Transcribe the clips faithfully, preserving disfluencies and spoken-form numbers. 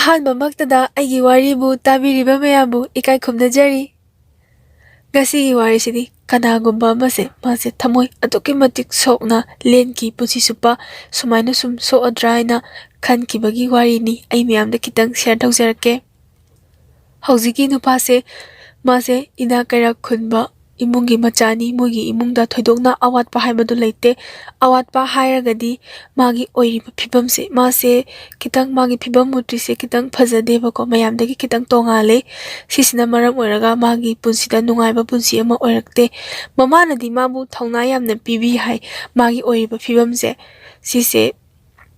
ꯑꯍꯥꯟꯕꯃꯛꯇꯗ ꯑꯩꯒꯤ ꯋꯥꯔꯤꯕꯨ ꯇꯥꯕꯤꯔꯤꯕ ꯃꯌꯥꯝꯕꯨ ꯏꯀꯥꯏ ꯈꯨꯝꯅꯖꯔꯤ꯫ ꯉꯁꯤꯒꯤ ꯋꯥꯔꯤꯁꯤꯗꯤ ꯀꯅꯥꯒꯨꯝꯕ ꯑꯃꯁꯦ, ꯃꯥꯁꯦ ꯊꯃꯣꯏ ꯑꯗꯨꯛꯀꯤ ꯃꯇꯤꯛ ꯁꯣꯛꯅ ꯂꯦꯟꯈꯤ ꯄꯨꯟꯁꯤ ꯆꯨꯞꯄ, ꯁꯨꯃꯥꯏꯅ ꯁꯨꯝ ꯁꯣꯛꯑꯗ꯭ꯔꯥ ꯍꯥꯏꯅ ꯈꯟꯈꯤꯕꯒꯤ ꯋꯥꯔꯤꯅꯤ꯫ ꯑꯩ ꯃꯌꯥꯝꯗ ꯈꯤꯇꯪ ꯁꯤꯌꯔ ꯇꯧꯖꯔꯛꯀꯦ꯫ ꯍꯧꯖꯤꯛꯀꯤ ꯅꯨꯄꯥꯁꯦ, ꯃꯥꯁꯦ ꯏꯅꯥꯛ ꯀꯩꯔꯥꯛ ꯈꯨꯟꯕ ꯏꯃꯨꯡꯒꯤ ꯃꯆꯥꯅꯤ꯫ ꯃꯣꯏꯒꯤ ꯏꯃꯨꯡꯗ ꯊꯣꯏꯗꯣꯛꯅ ꯑꯋꯥꯠꯄ ꯍꯥꯏꯕꯗꯨ ꯂꯩꯇꯦ꯫ ꯑꯋꯥꯠꯄ ꯍꯥꯏꯔꯒꯗꯤ ꯃꯥꯒꯤ ꯑꯣꯏꯔꯤꯕ ꯐꯤꯕꯝꯁꯦ, ꯃꯥꯁꯦ ꯈꯤꯇꯪ ꯃꯥꯒꯤ ꯐꯤꯕꯝ ꯃꯨꯇ꯭ꯔꯤꯁꯦ ꯈꯤꯇꯪ ꯐꯖꯗꯦꯕꯀꯣ, ꯃꯌꯥꯝꯗꯒꯤ ꯈꯤꯇꯪ ꯇꯣꯡꯉꯥꯜꯂꯦ꯫ ꯁꯤꯁꯤꯅ ꯃꯔꯝ ꯑꯣꯏꯔꯒ ꯃꯥꯒꯤ ꯄꯨꯟꯁꯤꯗ ꯅꯨꯡꯉꯥꯏꯕ ꯄꯨꯟꯁꯤ ꯑꯃ ꯑꯣꯏꯔꯛꯇꯦ꯫ ꯃꯃꯥꯅꯗꯤ ꯃꯥꯕꯨ ꯊꯧꯅꯥ ꯌꯥꯝꯅ ꯄꯤꯕꯤ ꯍꯥꯏ, ꯃꯥꯒꯤ ꯑꯣꯏꯔꯤꯕ ꯐꯤꯕꯝꯁꯦ ꯁꯤꯁꯦ꯫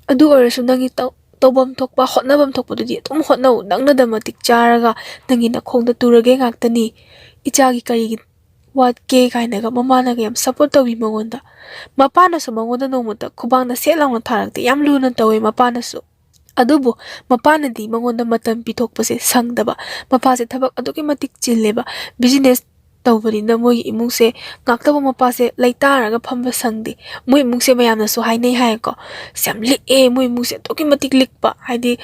ꯑꯗꯨ ꯑꯣꯏꯔꯁꯨ ꯅꯪꯒꯤ ꯇꯧ-, ꯇꯧꯐꯝ ꯊꯣꯛꯄ, ꯍꯣꯠꯅꯐꯝ ꯊꯣꯛꯄꯗꯨꯗꯤ ꯑꯗꯨꯝ ꯍꯣꯠꯅꯧ, ꯅꯪꯅꯗ ꯃꯇꯤꯛ ꯆꯥꯔꯒ ꯅꯪꯒꯤ ꯅꯈꯣꯡꯗ ꯇꯨꯔꯒꯦ ꯉꯥꯛꯇꯅꯤ꯫ ꯏꯆꯥꯒꯤ ꯀꯔꯤꯒꯤ ꯋꯥꯠꯀꯦ ꯀꯥꯏꯅꯒ ꯃꯃꯥꯅꯒ ꯌꯥꯝ ꯁꯞꯄꯣꯔꯠ ꯇꯧꯕꯤ ꯃꯉꯣꯟꯗ꯫ ꯃꯄꯥꯅꯁꯨ ꯃꯉꯣꯟꯗ ꯅꯣꯡꯃꯇ ꯈꯨꯕꯥꯛꯅ ꯁꯦꯠ ꯂꯥꯎꯅ ꯊꯥꯔꯛꯇꯦ, ꯌꯥꯝ ꯂꯨꯅ ꯇꯧꯋꯦ ꯃꯄꯥꯅꯁꯨ꯫ ꯑꯗꯨꯕꯨ ꯃꯄꯥꯅꯗꯤ ꯃꯉꯣꯟꯗ ꯃꯇꯝ ꯄꯤꯊꯣꯛꯄꯁꯦ ꯁꯪꯗꯕ꯫ ꯃꯄꯥꯁꯦ ꯊꯕꯛ ꯑꯗꯨꯛꯀꯤ ꯃꯇꯤꯛ ꯆꯤꯜꯂꯦꯕ꯫ ꯕꯤꯖꯤꯅꯦꯁ ꯇꯧꯕꯅꯤꯅ ꯃꯣꯏꯒꯤ ꯏꯃꯨꯡꯁꯦ ꯉꯥꯛꯇꯕꯨ ꯃꯄꯥꯁꯦ ꯂꯩꯇꯥꯔꯒ ꯐꯝꯕ ꯁꯪꯗꯦ꯫ ꯃꯣꯏ ꯏꯃꯨꯡꯁꯦ ꯃꯌꯥꯝꯅꯁꯨ ꯍꯥꯏꯅꯩ ꯍꯥꯏꯌꯦꯀꯣ, "ꯑꯁ, ꯌꯥꯝ ꯂꯤꯛꯑꯦ, ꯃꯣꯏ ꯏꯃꯨꯡꯁꯦ ꯑꯗꯨꯛꯀꯤ ꯃꯇꯤꯛ ꯂꯤꯛꯄ", ꯍꯥꯏꯗꯤ,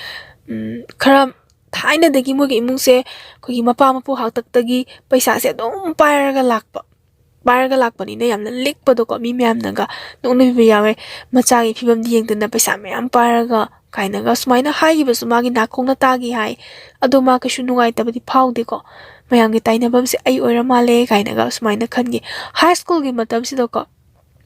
ꯎꯝ, ꯈꯔ ꯊꯥꯏꯅꯗꯒꯤ ꯃꯣꯏꯒꯤ ꯏꯃꯨꯡꯁꯦ ꯑꯩꯈꯣꯏꯒꯤ ꯃꯄꯥ ꯃꯄꯨ ꯍꯥꯛꯇꯛꯇꯒꯤ ꯄꯩꯁꯥꯁꯦ ꯑꯗꯨꯝ ꯄꯥꯏꯔꯒ ꯂꯥꯛꯄ, ꯄꯥꯏꯔꯒ ꯂꯥꯛꯄꯅꯤꯅ ꯌꯥꯝꯅ ꯂꯤꯛꯄꯗꯣꯀꯣ, ꯃꯤ ꯃꯌꯥꯝꯅꯒ ꯅꯣꯛꯅꯕꯤꯕ ꯌꯥꯎꯋꯦ꯫ "ꯃꯆꯥꯒꯤ ꯐꯤꯕꯝꯗꯤ ꯌꯦꯡꯗꯅ ꯄꯩꯁꯥ ꯃꯌꯥꯝ ꯄꯥꯏꯔꯒ" ꯀꯥꯏꯅꯒ ꯁꯨꯃꯥꯏꯅ ꯍꯥꯏꯈꯤꯕꯁꯨ ꯃꯥꯒꯤ ꯅꯥꯀꯣꯡꯅ ꯇꯥꯈꯤ ꯍꯥꯏ꯫ ꯑꯗꯣ ꯃꯥ ꯀꯩꯁꯨ ꯅꯨꯡꯉꯥꯏꯇꯕꯗꯤ ꯐꯥꯎꯗꯦꯀꯣ꯫ "ꯃꯌꯥꯝꯒꯤ ꯇꯥꯏꯅꯐꯝꯁꯦ ꯑꯩ ꯑꯣꯏꯔ ꯃꯥꯜꯂꯦ" ꯀꯥꯏꯅꯒ ꯁꯨꯃꯥꯏꯅ ꯈꯟꯈꯤ꯫ ꯍꯥꯏ ꯁ꯭ꯀꯨꯜꯒꯤ ꯃꯇꯝꯁꯤꯗꯀꯣ,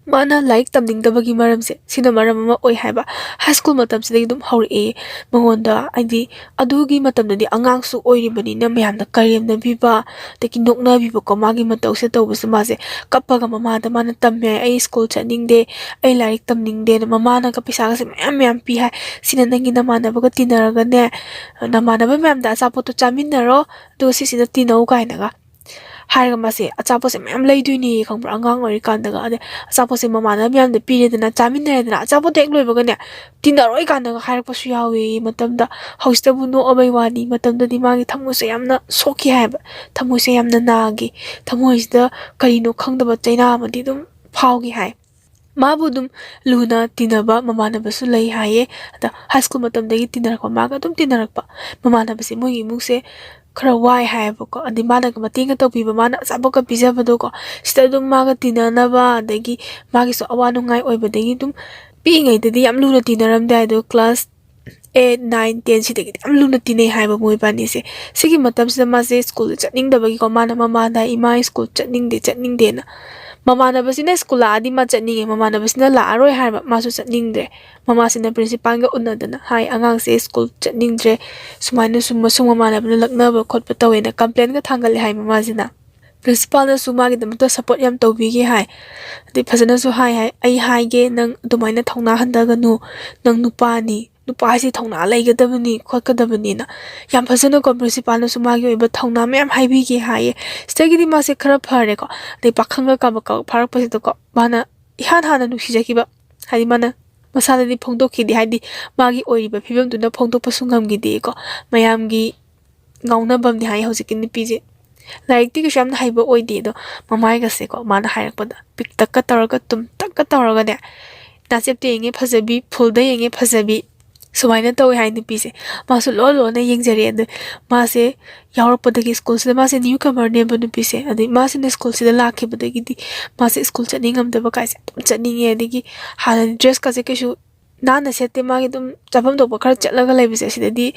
ꯃꯥꯅ ꯂꯥꯏꯔꯤꯛ ꯇꯝꯅꯤꯡꯗꯕꯒꯤ ꯃꯔꯝꯁꯦ ꯁꯤꯅ ꯃꯔꯝ ꯑꯃ ꯑꯣꯏ ꯍꯥꯏꯕ꯫ ꯍꯥꯏ ꯁ꯭ꯀꯨꯜ ꯃꯇꯝꯁꯤꯗꯒꯤ ꯑꯗꯨꯝ ꯍꯧꯔꯛꯑꯦ ꯃꯉꯣꯟꯗ, ꯍꯥꯏꯗꯤ, ꯑꯗꯨꯒꯤ ꯃꯇꯝꯗꯗꯤ ꯑꯉꯥꯡꯁꯨ ꯑꯣꯏꯔꯤꯕꯅꯤꯅ ꯃꯌꯥꯝꯅ ꯀꯔꯦꯝꯅꯕꯤꯕ, ꯑꯗꯒꯤ ꯅꯣꯛꯅꯕꯤꯕꯀꯣ꯫ ꯃꯥꯒꯤ ꯃꯇꯧꯁꯦ ꯇꯧꯕꯁꯦ ꯃꯥꯁꯦ ꯀꯞꯄꯒ ꯃꯃꯥꯗ ꯃꯥꯅ "ꯇꯝꯃꯦ, ꯑꯩ ꯁ꯭ꯀꯨꯜ ꯆꯠꯅꯤꯡꯗꯦ, ꯑꯩ ꯂꯥꯏꯔꯤꯛ ꯇꯝꯅꯤꯡꯗꯦꯅ" ꯃꯃꯥꯅꯒ ꯄꯩꯁꯥꯒꯁꯦ ꯃꯌꯥꯝ ꯃꯌꯥꯝ ꯄꯤ ꯍꯥꯏ꯫ "ꯁꯤꯅ ꯅꯪꯒꯤ ꯅꯃꯥꯟꯅꯕꯒ ꯇꯤꯟꯅꯔꯒꯅꯦ, ꯅꯃꯥꯟꯅꯕ ꯃꯌꯥꯝꯗ ꯑꯆꯥꯄꯣꯠꯇꯣ ꯆꯥꯃꯤꯟꯅꯔꯣ, ꯑꯗꯨꯒ ꯁꯤꯁꯤꯅ ꯇꯤꯟꯅꯧ" ꯀꯥꯏꯅꯒ ꯍꯥꯏꯔꯒ ꯃꯥꯁꯦ ꯑꯆꯥꯄꯣꯠꯁꯦ ꯃꯌꯥꯝ ꯂꯩꯗꯣꯏꯅꯦ, ꯈꯪꯕ꯭ꯔꯥ? ꯑꯉꯥꯡ ꯑꯣꯏꯔꯤꯀꯥꯟꯗꯒ꯫ ꯑꯗꯩ ꯑꯆꯥꯄꯣꯠꯁꯦ ꯃꯃꯥꯟꯅꯕ ꯃꯌꯥꯝꯗ ꯄꯤꯔꯦꯗꯅ, ꯆꯥꯃꯤꯟꯅꯔꯦꯗꯅ, ꯑꯆꯥꯄꯣꯠꯇꯣ ꯍꯦꯛ ꯂꯣꯏꯕꯒꯅꯦ, ꯇꯤꯟꯅꯔꯣꯏ ꯀꯥꯟꯗꯒ ꯍꯥꯏꯔꯛꯄꯁꯨ ꯌꯥꯎꯋꯦ ꯃꯇꯝꯗ꯫ ꯍꯧꯖꯤꯛꯇꯕꯨ ꯅꯣꯛꯑꯕꯩ ꯋꯥꯅꯤ, ꯃꯇꯝꯗꯗꯤ ꯃꯥꯒꯤ ꯊꯃꯣꯏꯁꯦ ꯌꯥꯝꯅ ꯁꯣꯛꯈꯤ ꯍꯥꯏꯕ, ꯊꯃꯣꯏꯁꯦ ꯌꯥꯝꯅ ꯅꯥꯈꯤ, ꯊꯃꯣꯏꯁꯤꯗ ꯀꯔꯤꯅꯣ ꯈꯪꯗꯕ ꯆꯩꯅꯥ ꯑꯃꯗꯤ ꯑꯗꯨꯝ ꯐꯥꯎꯈꯤ ꯍꯥꯏ꯫ ꯃꯥꯕꯨ ꯑꯗꯨꯝ ꯂꯨꯅ ꯇꯤꯟꯅꯕ ꯃꯃꯥꯟꯅꯕꯁꯨ ꯂꯩ ꯍꯥꯏꯌꯦ꯫ ꯑꯗ ꯍꯥꯏ ꯁ꯭ꯀꯨꯜ ꯃꯇꯝꯗꯒꯤ ꯇꯤꯟꯅꯔꯛꯄ, ꯃꯥꯒ ꯑꯗꯨꯝ ꯇꯤꯟꯅꯔꯛꯄ ꯃꯃꯥꯟꯅꯕꯁꯦ ꯃꯣꯏꯒꯤ ꯏꯃꯨꯡꯁꯦ ꯈꯔ ꯋꯥꯏ ꯍꯥꯏꯌꯦꯕꯀꯣ꯫ ꯑꯗꯩ ꯃꯥꯅꯒ ꯃꯇꯦꯡꯒ ꯇꯧꯕꯤꯕ, ꯃꯥꯅ ꯑꯆꯥꯄꯣꯠꯀ ꯄꯤꯖꯕꯗꯣꯀꯣ, ꯁꯤꯗ ꯑꯗꯨꯝ ꯃꯥꯒ ꯇꯤꯟꯅꯅꯕ, ꯑꯗꯒꯤ ꯃꯥꯒꯤꯁꯨ ꯑꯋꯥ ꯅꯨꯡꯉꯥꯏ ꯑꯣꯏꯕꯗꯒꯤ ꯑꯗꯨꯝ ꯄꯤꯛꯏꯉꯩꯗꯗꯤ ꯌꯥꯝ ꯂꯨꯅ ꯇꯤꯟꯅꯔꯝꯗꯦ ꯍꯥꯏ꯫ ꯑꯗꯣ ꯀ꯭ꯂꯥꯁ ꯑꯩꯠ, ꯅꯥꯏꯟ, ꯇꯦꯟ ꯁꯤꯗꯒꯤꯗꯤ ꯌꯥꯝ ꯂꯨꯅ ꯇꯤꯟꯅꯩ ꯍꯥꯏꯕ ꯃꯣꯏꯕꯥꯅꯤꯁꯦ꯫ ꯁꯤꯒꯤ ꯃꯇꯝꯁꯤꯗ ꯃꯥꯁꯦ ꯁ꯭ꯀꯨꯜꯗ ꯆꯠꯅꯤꯡꯗꯕꯒꯤꯀꯣ, ꯃꯥꯅ ꯃꯃꯥꯗ ꯍꯥꯏ, "ꯏꯃꯥ, ꯁ꯭ꯀꯨꯜ ꯆꯠꯅꯤꯡꯗꯦ, ꯆꯠꯅꯤꯡꯗꯦꯅ"꯫ ꯃꯃꯥꯟꯅꯕꯁꯤꯅ ꯁ꯭ꯀꯨꯜ ꯂꯥꯛꯑꯗꯤ ꯃꯥ ꯆꯠꯅꯤꯡꯉꯦ, ꯃꯃꯥꯟꯅꯕꯁꯤꯅ ꯂꯥꯛꯑꯔꯣꯏ ꯍꯥꯏꯕ, ꯃꯥꯁꯨ ꯆꯠꯅꯤꯡꯗ꯭ꯔꯦ꯫ ꯃꯃꯥꯁꯤꯅ ꯄ꯭ꯔꯤꯟꯁꯤꯄꯥꯜꯒ ꯎꯅꯗꯅ ꯍꯥꯏ, "ꯑꯉꯥꯡꯁꯦ ꯁ꯭ꯀꯨꯜ ꯆꯠꯅꯤꯡꯗ꯭ꯔꯦ, ꯁꯨꯃꯥꯏꯅ ꯁꯨꯝ ꯃꯁꯨꯡ ꯃꯃꯥꯟꯅꯕꯅ ꯂꯛꯅꯕ ꯈꯣꯠꯄ ꯇꯧꯋꯦꯅ" ꯀꯝꯄ꯭ꯂꯦꯟꯒ ꯊꯥꯡꯒꯠꯂꯦ ꯍꯥꯏ ꯃꯃꯥꯁꯤꯅ꯫ ꯄ꯭ꯔꯤꯟꯁꯤꯄꯥꯜꯅꯁꯨ ꯃꯥꯒꯤꯗꯃꯛꯇ ꯁꯞꯄꯣꯔꯠ ꯌꯥꯝ ꯇꯧꯕꯤꯒꯦ ꯍꯥꯏ꯫ ꯑꯗꯩ ꯐꯖꯅꯁꯨ ꯍꯥꯏ ꯍꯥꯏ, "ꯑꯩ ꯍꯥꯏꯒꯦ, ꯅꯪ ꯑꯗꯨꯃꯥꯏꯅ ꯊꯧꯅꯥ ꯍꯟꯊꯒꯅꯨ, ꯅꯪ ꯅꯨꯄꯥꯅꯤ, ꯅꯨꯄꯥ ꯍꯥꯏꯁꯤ ꯊꯧꯅꯥ ꯂꯩꯒꯗꯕꯅꯤ ꯈꯣꯠꯀꯗꯕꯅꯤꯅ" ꯌꯥꯝ ꯐꯖꯅꯀꯣ ꯄ꯭ꯔꯤꯟꯁꯤꯄꯥꯜꯅꯁꯨ ꯃꯥꯒꯤ ꯑꯣꯏꯕ ꯊꯧꯅꯥ ꯃꯌꯥꯝ ꯍꯥꯏꯕꯤꯒꯦ ꯍꯥꯏꯌꯦ꯫ ꯁꯤꯗꯒꯤꯗꯤ ꯃꯥꯁꯦ ꯈꯔ ꯐꯔꯦꯀꯣ꯫ ꯑꯗꯩ ꯄꯥꯈꯪꯒ ꯀꯥꯕꯛ ꯀꯥꯕꯛ ꯐꯥꯔꯛꯄꯁꯤꯗꯀꯣ, ꯃꯥꯅ ꯏꯍꯥꯟ ꯍꯥꯟꯅ ꯅꯨꯡꯁꯤꯖꯈꯤꯕ, ꯍꯥꯏꯗꯤ ꯃꯥꯅ ꯃꯁꯥꯗꯗꯤ ꯐꯣꯡꯗꯣꯛꯈꯤꯗꯦ, ꯍꯥꯏꯗꯤ ꯃꯥꯒꯤ ꯑꯣꯏꯔꯤꯕ ꯐꯤꯕꯝꯗꯨꯅ ꯐꯣꯡꯗꯣꯛꯄꯁꯨ ꯉꯝꯈꯤꯗꯦꯀꯣ꯫ ꯃꯌꯥꯝꯒꯤ ꯉꯥꯎꯅꯕꯝꯅꯤ ꯍꯥꯏ ꯍꯧꯖꯤꯛꯀꯤ ꯅꯨꯄꯤꯁꯦ꯫ ꯂꯥꯏꯔꯤꯛꯇꯤ ꯀꯩꯁꯨ ꯌꯥꯝꯅ ꯍꯩꯕ ꯑꯣꯏꯗꯦ, ꯑꯗꯣ ꯃꯃꯥꯏꯒꯁꯦꯀꯣ, ꯃꯥꯅ ꯍꯥꯏꯔꯛꯄꯗ ꯄꯤꯛꯇꯛꯀ ꯇꯧꯔꯒ, ꯇꯨꯝꯇꯛꯀ ꯇꯧꯔꯒꯅꯦ, ꯅꯥꯆꯦꯞꯇ ꯌꯦꯡꯉꯦ ꯐꯖꯕꯤ, ꯐꯨꯜꯗ ꯌꯦꯡꯉꯦ ꯐꯖꯕꯤ, ꯁꯨꯃꯥꯏꯅ ꯇꯧꯋꯦ ꯍꯥꯏ ꯅꯨꯄꯤꯁꯦ꯫ ꯃꯥꯁꯨ ꯂꯣꯟ ꯂꯣꯟꯅ ꯌꯦꯡꯖꯔꯦ꯫ ꯑꯗꯣ ꯃꯥꯁꯦ ꯌꯥꯎꯔꯛꯄꯗꯒꯤ, ꯁ꯭ꯀꯨꯜꯁꯤꯗ, ꯃꯥꯁꯦ ꯅ꯭ꯌꯨ ꯀꯃꯔꯅꯦꯕ ꯅꯨꯄꯤꯁꯦ, ꯑꯗꯩ ꯃꯥꯁꯤꯅ ꯁ꯭ꯀꯨꯜꯁꯤꯗ ꯂꯥꯛꯈꯤꯕꯗꯒꯤꯗꯤ ꯃꯥꯁꯦ ꯁ꯭ꯀꯨꯜ ꯆꯠꯅꯤꯡꯉꯝꯗꯕ ꯀꯥꯏꯁꯦ ꯑꯗꯨꯝ ꯆꯠꯅꯤꯡꯉꯦ꯫ ꯑꯗꯒꯤ ꯍꯥꯟꯅꯗꯤ ꯗ꯭ꯔꯦꯁꯀꯁꯦ ꯀꯩꯁꯨ ꯅꯥꯟꯅ ꯁꯦꯠꯇꯦ꯫ ꯃꯥꯒꯤ ꯑꯗꯨꯝ ꯆꯠꯐꯝ ꯊꯣꯛꯄ ꯈꯔ ꯆꯠꯂꯒ ꯂꯩꯕꯁꯦ, ꯁꯤꯗꯗꯤ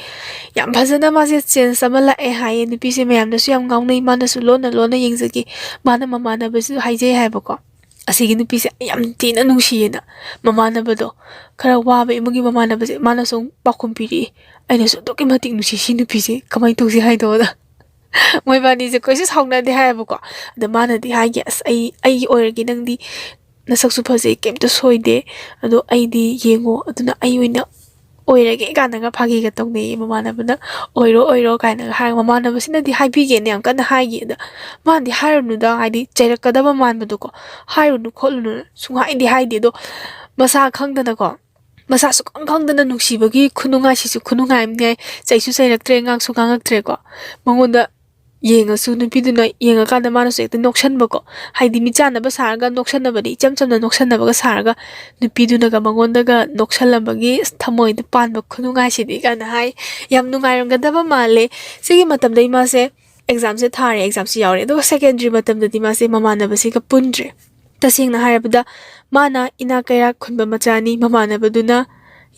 ꯌꯥꯝ ꯐꯖꯅ ꯃꯥꯁꯦ ꯆꯦꯟꯖ ꯑꯃ ꯂꯥꯛꯑꯦ ꯍꯥꯏꯌꯦ꯫ ꯅꯨꯄꯤꯁꯦ ꯃꯌꯥꯝꯅꯁꯨ ꯌꯥꯝ ꯉꯥꯎꯅꯩ, ꯃꯥꯅꯁꯨ ꯂꯣꯟꯅ ꯂꯣꯟꯅ ꯌꯦꯡꯖꯈꯤ꯫ ꯃꯥꯅ ꯃꯃꯥꯟꯅꯕꯁꯨ ꯍꯥꯏꯖꯩ ꯍꯥꯏꯕꯀꯣ, "ꯑꯁꯤꯒꯤ ꯅꯨꯄꯤꯁꯦ ꯑꯩ ꯌꯥꯝ ꯊꯤꯅ ꯅꯨꯡꯁꯤꯌꯦꯅ"꯫ ꯃꯃꯥꯟꯅꯕꯗꯣ, ꯈꯔ ꯋꯥꯕ ꯏꯃꯨꯡꯒꯤ ꯃꯃꯥꯟꯅꯕꯁꯦ, ꯃꯥꯅꯁꯨ ꯑꯃꯨꯛ ꯄꯥꯎꯈꯨꯝ ꯄꯤꯔꯛꯏ, "ꯑꯩꯅꯁꯨ ꯑꯗꯨꯛꯀꯤ ꯃꯇꯤꯛ ꯅꯨꯡꯁꯤ ꯁꯤ ꯅꯨꯄꯤꯁꯦ, ꯀꯃꯥꯏꯅ ꯇꯧꯁꯤ ꯍꯥꯏꯅꯣꯅ"꯫ ꯃꯣꯏꯕꯥꯅꯤꯁꯦ ꯀꯩꯁꯨ ꯁꯥꯎꯅꯗꯦ ꯍꯥꯏꯌꯦꯕꯀꯣ꯫ ꯑꯗ ꯃꯥꯅꯗꯤ ꯍꯥꯏꯒꯦ, "ꯑꯁ, ꯑꯩ, ꯑꯩꯒꯤ ꯑꯣꯏꯔꯒꯦ, ꯅꯪꯗꯤ ꯅꯁꯛꯁꯨ ꯐꯖꯩ, ꯀꯩꯝꯇ ꯁꯣꯏꯗꯦ, ꯑꯗꯣ ꯑꯩꯗꯤ ꯌꯦꯡꯉꯣ, ꯑꯗꯨꯅ ꯑꯩ ꯑꯣꯏꯅ ꯑꯣꯏꯔꯒꯦ" ꯀꯥꯏꯅꯒ ꯐꯥꯒꯤꯒ ꯇꯧꯅꯩꯌꯦ꯫ ꯃꯃꯥꯟꯅꯕꯅ "ꯑꯣꯏꯔꯣ, ꯑꯣꯏꯔꯣ" ꯀꯥꯏꯅꯒ ꯍꯥꯏꯔꯒ, ꯃꯃꯥꯟꯅꯕꯁꯤꯅꯗꯤ ꯍꯥꯏꯕꯤꯒꯦꯅ ꯌꯥꯝ ꯀꯟꯅ ꯍꯥꯏꯒꯤ꯫ ꯑꯗ ꯃꯥꯅꯗꯤ "ꯍꯥꯏꯔꯨꯅꯨꯗ", ꯍꯥꯏꯗꯤ ꯆꯩꯔꯛꯀꯗꯕ ꯃꯥꯟꯕꯗꯣꯀꯣ, "ꯍꯥꯏꯔꯨꯅꯨ ꯈꯣꯠꯂꯨꯅꯨ" ꯁꯨꯡꯍꯥꯏꯗꯤ ꯍꯥꯏꯗꯦ꯫ ꯑꯗꯣ ꯃꯁꯥ ꯈꯪꯗꯅꯀꯣ, ꯃꯁꯥ ꯁꯨꯈꯪ ꯈꯪꯗꯅ ꯅꯨꯡꯁꯤꯕꯒꯤ ꯈꯨꯅꯨꯡꯉꯥꯏꯁꯤꯁꯨ ꯈꯨꯅꯨꯡꯉꯥꯏ ꯑꯃꯅꯦ꯫ ꯆꯩꯁꯨ ꯆꯩꯔꯛꯇ꯭ꯔꯦ, ꯉꯥꯡꯁꯨ ꯉꯥꯡꯉꯛꯇ꯭ꯔꯦꯀꯣ꯫ ꯃꯉꯣꯟꯗ ꯌꯦꯡꯉꯁꯨ ꯅꯨꯄꯤꯗꯨꯅ ꯌꯦꯡꯉꯀꯥꯟꯗ ꯃꯥꯅꯁꯨ ꯍꯦꯛꯇ ꯅꯣꯛꯁꯟꯕꯀꯣ꯫ ꯍꯥꯏꯗꯤ ꯃꯤꯠ ꯆꯥꯟꯅꯕ ꯁꯥꯔꯒ ꯅꯣꯛꯁꯟꯅꯕꯗꯤ, ꯏꯆꯝ ꯆꯝꯅ ꯅꯣꯛꯁꯟꯅꯕꯒ ꯁꯥꯔꯒ ꯅꯨꯄꯤꯗꯨꯅꯒ ꯃꯉꯣꯟꯗꯒ ꯅꯣꯛꯁꯜꯂꯝꯕꯒꯤ ꯊꯃꯣꯏꯗ ꯄꯥꯟꯕ ꯈꯨꯅꯨꯡꯉꯥꯏꯁꯤꯗꯤ ꯀꯥꯏꯅ ꯍꯥꯏ꯫ ꯌꯥꯝ ꯅꯨꯡꯉꯥꯏꯔꯝꯒꯗꯕ ꯃꯥꯜꯂꯦ꯫ ꯁꯤꯒꯤ ꯃꯇꯝꯗ ꯏꯃꯥꯁꯦ ꯑꯦꯛꯖꯥꯝꯁꯦ ꯊꯥꯔꯦ, ꯑꯦꯛꯖꯥꯝꯁꯦ ꯌꯥꯎꯔꯦ꯫ ꯑꯗꯨꯒ ꯁꯦꯀꯦꯟꯗꯔꯤ ꯃꯇꯝꯗꯗꯤ ꯃꯥꯁꯦ ꯃꯃꯥꯟꯅꯕꯁꯤꯒ ꯄꯨꯟꯗ꯭ꯔꯦ꯫ ꯇꯁꯦꯡꯅ ꯍꯥꯏꯔꯕꯗ ꯃꯥꯅ ꯏꯅꯥꯛ ꯀꯩꯔꯥꯛ ꯈꯨꯟꯕ ꯃꯆꯥꯅꯤ, ꯃꯃꯥꯟꯅꯕꯗꯨꯅ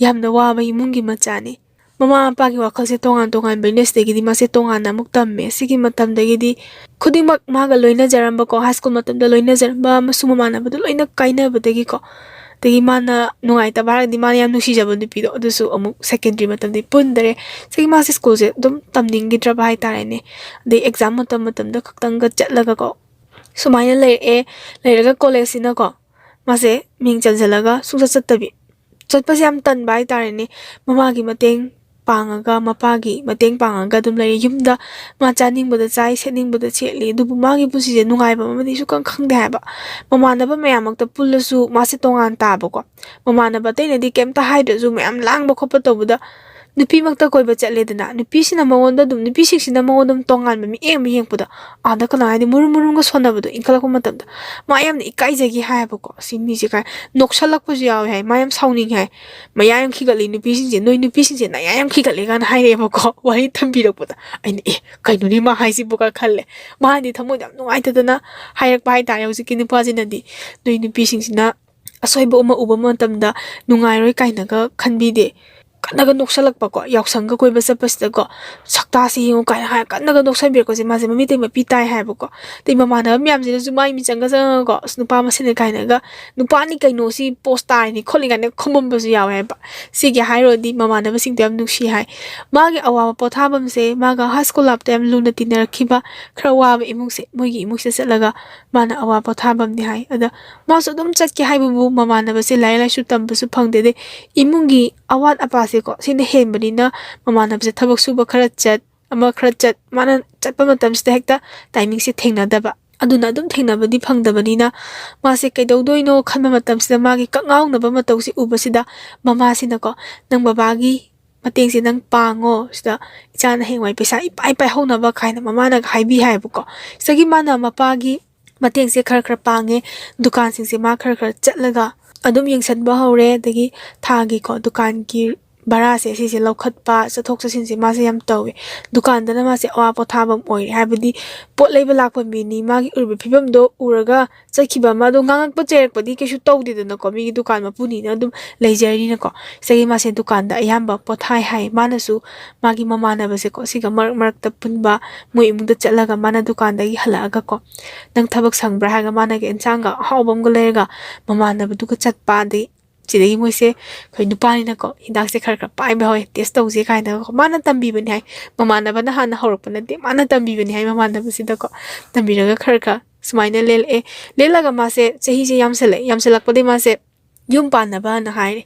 ꯌꯥꯝꯅ ꯋꯥꯕ ꯏꯃꯨꯡꯒꯤ ꯃꯆꯥꯅꯤ꯫ ꯃꯃꯥ ꯃꯄꯥꯒꯤ ꯋꯥꯈꯜꯁꯦ ꯇꯣꯉꯥꯟ ꯇꯣꯉꯥꯟꯕꯅꯤꯅ ꯁꯤꯗꯒꯤꯗꯤ ꯃꯥꯁꯦ ꯇꯣꯉꯥꯟꯅ ꯑꯃꯨꯛ ꯇꯝꯃꯦ꯫ ꯁꯤꯒꯤ ꯃꯇꯝꯗꯒꯤꯗꯤ ꯈꯨꯗꯤꯡꯃꯛ ꯃꯥꯒ ꯂꯣꯏꯅꯖꯔꯝꯕꯀꯣ, ꯍꯥꯏ ꯁ꯭ꯀꯨꯜ ꯃꯇꯝꯗ ꯂꯣꯏꯅꯖꯔꯝꯕ ꯑꯃꯁꯨꯡ ꯃꯃꯥꯟꯅꯕꯗꯨ ꯂꯣꯏꯅ ꯀꯥꯏꯅꯕꯗꯒꯤꯀꯣ, ꯑꯗꯒꯤ ꯃꯥꯅ ꯅꯨꯡꯉꯥꯏꯇꯕ ꯍꯥꯏꯔꯒꯗꯤ ꯃꯥꯅ ꯌꯥꯝ ꯅꯨꯡꯁꯤꯖꯕ ꯅꯨꯄꯤꯗꯣ ꯑꯗꯨꯁꯨ ꯑꯃꯨꯛ ꯁꯦꯀꯦꯟꯗꯔꯤ ꯃꯇꯝꯗꯤ ꯄꯨꯟꯗꯔꯦ꯫ ꯁꯤꯒꯤ ꯃꯥꯁꯦ ꯁ꯭ꯀꯨꯜꯁꯦ ꯑꯗꯨꯝ ꯇꯝꯅꯤꯡꯈꯤꯗ꯭ꯔꯕ ꯍꯥꯏꯇꯥꯔꯦꯅꯦ꯫ ꯑꯗꯩ ꯑꯦꯛꯖꯥꯝ ꯃꯇꯝ ꯃꯇꯝꯗ ꯈꯛꯇꯪꯒ ꯆꯠꯂꯒꯀꯣ, ꯁꯨꯃꯥꯏꯅ ꯂꯩꯔꯛꯑꯦ꯫ ꯂꯩꯔꯒ ꯀꯣꯂꯦꯖꯁꯤꯅꯀꯣ ꯃꯥꯁꯦ ꯃꯤꯡ ꯆꯟꯁꯤꯜꯂꯒ ꯁꯨꯡꯆꯠ ꯆꯠꯇꯕꯤ꯫ ꯆꯠꯄꯁꯦ ꯌꯥꯝ ꯇꯟꯕ ꯍꯥꯏꯇꯥꯔꯦꯅꯦ꯫ ꯃꯃꯥꯒꯤ ꯃꯇꯦꯡ ꯄꯥꯡꯉꯒ, ꯃꯄꯥꯒꯤ ꯃꯇꯦꯡ ꯄꯥꯡꯉꯒ ꯑꯗꯨꯝ ꯂꯩꯔꯦ꯫ ꯌꯨꯝꯗ ꯃꯥ ꯆꯥꯅꯤꯡꯕꯗ ꯆꯥꯏ, ꯁꯦꯠꯅꯤꯡꯕꯗ ꯁꯦꯠꯂꯤ꯫ ꯑꯗꯨꯕꯨ ꯃꯥꯒꯤ ꯄꯨꯟꯁꯤꯁꯦ ꯅꯨꯡꯉꯥꯏꯕ ꯑꯃꯗꯤ ꯁꯨꯛꯈꯪ ꯈꯪꯗꯦ ꯍꯥꯏꯕ꯫ ꯃꯃꯥꯟꯅꯕ ꯃꯌꯥꯝ ꯃꯔꯛꯇ ꯄꯨꯜꯂꯁꯨ ꯃꯥꯁꯦ ꯇꯣꯉꯥꯟ ꯇꯥꯕꯀꯣ꯫ ꯃꯃꯥꯟꯅꯕ ꯑꯇꯩꯅꯗꯤ ꯀꯩꯝꯇ ꯍꯥꯏꯗ꯭ꯔꯁꯨ ꯃꯌꯥꯝ ꯂꯥꯡꯕ ꯈꯣꯠꯄ ꯇꯧꯕꯗ ꯅꯨꯄꯤꯃꯛꯇ ꯀꯣꯏꯕ ꯆꯠꯂꯦꯗꯅ, ꯅꯨꯄꯤꯁꯤꯅ ꯃꯉꯣꯟꯗ ꯑꯗꯨꯝ, ꯅꯨꯄꯤꯁꯤꯡꯁꯤꯅ ꯃꯉꯣꯟꯗ ꯑꯗꯨꯝ ꯇꯣꯉꯥꯟꯕ ꯃꯤꯠꯌꯦꯡ ꯑꯃ ꯌꯦꯡꯉꯛꯄꯗꯣ, ꯑꯥꯗ ꯀꯅꯥ ꯍꯥꯏꯗꯤ ꯃꯨꯔꯨꯝ ꯃꯨꯔꯨꯝꯒ ꯁꯣꯟꯅꯕꯗꯣ ꯏꯟꯈꯠꯂꯛꯄ ꯃꯇꯝꯗ ꯃꯥ ꯌꯥꯝꯅ ꯏꯀꯥꯏꯖꯈꯤ ꯍꯥꯏꯌꯦꯕꯀꯣ꯫ ꯑꯁꯤ ꯃꯤꯁꯦ ꯀꯥꯏ ꯅꯣꯛꯁꯜꯂꯛꯄꯁꯨ ꯌꯥꯎꯋꯦ ꯍꯥꯏ꯫ ꯃꯥ ꯌꯥꯝ ꯁꯥꯎꯅꯤꯡꯉꯦ ꯍꯥꯏ꯫ "ꯃꯌꯥ ꯌꯥꯝ ꯈꯤꯒꯠꯂꯤ ꯅꯨꯄꯤꯁꯤꯡꯁꯦ, ꯅꯣꯏ ꯅꯨꯄꯤꯁꯤꯡꯁꯦ ꯅꯌꯥ ꯌꯥꯝ ꯈꯤꯒꯠꯂꯦ" ꯀꯥꯏꯅ ꯍꯥꯏꯔꯛꯑꯦꯕꯀꯣ꯫ ꯋꯥꯍꯩ ꯊꯝꯕꯤꯔꯛꯄꯗ ꯑꯩꯅ, "ꯑꯦ, ꯀꯩꯅꯣꯅꯦ ꯃꯥ ꯍꯥꯏꯁꯤꯕꯨ?" ꯀ ꯈꯜꯂꯦ꯫ ꯃꯥꯅꯗꯤ ꯊꯃꯣꯏꯗ ꯌꯥꯝ ꯅꯨꯡꯉꯥꯏꯇꯗꯅ ꯍꯥꯏꯔꯛꯄ ꯍꯥꯏꯇꯥꯔꯦ꯫ ꯍꯧꯖꯤꯛꯀꯤ ꯅꯨꯄꯥꯁꯤꯅꯗꯤ, "ꯅꯣꯏ ꯅꯨꯄꯤꯁꯤꯡꯁꯤꯅ ꯑꯁꯣꯏꯕ ꯑꯃ ꯎꯕ ꯃꯇꯝꯗ ꯅꯨꯡꯉꯥꯏꯔꯣꯏ ꯀꯥꯏꯅꯒ ꯈꯟꯕꯤꯗꯦ꯫ ꯀꯟꯅꯒ ꯅꯣꯛꯁꯜꯂꯛꯄꯀꯣ, ꯌꯥꯎꯁꯪꯒ ꯀꯣꯏꯕ ꯆꯠꯄꯁꯤꯗꯀꯣ, 'ꯁꯛꯇꯥꯁꯤ ꯌꯦꯡꯉꯨ' ꯀꯥꯏꯅ ꯍꯥꯏꯔ ꯀꯟꯅꯒ ꯅꯣꯛꯁꯟꯕꯤꯔꯛꯄꯁꯦ ꯃꯥꯁꯦ ꯃꯃꯤꯠꯇꯩ ꯃꯄꯤ ꯇꯥꯏ ꯍꯥꯏꯕꯀꯣ꯫ ꯑꯗꯩ ꯃꯃꯥꯟꯅꯕ ꯃꯌꯥꯝꯁꯤꯅꯁꯨ ꯃꯥꯏ ꯃꯤꯆꯪꯒ ꯆꯪꯉꯒꯀꯣ, "ꯑꯁ, ꯅꯨꯄꯥ ꯃꯁꯦꯟꯅꯤ" ꯀꯥꯏꯅꯒ, "ꯅꯨꯄꯥꯅꯤ ꯀꯩꯅꯣ, ꯁꯤ ꯄꯣꯁ ꯇꯥꯔꯤꯅꯤ" ꯈꯣꯠꯂꯤ ꯀꯥꯏꯅ ꯈꯨꯝꯃꯝꯕꯁꯨ ꯌꯥꯎꯋꯦ ꯍꯥꯏꯕ꯫ ꯁꯤꯒꯤ ꯍꯥꯏꯔꯨꯔꯗꯤ ꯃꯃꯥꯟꯅꯕꯁꯤꯡꯗꯣ ꯌꯥꯝ ꯅꯨꯡꯁꯤ ꯍꯥꯏ꯫ ꯃꯥꯒꯤ ꯑꯋꯥꯕ ꯄꯣꯊꯥꯐꯝꯁꯦ ꯃꯥꯒ ꯍꯥꯏ ꯁ꯭ꯀꯨꯜ ꯂꯥꯏꯐꯇ ꯌꯥꯝ ꯂꯨꯅ ꯇꯤꯟꯅꯔꯛꯈꯤꯕ ꯈꯔ ꯋꯥꯕ ꯏꯃꯨꯡꯁꯦ, ꯃꯣꯏꯒꯤ ꯏꯃꯨꯡꯁꯤꯗ ꯆꯠꯂꯒ ꯃꯥꯅ ꯑꯋꯥ ꯄꯣꯊꯥꯐꯝꯅꯤ ꯍꯥꯏ꯫ ꯑꯗ ꯃꯥꯁꯨ ꯑꯗꯨꯝ ꯆꯠꯀꯦ ꯍꯥꯏꯕꯕꯨ ꯃꯃꯥꯟꯅꯕꯁꯦ ꯂꯥꯏꯔꯤꯛ ꯂꯥꯏꯁꯨ ꯇꯝꯕꯁꯨ ꯐꯪꯗꯦ꯫ ꯑꯗꯩ ꯏꯃꯨꯡꯒꯤ ꯑꯋꯥꯠ ꯑꯄꯥꯁꯦꯀꯣ, ꯁꯤꯅ ꯍꯦꯟꯕꯅꯤꯅ ꯃꯃꯥꯟꯅꯕꯁꯦ ꯊꯕꯛ ꯁꯨꯕ ꯈꯔ ꯆꯠ, ꯑꯃ ꯈꯔ ꯆꯠ, ꯃꯥꯅ ꯆꯠꯄ ꯃꯇꯝꯁꯤꯗ ꯍꯦꯛꯇ ꯇꯥꯏꯃꯤꯡꯁꯦ ꯊꯦꯡꯅꯗꯕ꯫ ꯑꯗꯨꯅ ꯑꯗꯨꯝ ꯊꯦꯡꯅꯕꯗꯤ ꯐꯪꯗꯕꯅꯤꯅ ꯃꯥꯁꯦ ꯀꯩꯗꯧꯗꯣꯏꯅꯣ ꯈꯟꯕ ꯃꯇꯝꯁꯤꯗ ꯃꯥꯒꯤ ꯀꯛꯉꯥꯎꯅꯕ ꯃꯇꯧꯁꯦ ꯎꯕꯁꯤꯗ ꯃꯃꯥꯁꯤꯅꯀꯣ, "ꯅꯪ ꯕꯕꯥꯒꯤ ꯃꯇꯦꯡꯁꯦ ꯅꯪ ꯄꯥꯡꯉꯣ, ꯁꯤꯗ ꯏꯆꯥꯅ ꯍꯌꯦꯡꯋꯥꯏ ꯄꯩꯁꯥ ꯏꯄꯥꯏ ꯄꯥꯏꯍꯧꯅꯕ ꯀꯥꯏꯅ ꯃꯃꯥꯅꯒ ꯍꯥꯏꯕꯤ ꯍꯥꯏꯕꯀꯣ꯫ ꯁꯤꯗꯒꯤ ꯃꯥꯅ ꯃꯄꯥꯒꯤ ꯃꯇꯦꯡꯁꯦ ꯈꯔ ꯈꯔ ꯄꯥꯡꯉꯦ, ꯗꯨꯀꯥꯟꯁꯤꯡꯁꯦ ꯃꯥ ꯈꯔ ꯈꯔ ꯆꯠꯂꯒ ꯑꯗꯨꯝ ꯌꯦꯡꯁꯤꯟꯕ ꯍꯧꯔꯦ꯫ ꯑꯗꯒꯤ ꯊꯥꯒꯤꯀꯣ ꯗꯨꯀꯥꯟꯒꯤ ꯚꯔꯥꯁꯦ ꯁꯤꯁꯦ ꯂꯧꯈꯠꯄ, ꯆꯠꯊꯣꯛ ꯆꯠꯁꯤꯟꯁꯦ ꯃꯥꯁꯦ ꯌꯥꯝ ꯇꯧꯋꯦ꯫ ꯗꯨꯀꯥꯟꯗꯅ ꯃꯥꯁꯦ ꯑꯋꯥ ꯄꯣꯊꯥꯐꯝ ꯑꯣꯏꯔꯦ, ꯍꯥꯏꯕꯗꯤ ꯄꯣꯠ ꯂꯩꯕ ꯂꯥꯛꯄ ꯃꯤꯅꯤ, ꯃꯥꯒꯤ ꯎꯔꯤꯕ ꯐꯤꯕꯝꯗꯣ ꯎꯔꯒ ꯆꯠꯈꯤꯕ ꯑꯃ꯫ ꯑꯗꯣ ꯉꯥꯡꯉꯛꯄ ꯆꯩꯔꯛꯄꯗꯤ ꯀꯩꯁꯨ ꯇꯧꯗꯦꯗꯅꯀꯣ, ꯃꯤꯒꯤ ꯗꯨꯀꯥꯟ ꯃꯄꯨꯅꯤꯅ ꯑꯗꯨꯝ ꯂꯩꯖꯔꯤꯅꯀꯣ꯫ ꯁꯤꯗꯒꯤ ꯃꯥꯁꯦ ꯗꯨꯀꯥꯟꯗ ꯑꯌꯥꯝꯕ ꯄꯣꯊꯥꯏ ꯍꯥꯏ꯫ ꯃꯥꯅꯁꯨ ꯃꯥꯒꯤ ꯃꯃꯥꯟꯅꯕꯁꯦꯀꯣ, ꯁꯤꯒ ꯃꯔꯛ ꯃꯔꯛꯇ ꯄꯨꯟꯕ, ꯃꯣꯏ ꯏꯃꯨꯡꯗ ꯆꯠꯂꯒ ꯃꯥꯅ ꯗꯨꯀꯥꯟꯗꯒꯤ ꯍꯜꯂꯛꯑꯒꯀꯣ, "ꯅꯪ ꯊꯕꯛ ꯁꯪꯕ꯭ꯔꯥ?" ꯍꯥꯏꯔꯒ ꯃꯥꯅꯒ ꯏꯟꯁꯥꯡꯒ ꯑꯍꯥꯎꯕ ꯑꯃꯒ ꯂꯩꯔꯒ ꯃꯃꯥꯟꯅꯕꯗꯨꯒ ꯆꯠꯄ꯫ ꯑꯗꯩ ꯁꯤꯗꯒꯤ ꯃꯣꯏꯁꯦ ꯑꯩꯈꯣꯏ ꯅꯨꯄꯥꯅꯤꯅꯀꯣ, ꯍꯤꯗꯥꯛꯁꯦ ꯈꯔ ꯈꯔ ꯄꯥꯏꯕ ꯍꯧꯋꯦ, ꯇꯦꯁ ꯇꯧꯁꯦ ꯀꯥꯏꯅꯀꯣ꯫ ꯃꯥꯅ ꯇꯝꯕꯤꯕꯅꯤ ꯍꯥꯏ, ꯃꯃꯥꯟꯅꯕꯅ ꯍꯥꯟꯅ ꯍꯧꯔꯛꯄ ꯅꯠꯇꯦ, ꯃꯥꯅ ꯇꯝꯕꯤꯕꯅꯤ ꯍꯥꯏ ꯃꯃꯥꯟꯅꯕꯁꯤꯗꯀꯣ꯫ ꯇꯝꯕꯤꯔꯒ ꯈꯔ ꯈꯔ ꯁꯨꯃꯥꯏꯅ ꯂꯦꯜꯂꯛꯑꯦ꯫ ꯂꯦꯜꯂꯒ ꯃꯥꯁꯦ ꯆꯍꯤꯁꯦ ꯌꯥꯝꯁꯜꯂꯛꯑꯦ, ꯌꯥꯝꯁꯜꯂꯛꯄꯗꯒꯤ ꯃꯥꯁꯦ ꯌꯨꯝ ꯄꯥꯟꯅꯕꯅ ꯍꯥꯏꯔꯦ꯫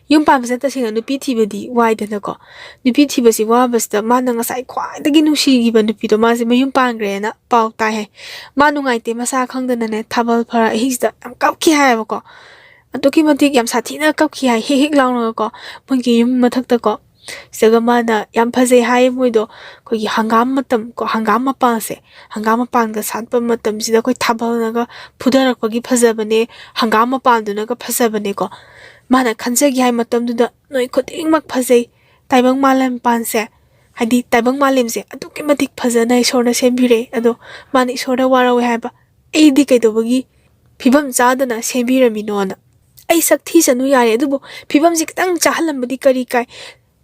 ꯌꯨꯝ ꯄꯥꯟꯕꯁꯦ ꯇꯁꯦꯡꯅ ꯅꯨꯄꯤ ꯊꯤꯕꯗꯤ ꯋꯥꯏꯗꯅꯀꯣ꯫ ꯅꯨꯄꯤ ꯊꯤꯕꯁꯤ ꯋꯥꯕꯁꯤꯗ ꯃꯥꯅ ꯉꯁꯥꯏ ꯈ꯭ꯋꯥꯏꯗꯒꯤ ꯅꯨꯡꯁꯤꯈꯤꯕ ꯅꯨꯄꯤꯗꯣ ꯃꯥꯁꯦ ꯃꯌꯨꯝ ꯄꯥꯟꯈ꯭ꯔꯦꯅ ꯄꯥꯎ ꯇꯥꯏ ꯍꯥꯏ꯫ ꯃꯥ ꯅꯨꯡꯉꯥꯏꯇꯦ, ꯃꯁꯥ ꯈꯪꯗꯅꯅꯦ, ꯊꯥꯕꯜ ꯐꯔ ꯑꯍꯤꯡꯁꯤꯗ ꯌꯥꯝ ꯀꯞꯈꯤ ꯍꯥꯏꯌꯦꯕꯀꯣ꯫ ꯑꯗꯨꯛꯀꯤ ꯃꯇꯤꯛ ꯌꯥꯝ ꯁꯥꯊꯤꯅ ꯀꯞꯈꯤ ꯍꯥꯏ, ꯍꯤꯛ ꯍꯤꯛ ꯂꯥꯎꯅꯒꯀꯣ, ꯃꯣꯏꯒꯤ ꯌꯨꯝ ꯃꯊꯛꯇꯀꯣ꯫ ꯁꯤꯗꯒ ꯃꯥꯅ ꯌꯥꯝ ꯐꯖꯩ ꯍꯥꯏ, ꯃꯣꯏꯗꯣ ꯑꯩꯈꯣꯏꯒꯤ ꯍꯪꯒꯥꯝ ꯃꯇꯝ ꯀꯣ, ꯍꯪꯒꯥꯝ ꯃꯄꯥꯟꯁꯦ, ꯍꯪꯒꯥꯝ ꯃꯄꯥꯟꯒ ꯁꯥꯠꯄ ꯃꯇꯝꯁꯤꯗ ꯑꯩꯈꯣꯏ ꯊꯥꯕꯜꯅꯒ ꯐꯨꯊꯔꯛꯄꯒꯤ ꯐꯖꯕꯅꯦ, ꯍꯪꯒꯥꯝ ꯃꯄꯥꯟꯗꯨꯅꯒ ꯐꯖꯕꯅꯦꯀꯣ꯫ ꯃꯥꯅ ꯈꯟꯖꯈꯤ ꯍꯥꯏ ꯃꯇꯝꯗꯨꯗ, "ꯅꯣꯏ ꯈꯨꯗꯤꯡꯃꯛ ꯐꯖꯩ, ꯇꯥꯏꯕꯪ ꯃꯥꯂꯦꯝ ꯄꯥꯟꯁꯦ", ꯍꯥꯏꯗꯤ ꯇꯥꯏꯕꯪ ꯃꯥꯂꯦꯝꯁꯦ ꯑꯗꯨꯛꯀꯤ ꯃꯇꯤꯛ ꯐꯖꯅ ꯏꯁꯣꯔꯅ ꯁꯦꯝꯕꯤꯔꯦ, ꯑꯗꯣ ꯃꯥꯅ ꯏꯁꯣꯔꯗ ꯋꯥꯔꯧꯋꯦ ꯍꯥꯏꯕ, "ꯑꯩꯗꯤ ꯀꯩꯗꯧꯕꯒꯤ ꯐꯤꯕꯝ ꯆꯥꯗꯅ ꯁꯦꯝꯕꯤꯔꯝꯃꯤꯅꯣꯅ? ꯑꯩ ꯁꯛ ꯊꯤꯁꯅꯨ ꯌꯥꯔꯦ, ꯑꯗꯨꯕꯨ ꯐꯤꯕꯝꯁꯤ ꯈꯤꯇꯪ ꯆꯥꯍꯜꯂꯝꯕꯗꯤ ꯀꯔꯤ ꯀꯥꯏ?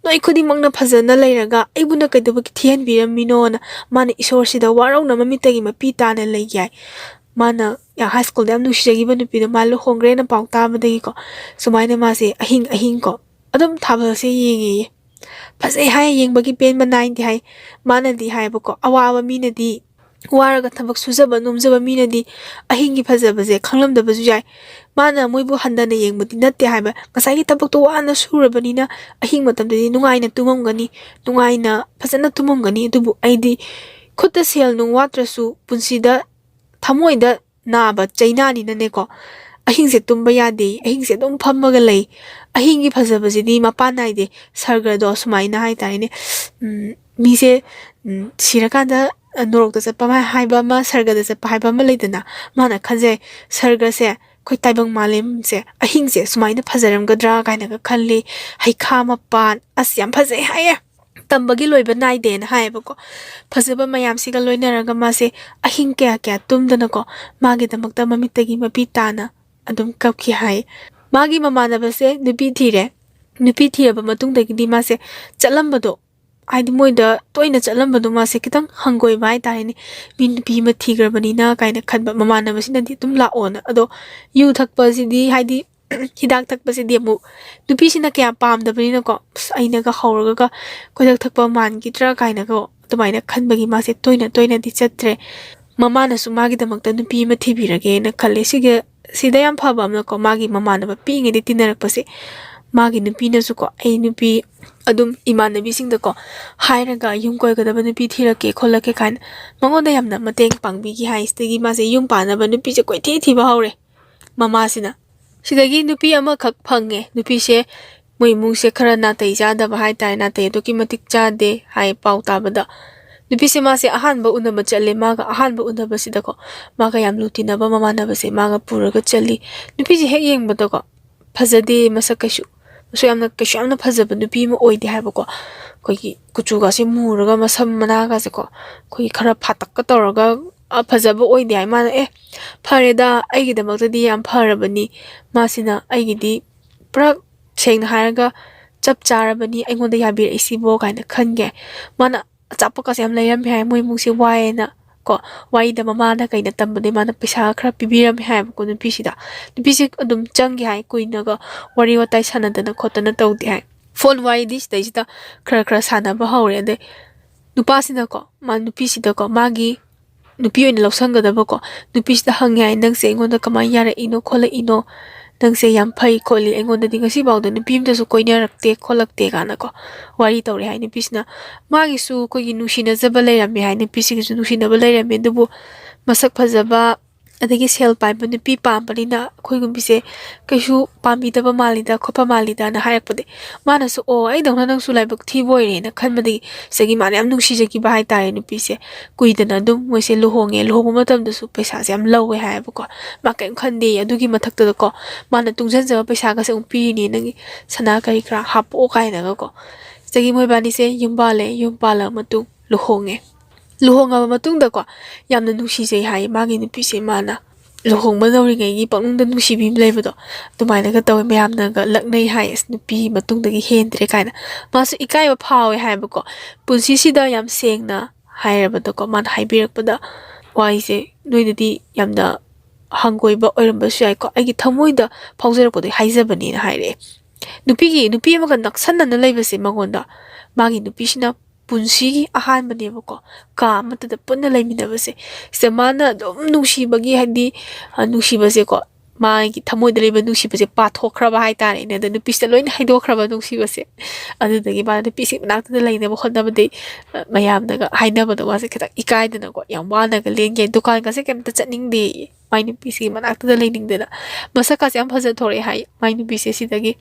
ꯅꯣꯏ ꯈꯨꯗꯤꯡꯃꯛꯅ ꯐꯖꯅ ꯂꯩꯔꯒ ꯑꯩꯕꯨꯅ ꯀꯩꯗꯧꯕꯒꯤ ꯊꯤꯍꯟꯕꯤꯔꯝꯃꯤꯅꯣꯅ?" ꯃꯥꯅ ꯏꯁꯣꯔꯁꯤꯗ ꯋꯥꯔꯧꯅ ꯃꯃꯤꯠꯇꯒꯤ ꯃꯄꯤ ꯇꯥꯅ ꯂꯩꯈꯤ ꯍꯥꯏ꯫ ꯃꯥꯅ ꯍꯥꯏ ꯁ꯭ꯀꯨꯜꯗ ꯌꯥꯝ ꯅꯨꯡꯁꯤꯖꯈꯤꯕ ꯅꯨꯄꯤꯗꯣ ꯃꯥ ꯂꯨꯍꯣꯡꯈ꯭ꯔꯦꯅ ꯄꯥꯎ ꯇꯥꯕꯗꯒꯤꯀꯣ, ꯁꯨꯃꯥꯏꯅ ꯃꯥꯁꯦ ꯑꯍꯤꯡ ꯑꯍꯤꯡ ꯀꯣ ꯑꯗꯨꯝ ꯊꯥꯕꯜꯁꯦ ꯌꯦꯡꯉꯦꯌꯦ꯫ ꯐꯖꯩ ꯍꯥꯏ, ꯌꯦꯡꯕꯒꯤ ꯄꯦꯟꯕ ꯅꯥꯏꯗꯦ ꯍꯥꯏ꯫ ꯃꯥꯅꯗꯤ ꯍꯥꯏꯕꯀꯣ, ꯑꯋꯥꯕ ꯃꯤꯅꯗꯤ, ꯋꯥꯔꯒ ꯊꯕꯛ ꯁꯨꯖꯕ ꯅꯣꯝꯖꯕ ꯃꯤꯅꯗꯤ ꯑꯍꯤꯡꯒꯤ ꯐꯖꯕꯁꯦ ꯈꯪꯂꯝꯗꯕꯁꯨ ꯌꯥꯏ꯫ ꯃꯥꯅ ꯃꯣꯏꯕꯨ ꯍꯟꯊꯅ ꯌꯦꯡꯕꯗꯤ ꯅꯠꯇꯦ ꯍꯥꯏꯕ, ꯉꯁꯥꯏꯒꯤ ꯊꯕꯛꯇꯣ ꯋꯥꯅ ꯁꯨꯔꯕꯅꯤꯅ ꯑꯍꯤꯡ ꯃꯇꯝꯗꯗꯤ ꯅꯨꯡꯉꯥꯏꯅ ꯇꯨꯝꯃꯝꯒꯅꯤ, ꯅꯨꯡꯉꯥꯏꯅ ꯐꯖꯅ ꯇꯨꯝꯃꯝꯒꯅꯤ꯫ ꯑꯗꯨꯕꯨ ꯑꯩꯗꯤ ꯈꯨꯠꯇ ꯁꯦꯜ ꯅꯨꯡ ꯋꯥꯠꯇ꯭ꯔꯁꯨ ꯄꯨꯟꯁꯤꯗ ꯊꯃꯣꯏꯗ ꯅꯥꯕ ꯆꯩꯅꯥꯅꯤꯅꯅꯦꯀꯣ, ꯑꯍꯤꯡꯁꯦ ꯇꯨꯝꯕ ꯌꯥꯗꯦ, ꯑꯍꯤꯡꯁꯦ ꯑꯗꯨꯝ ꯐꯝꯃꯒ ꯂꯩ꯫ ꯑꯍꯤꯡꯒꯤ ꯐꯖꯕꯁꯤꯗꯤ ꯃꯄꯥꯟ ꯅꯥꯏꯗꯦ꯫ ꯁꯔꯒꯗꯣ ꯁꯨꯃꯥꯏꯅ ꯍꯥꯏꯇꯥꯔꯦꯅꯦ, ꯎꯝ, ꯃꯤꯁꯦ, ꯎꯝ, ꯁꯤꯔꯀꯥꯟꯗ, ꯑ, ꯅꯣꯔꯣꯛꯇ ꯆꯠꯄ ꯑꯃ ꯍꯥꯏꯕ ꯑꯃ, ꯁꯔꯒꯗ ꯆꯠꯄ ꯍꯥꯏꯕ ꯑꯃ ꯂꯩꯗꯅ, ꯃꯥꯅ ꯈꯟꯖꯩ, "ꯁꯔꯒꯁꯦ, ꯑꯩꯈꯣꯏ ꯇꯥꯏꯕꯪ ꯃꯥꯂꯦꯝꯁꯦ, ꯑꯍꯤꯡꯁꯦ ꯁꯨꯃꯥꯏꯅ ꯐꯖꯔꯝꯒꯗ꯭ꯔꯥ?" ꯀꯥꯏꯅꯒ ꯈꯜꯂꯤ꯫ ꯍꯩꯈꯥ ꯃꯄꯥꯟ, ꯑꯁ, ꯌꯥꯝ ꯐꯖꯩ ꯍꯥꯏꯌꯦ꯫ ꯇꯝꯕꯒꯤ ꯂꯣꯏꯕ ꯅꯥꯏꯗꯦꯅ ꯍꯥꯏꯌꯦꯕꯀꯣ꯫ ꯐꯖꯕ ꯃꯌꯥꯝꯁꯤꯒ ꯂꯣꯏꯅꯔꯒ ꯃꯥꯁꯦ ꯑꯍꯤꯡ ꯀꯌꯥ ꯀꯌꯥ ꯇꯨꯝꯗꯅꯀꯣ, ꯃꯥꯒꯤꯗꯃꯛꯇ ꯃꯃꯤꯠꯇꯒꯤ ꯃꯄꯤ ꯇꯥꯅ ꯑꯗꯨꯝ ꯀꯞꯈꯤ ꯍꯥꯏ꯫ ꯃꯥꯒꯤ ꯃꯃꯥꯟꯅꯕꯁꯦ ꯅꯨꯄꯤ ꯊꯤꯔꯦ꯫ ꯅꯨꯄꯤ ꯊꯤꯔꯕ ꯃꯇꯨꯡꯗꯒꯤꯗꯤ ꯃꯥꯁꯦ ꯆꯠꯂꯝꯕꯗꯣ, ꯍꯥꯏꯗꯤ ꯃꯣꯏꯗ ꯇꯣꯏꯅ ꯆꯠꯂꯝꯕꯗꯣ ꯃꯥꯁꯦ ꯈꯤꯇꯪ ꯍꯪꯒꯣꯏꯕ ꯍꯥꯏꯇꯥꯔꯦꯅꯦ꯫ "ꯃꯤ ꯅꯨꯄꯤ ꯑꯃ ꯊꯤꯈ꯭ꯔꯕꯅꯤꯅ" ꯀꯥꯏꯅ ꯈꯟꯕ, ꯃꯃꯥꯟꯅꯕꯁꯤꯅꯗꯤ ꯑꯗꯨꯝ ꯂꯥꯛꯑꯣꯅ꯫ ꯑꯗꯣ ꯌꯨ ꯊꯛꯄꯁꯤꯗꯤ, ꯍꯥꯏꯗꯤ ꯍꯤꯗꯥꯛ ꯊꯛꯄꯁꯤꯗꯤ ꯑꯃꯨꯛ ꯅꯨꯄꯤꯁꯤꯅ ꯀꯌꯥ ꯄꯥꯝꯗꯕꯅꯤꯅꯀꯣ, "ꯑꯁ, ꯑꯩꯅꯒ ꯍꯧꯔꯒ ꯀꯣꯏꯊꯛ ꯊꯛꯄ ꯃꯥꯟꯈꯤꯗ꯭ꯔꯥ?" ꯀꯥꯏꯅꯒ ꯑꯗꯨꯃꯥꯏꯅ ꯈꯟꯕꯒꯤ ꯃꯥꯁꯦ ꯇꯣꯏꯅ ꯇꯣꯏꯅꯗꯤ ꯆꯠꯇ꯭ꯔꯦ꯫ ꯃꯃꯥꯅꯁꯨ ꯃꯥꯒꯤꯗꯃꯛꯇ ꯅꯨꯄꯤ ꯑꯃ ꯊꯤꯕꯤꯔꯒꯦꯅ ꯈꯜꯂꯦ꯫ ꯁꯤꯒ, ꯁꯤꯗ ꯌꯥꯝ ꯐꯕ ꯑꯃꯅꯀꯣ, ꯃꯥꯒꯤ ꯃꯃꯥꯟꯅꯕ ꯄꯤꯛꯏꯉꯩꯗ ꯇꯤꯟꯅꯔꯛꯄꯁꯦ, ꯃꯥꯒꯤ ꯅꯨꯄꯤꯅꯁꯨꯀꯣ, "ꯑꯩ ꯅꯨꯄꯤ ꯑꯗꯨꯝ ꯏꯃꯥꯟꯅꯕꯤꯁꯤꯡꯗꯀꯣ ꯍꯥꯏꯔꯒ ꯌꯨꯝ ꯀꯣꯏꯒꯗꯕ ꯅꯨꯄꯤ ꯊꯤꯔꯛꯀꯦ ꯈꯣꯠꯂꯛꯀꯦ" ꯀꯥꯏꯅ ꯃꯉꯣꯟꯗ ꯌꯥꯝꯅ ꯃꯇꯦꯡ ꯄꯥꯡꯕꯤꯈꯤ ꯍꯥꯏ꯫ ꯁꯤꯗꯒꯤ ꯃꯥꯁꯦ ꯌꯨꯝ ꯄꯥꯟꯅꯕ ꯅꯨꯄꯤꯁꯦ ꯀꯣꯏꯊꯤ ꯊꯤꯕ ꯍꯧꯔꯦ꯫ ꯃꯃꯥꯁꯤꯅ꯫ ꯁꯤꯗꯒꯤ ꯅꯨꯄꯤ ꯑꯃꯈꯛ ꯐꯪꯉꯦ꯫ ꯅꯨꯄꯤꯁꯦ ꯃꯣꯏ ꯏꯃꯨꯡꯁꯦ ꯈꯔ ꯅꯥꯇꯩ ꯆꯥꯗꯕ ꯍꯥꯏꯇꯥꯔꯦ, ꯅꯥꯇꯩ ꯑꯗꯨꯛꯀꯤ ꯃꯇꯤꯛ ꯆꯥꯗꯦ ꯍꯥꯏ ꯄꯥꯎ ꯇꯥꯕꯗ꯫ ꯅꯨꯄꯤꯁꯦ ꯃꯥꯁꯦ ꯑꯍꯥꯟꯕ ꯎꯅꯕ ꯆꯠꯂꯦ꯫ ꯃꯥꯒ ꯑꯍꯥꯟꯕ ꯎꯅꯕꯁꯤꯗꯀꯣ, ꯃꯥꯒ ꯌꯥꯝ ꯂꯨ ꯇꯤꯟꯅꯕ ꯃꯃꯥꯟꯅꯕꯁꯦ ꯃꯥꯒ ꯄꯨꯔꯒ ꯆꯠꯂꯤ꯫ ꯅꯨꯄꯤꯁꯦ ꯍꯦꯛ ꯌꯦꯡꯕꯗꯀꯣ, ꯐꯖꯗꯦ ꯃꯁꯛ ꯀꯩꯁꯨ꯫ ꯃꯁꯛ ꯌꯥꯝꯅ, ꯀꯩꯁꯨ ꯌꯥꯝꯅ ꯐꯖꯕ ꯅꯨꯄꯤ ꯑꯃ ꯑꯣꯏꯗꯦ ꯍꯥꯏꯕꯀꯣ꯫ ꯑꯩꯈꯣꯏꯒꯤ ꯀꯨꯆꯨꯒꯁꯦ ꯃꯨꯔꯒ ꯃꯁꯝ ꯃꯅꯥꯒꯁꯦꯀꯣ, ꯑꯩꯈꯣꯏꯒꯤ ꯈꯔ ꯐꯥꯇꯛꯀ ꯇꯧꯔꯒ, ꯑ, ꯐꯖꯕ ꯑꯣꯏꯗꯦ ꯍꯥꯏ꯫ ꯃꯥꯅ, "ꯑꯦ, ꯐꯔꯦꯗ, ꯑꯩꯒꯤꯗꯃꯛꯇꯗꯤ ꯌꯥꯝ ꯐꯔꯕꯅꯤ꯫ ꯃꯥꯁꯤꯅ ꯑꯩꯒꯤꯗꯤ ꯄꯨꯔꯥ, ꯁꯦꯡꯅ ꯍꯥꯏꯔꯒ, ꯆꯞ ꯆꯥꯔꯕꯅꯤ, ꯑꯩꯉꯣꯟꯗ ꯌꯥꯕꯤꯔꯛꯏꯁꯤꯕꯣ" ꯀꯥꯏꯅ ꯈꯟꯒꯦ꯫ ꯃꯥꯅ ꯑꯆꯥꯄꯣꯠꯀꯁꯦ ꯌꯥꯝ ꯂꯩꯔꯝꯃꯦ ꯍꯥꯏ, ꯃꯣꯏ ꯏꯃꯨꯡꯁꯦ ꯋꯥꯏꯌꯦꯅ ꯀꯣ꯫ ꯋꯥꯔꯤꯗ ꯃꯃꯥꯅ ꯀꯩꯅ ꯇꯝꯕꯗꯩ ꯃꯥꯅ ꯄꯩꯁꯥ ꯈꯔ ꯄꯤꯕꯤꯔꯝꯃꯦ ꯍꯥꯏꯕꯀꯣ ꯅꯨꯄꯤꯁꯤꯗ꯫ ꯅꯨꯄꯤꯁꯦ ꯑꯗꯨꯝ ꯆꯪꯒꯦ ꯍꯥꯏ, ꯀꯨꯏꯅꯒ ꯋꯥꯔꯤ ꯋꯥꯇꯥꯏ ꯁꯥꯟꯅꯗꯅ ꯈꯣꯠꯇꯅ ꯇꯧꯗꯦ ꯍꯥꯏ꯫ ꯐꯣꯟ ꯋꯥꯔꯤꯗꯤ ꯁꯤꯗꯩꯁꯤꯗ ꯈꯔ ꯈꯔ ꯁꯥꯟꯅꯕ ꯍꯧꯔꯦ꯫ ꯑꯗꯩ ꯅꯨꯄꯥꯁꯤꯅꯀꯣ, ꯃꯥ ꯅꯨꯄꯤꯁꯤꯗꯀꯣ, ꯃꯥꯒꯤ ꯅꯨꯄꯤ ꯑꯣꯏꯅ ꯂꯧꯁꯟꯒꯗꯕꯀꯣ, ꯅꯨꯄꯤꯁꯤꯗ ꯍꯪꯉꯦ ꯍꯥꯏ, "ꯅꯪꯁꯦ ꯑꯩꯉꯣꯟꯗ ꯀꯃꯥꯏꯅ ꯌꯥꯔꯛꯏꯅꯣ ꯈꯣꯠꯂꯛꯏꯅꯣ? ꯅꯪꯁꯦ ꯌꯥꯝ ꯐꯩ ꯈꯣꯠꯂꯤ, ꯑꯩꯉꯣꯟꯗꯗꯤ ꯉꯁꯤꯐꯥꯎꯗ ꯅꯨꯄꯤ ꯑꯝꯇꯁꯨ ꯀꯣꯏꯅꯔꯛꯇꯦ ꯈꯣꯠꯂꯛꯇꯦ" ꯀꯥꯏꯅꯀꯣ ꯋꯥꯔꯤ ꯇꯧꯔꯦ ꯍꯥꯏ ꯅꯨꯄꯤꯁꯤꯅ꯫ ꯃꯥꯒꯤꯁꯨ ꯑꯩꯈꯣꯏꯒꯤ ꯅꯨꯡꯁꯤꯅꯖꯕ ꯂꯩꯔꯝꯃꯦ ꯍꯥꯏ, ꯅꯨꯄꯤꯁꯤꯒꯤꯁꯨ ꯅꯨꯡꯁꯤꯅꯕ ꯂꯩꯔꯝꯃꯦ, ꯑꯗꯨꯕꯨ ꯃꯁꯛ ꯐꯖꯕ ꯑꯗꯒꯤ ꯁꯦꯜ ꯄꯥꯏꯕ ꯅꯨꯄꯤ ꯄꯥꯝꯕꯅꯤꯅ ꯑꯩꯈꯣꯏꯒꯨꯝꯕꯤꯁꯦ ꯀꯩꯁꯨ ꯄꯥꯝꯕꯤꯗꯕ ꯃꯥꯜꯂꯤꯗ, ꯈꯣꯠꯄ ꯃꯥꯜꯂꯤꯗꯅ ꯍꯥꯏꯔꯛꯄꯗꯒꯤ ꯃꯥꯅꯁꯨ, "ꯑꯣ, ꯑꯩꯗꯧꯅ ꯅꯪꯁꯨ ꯂꯥꯏꯕꯛ ꯊꯤꯕ ꯑꯣꯏꯔꯦꯅ" ꯈꯟꯕꯗꯒꯤ ꯁꯤꯗꯒꯤ ꯃꯥꯅ ꯌꯥꯝ ꯅꯨꯡꯁꯤꯖꯈꯤꯕ ꯍꯥꯏꯇꯥꯔꯦ ꯅꯨꯄꯤꯁꯦ꯫ ꯀꯨꯏꯗꯅ ꯑꯗꯨꯝ ꯃꯣꯏꯁꯦ ꯂꯨꯍꯣꯡꯉꯦ꯫ ꯂꯨꯍꯣꯡꯕ ꯃꯇꯝꯗꯁꯨ ꯄꯩꯁꯥꯁꯦ ꯌꯥꯝ ꯂꯧꯋꯦ ꯍꯥꯏꯌꯦꯕꯀꯣ꯫ ꯃꯥ ꯀꯔꯤꯝ ꯈꯟꯗꯦ꯫ ꯑꯗꯨꯒꯤ ꯃꯊꯛꯇꯗꯀꯣ, ꯃꯥꯅ ꯇꯨꯡꯁꯤꯟꯖꯕ ꯄꯩꯁꯥꯒꯁꯦ ꯑꯃꯨꯛ ꯄꯤꯔꯤꯅꯤ, "ꯅꯪꯒꯤ ꯁꯅꯥ ꯀꯔꯤ ꯀꯔꯥ ꯍꯥꯞꯄꯛꯑꯣ" ꯀꯥꯏꯅꯒꯀꯣ꯫ ꯁꯤꯗꯒꯤ ꯃꯣꯏꯕꯥꯅꯤꯁꯦ ꯌꯨꯝ ꯄꯥꯜꯂꯦ꯫ ꯌꯨꯝ ꯄꯥꯜꯂꯕ ꯃꯇꯨꯡ ꯂꯨꯍꯣꯡꯉꯦ꯫ ꯂꯨꯍꯣꯡꯉꯕ ꯃꯇꯨꯡꯗꯀꯣ, ꯌꯥꯝꯅ ꯅꯨꯡꯁꯤꯖꯩ ꯍꯥꯏ ꯃꯥꯒꯤ ꯅꯨꯄꯤꯁꯦ꯫ ꯃꯥꯅ ꯂꯨꯍꯣꯡꯕ ꯅꯧꯔꯤꯉꯩꯒꯤ ꯄꯛꯅꯨꯡꯗ ꯅꯨꯡꯁꯤꯕꯤ ꯑꯃ ꯂꯩꯕꯗꯣ, ꯑꯗꯨꯃꯥꯏꯅꯒ ꯇꯧꯋꯦ꯫ ꯃꯌꯥꯝꯅꯒ ꯂꯛꯅꯩ ꯍꯥꯏ, "ꯑꯁ, ꯅꯨꯄꯤ ꯃꯇꯨꯡꯗꯒꯤ ꯍꯦꯟꯗ꯭ꯔꯦ" ꯀꯥꯏꯅ꯫ ꯃꯥꯁꯨ ꯏꯀꯥꯏꯕ ꯐꯥꯎꯋꯦ ꯍꯥꯏꯕꯀꯣ꯫ ꯄꯨꯟꯁꯤꯁꯤꯗ ꯌꯥꯝ ꯁꯦꯡꯅ ꯍꯥꯏꯔꯕꯗꯀꯣ, ꯃꯥꯅ ꯍꯥꯏꯕꯤꯔꯛꯄꯗ, "ꯋꯥꯍꯩꯁꯦ ꯅꯣꯏꯗꯗꯤ ꯌꯥꯝꯅ ꯍꯪꯒꯣꯏꯕ ꯑꯣꯏꯔꯝꯕꯁꯨ ꯌꯥꯏꯀꯣ, ꯑꯩꯒꯤ ꯊꯃꯣꯏꯗ ꯐꯥꯎꯖꯔꯛꯄꯗꯒꯤ ꯍꯥꯏꯖꯕꯅꯦꯅ" ꯍꯥꯏꯔꯛꯑꯦ꯫ ꯅꯨꯄꯤꯒꯤ, ꯅꯨꯄꯤ ꯑꯃꯒ ꯅꯛꯁꯟꯅꯅ ꯂꯩꯕꯁꯦ ꯃꯉꯣꯟꯗ ꯃꯥꯒꯤ ꯅꯨꯄꯤꯁꯤꯅ ꯄꯨꯟꯁꯤꯒꯤ ꯑꯍꯥꯟꯕꯅꯦꯕꯀꯣ, ꯀꯥ ꯑꯃꯠꯇꯗ ꯄꯨꯟꯅ ꯂꯩꯃꯤꯟꯅꯕꯁꯦ꯫ ꯁꯤꯗ ꯃꯥꯅ ꯑꯗꯨꯝ ꯅꯨꯡꯁꯤꯕꯒꯤ, ꯍꯥꯏꯗꯤ, ꯑ, ꯅꯨꯡꯁꯤꯕꯁꯦꯀꯣ, ꯃꯥꯒꯤ ꯊꯃꯣꯏꯗ ꯂꯩꯕ ꯅꯨꯡꯁꯤꯕꯁꯦ ꯄꯥꯊꯣꯛꯈ꯭ꯔꯕ ꯍꯥꯏꯇꯥꯔꯦꯅꯦ꯫ ꯑꯗ ꯅꯨꯄꯤꯁꯤꯗ ꯂꯣꯏꯅ ꯍꯥꯏꯗꯣꯛꯈ꯭ꯔꯕ ꯅꯨꯡꯁꯤꯕꯁꯦ꯫ ꯑꯗꯨꯗꯒꯤ ꯃꯥꯅ ꯅꯨꯄꯤꯁꯤ ꯃꯅꯥꯛꯇꯗ ꯂꯩꯅꯕ ꯍꯣꯠꯅꯕꯗꯩ, ꯑ, ꯃꯌꯥꯝꯅꯒ ꯍꯥꯏꯅꯕꯗꯣ ꯃꯥꯁꯦ ꯈꯤꯇꯪ ꯏꯀꯥꯏꯗꯅꯀꯣ, ꯌꯥꯝ ꯋꯥꯅꯒ ꯂꯦꯟꯒꯦ꯫ ꯗꯨꯀꯥꯟꯒꯁꯦ ꯀꯩꯝꯇ ꯆꯠꯅꯤꯡꯗꯦꯌꯦ꯫ ꯃꯥꯏ ꯅꯨꯄꯤꯁꯤꯒꯤ ꯃꯅꯥꯛꯇꯗ ꯂꯩꯅꯤꯡꯗꯅ꯫ ꯃꯁꯛꯀꯥꯁꯦ ꯌꯥꯝ ꯐꯖꯊꯣꯔꯛꯑꯦ ꯍꯥꯏ ꯃꯥꯏ ꯅꯨꯄꯤꯁꯦ ꯁꯤꯗꯒꯤ꯫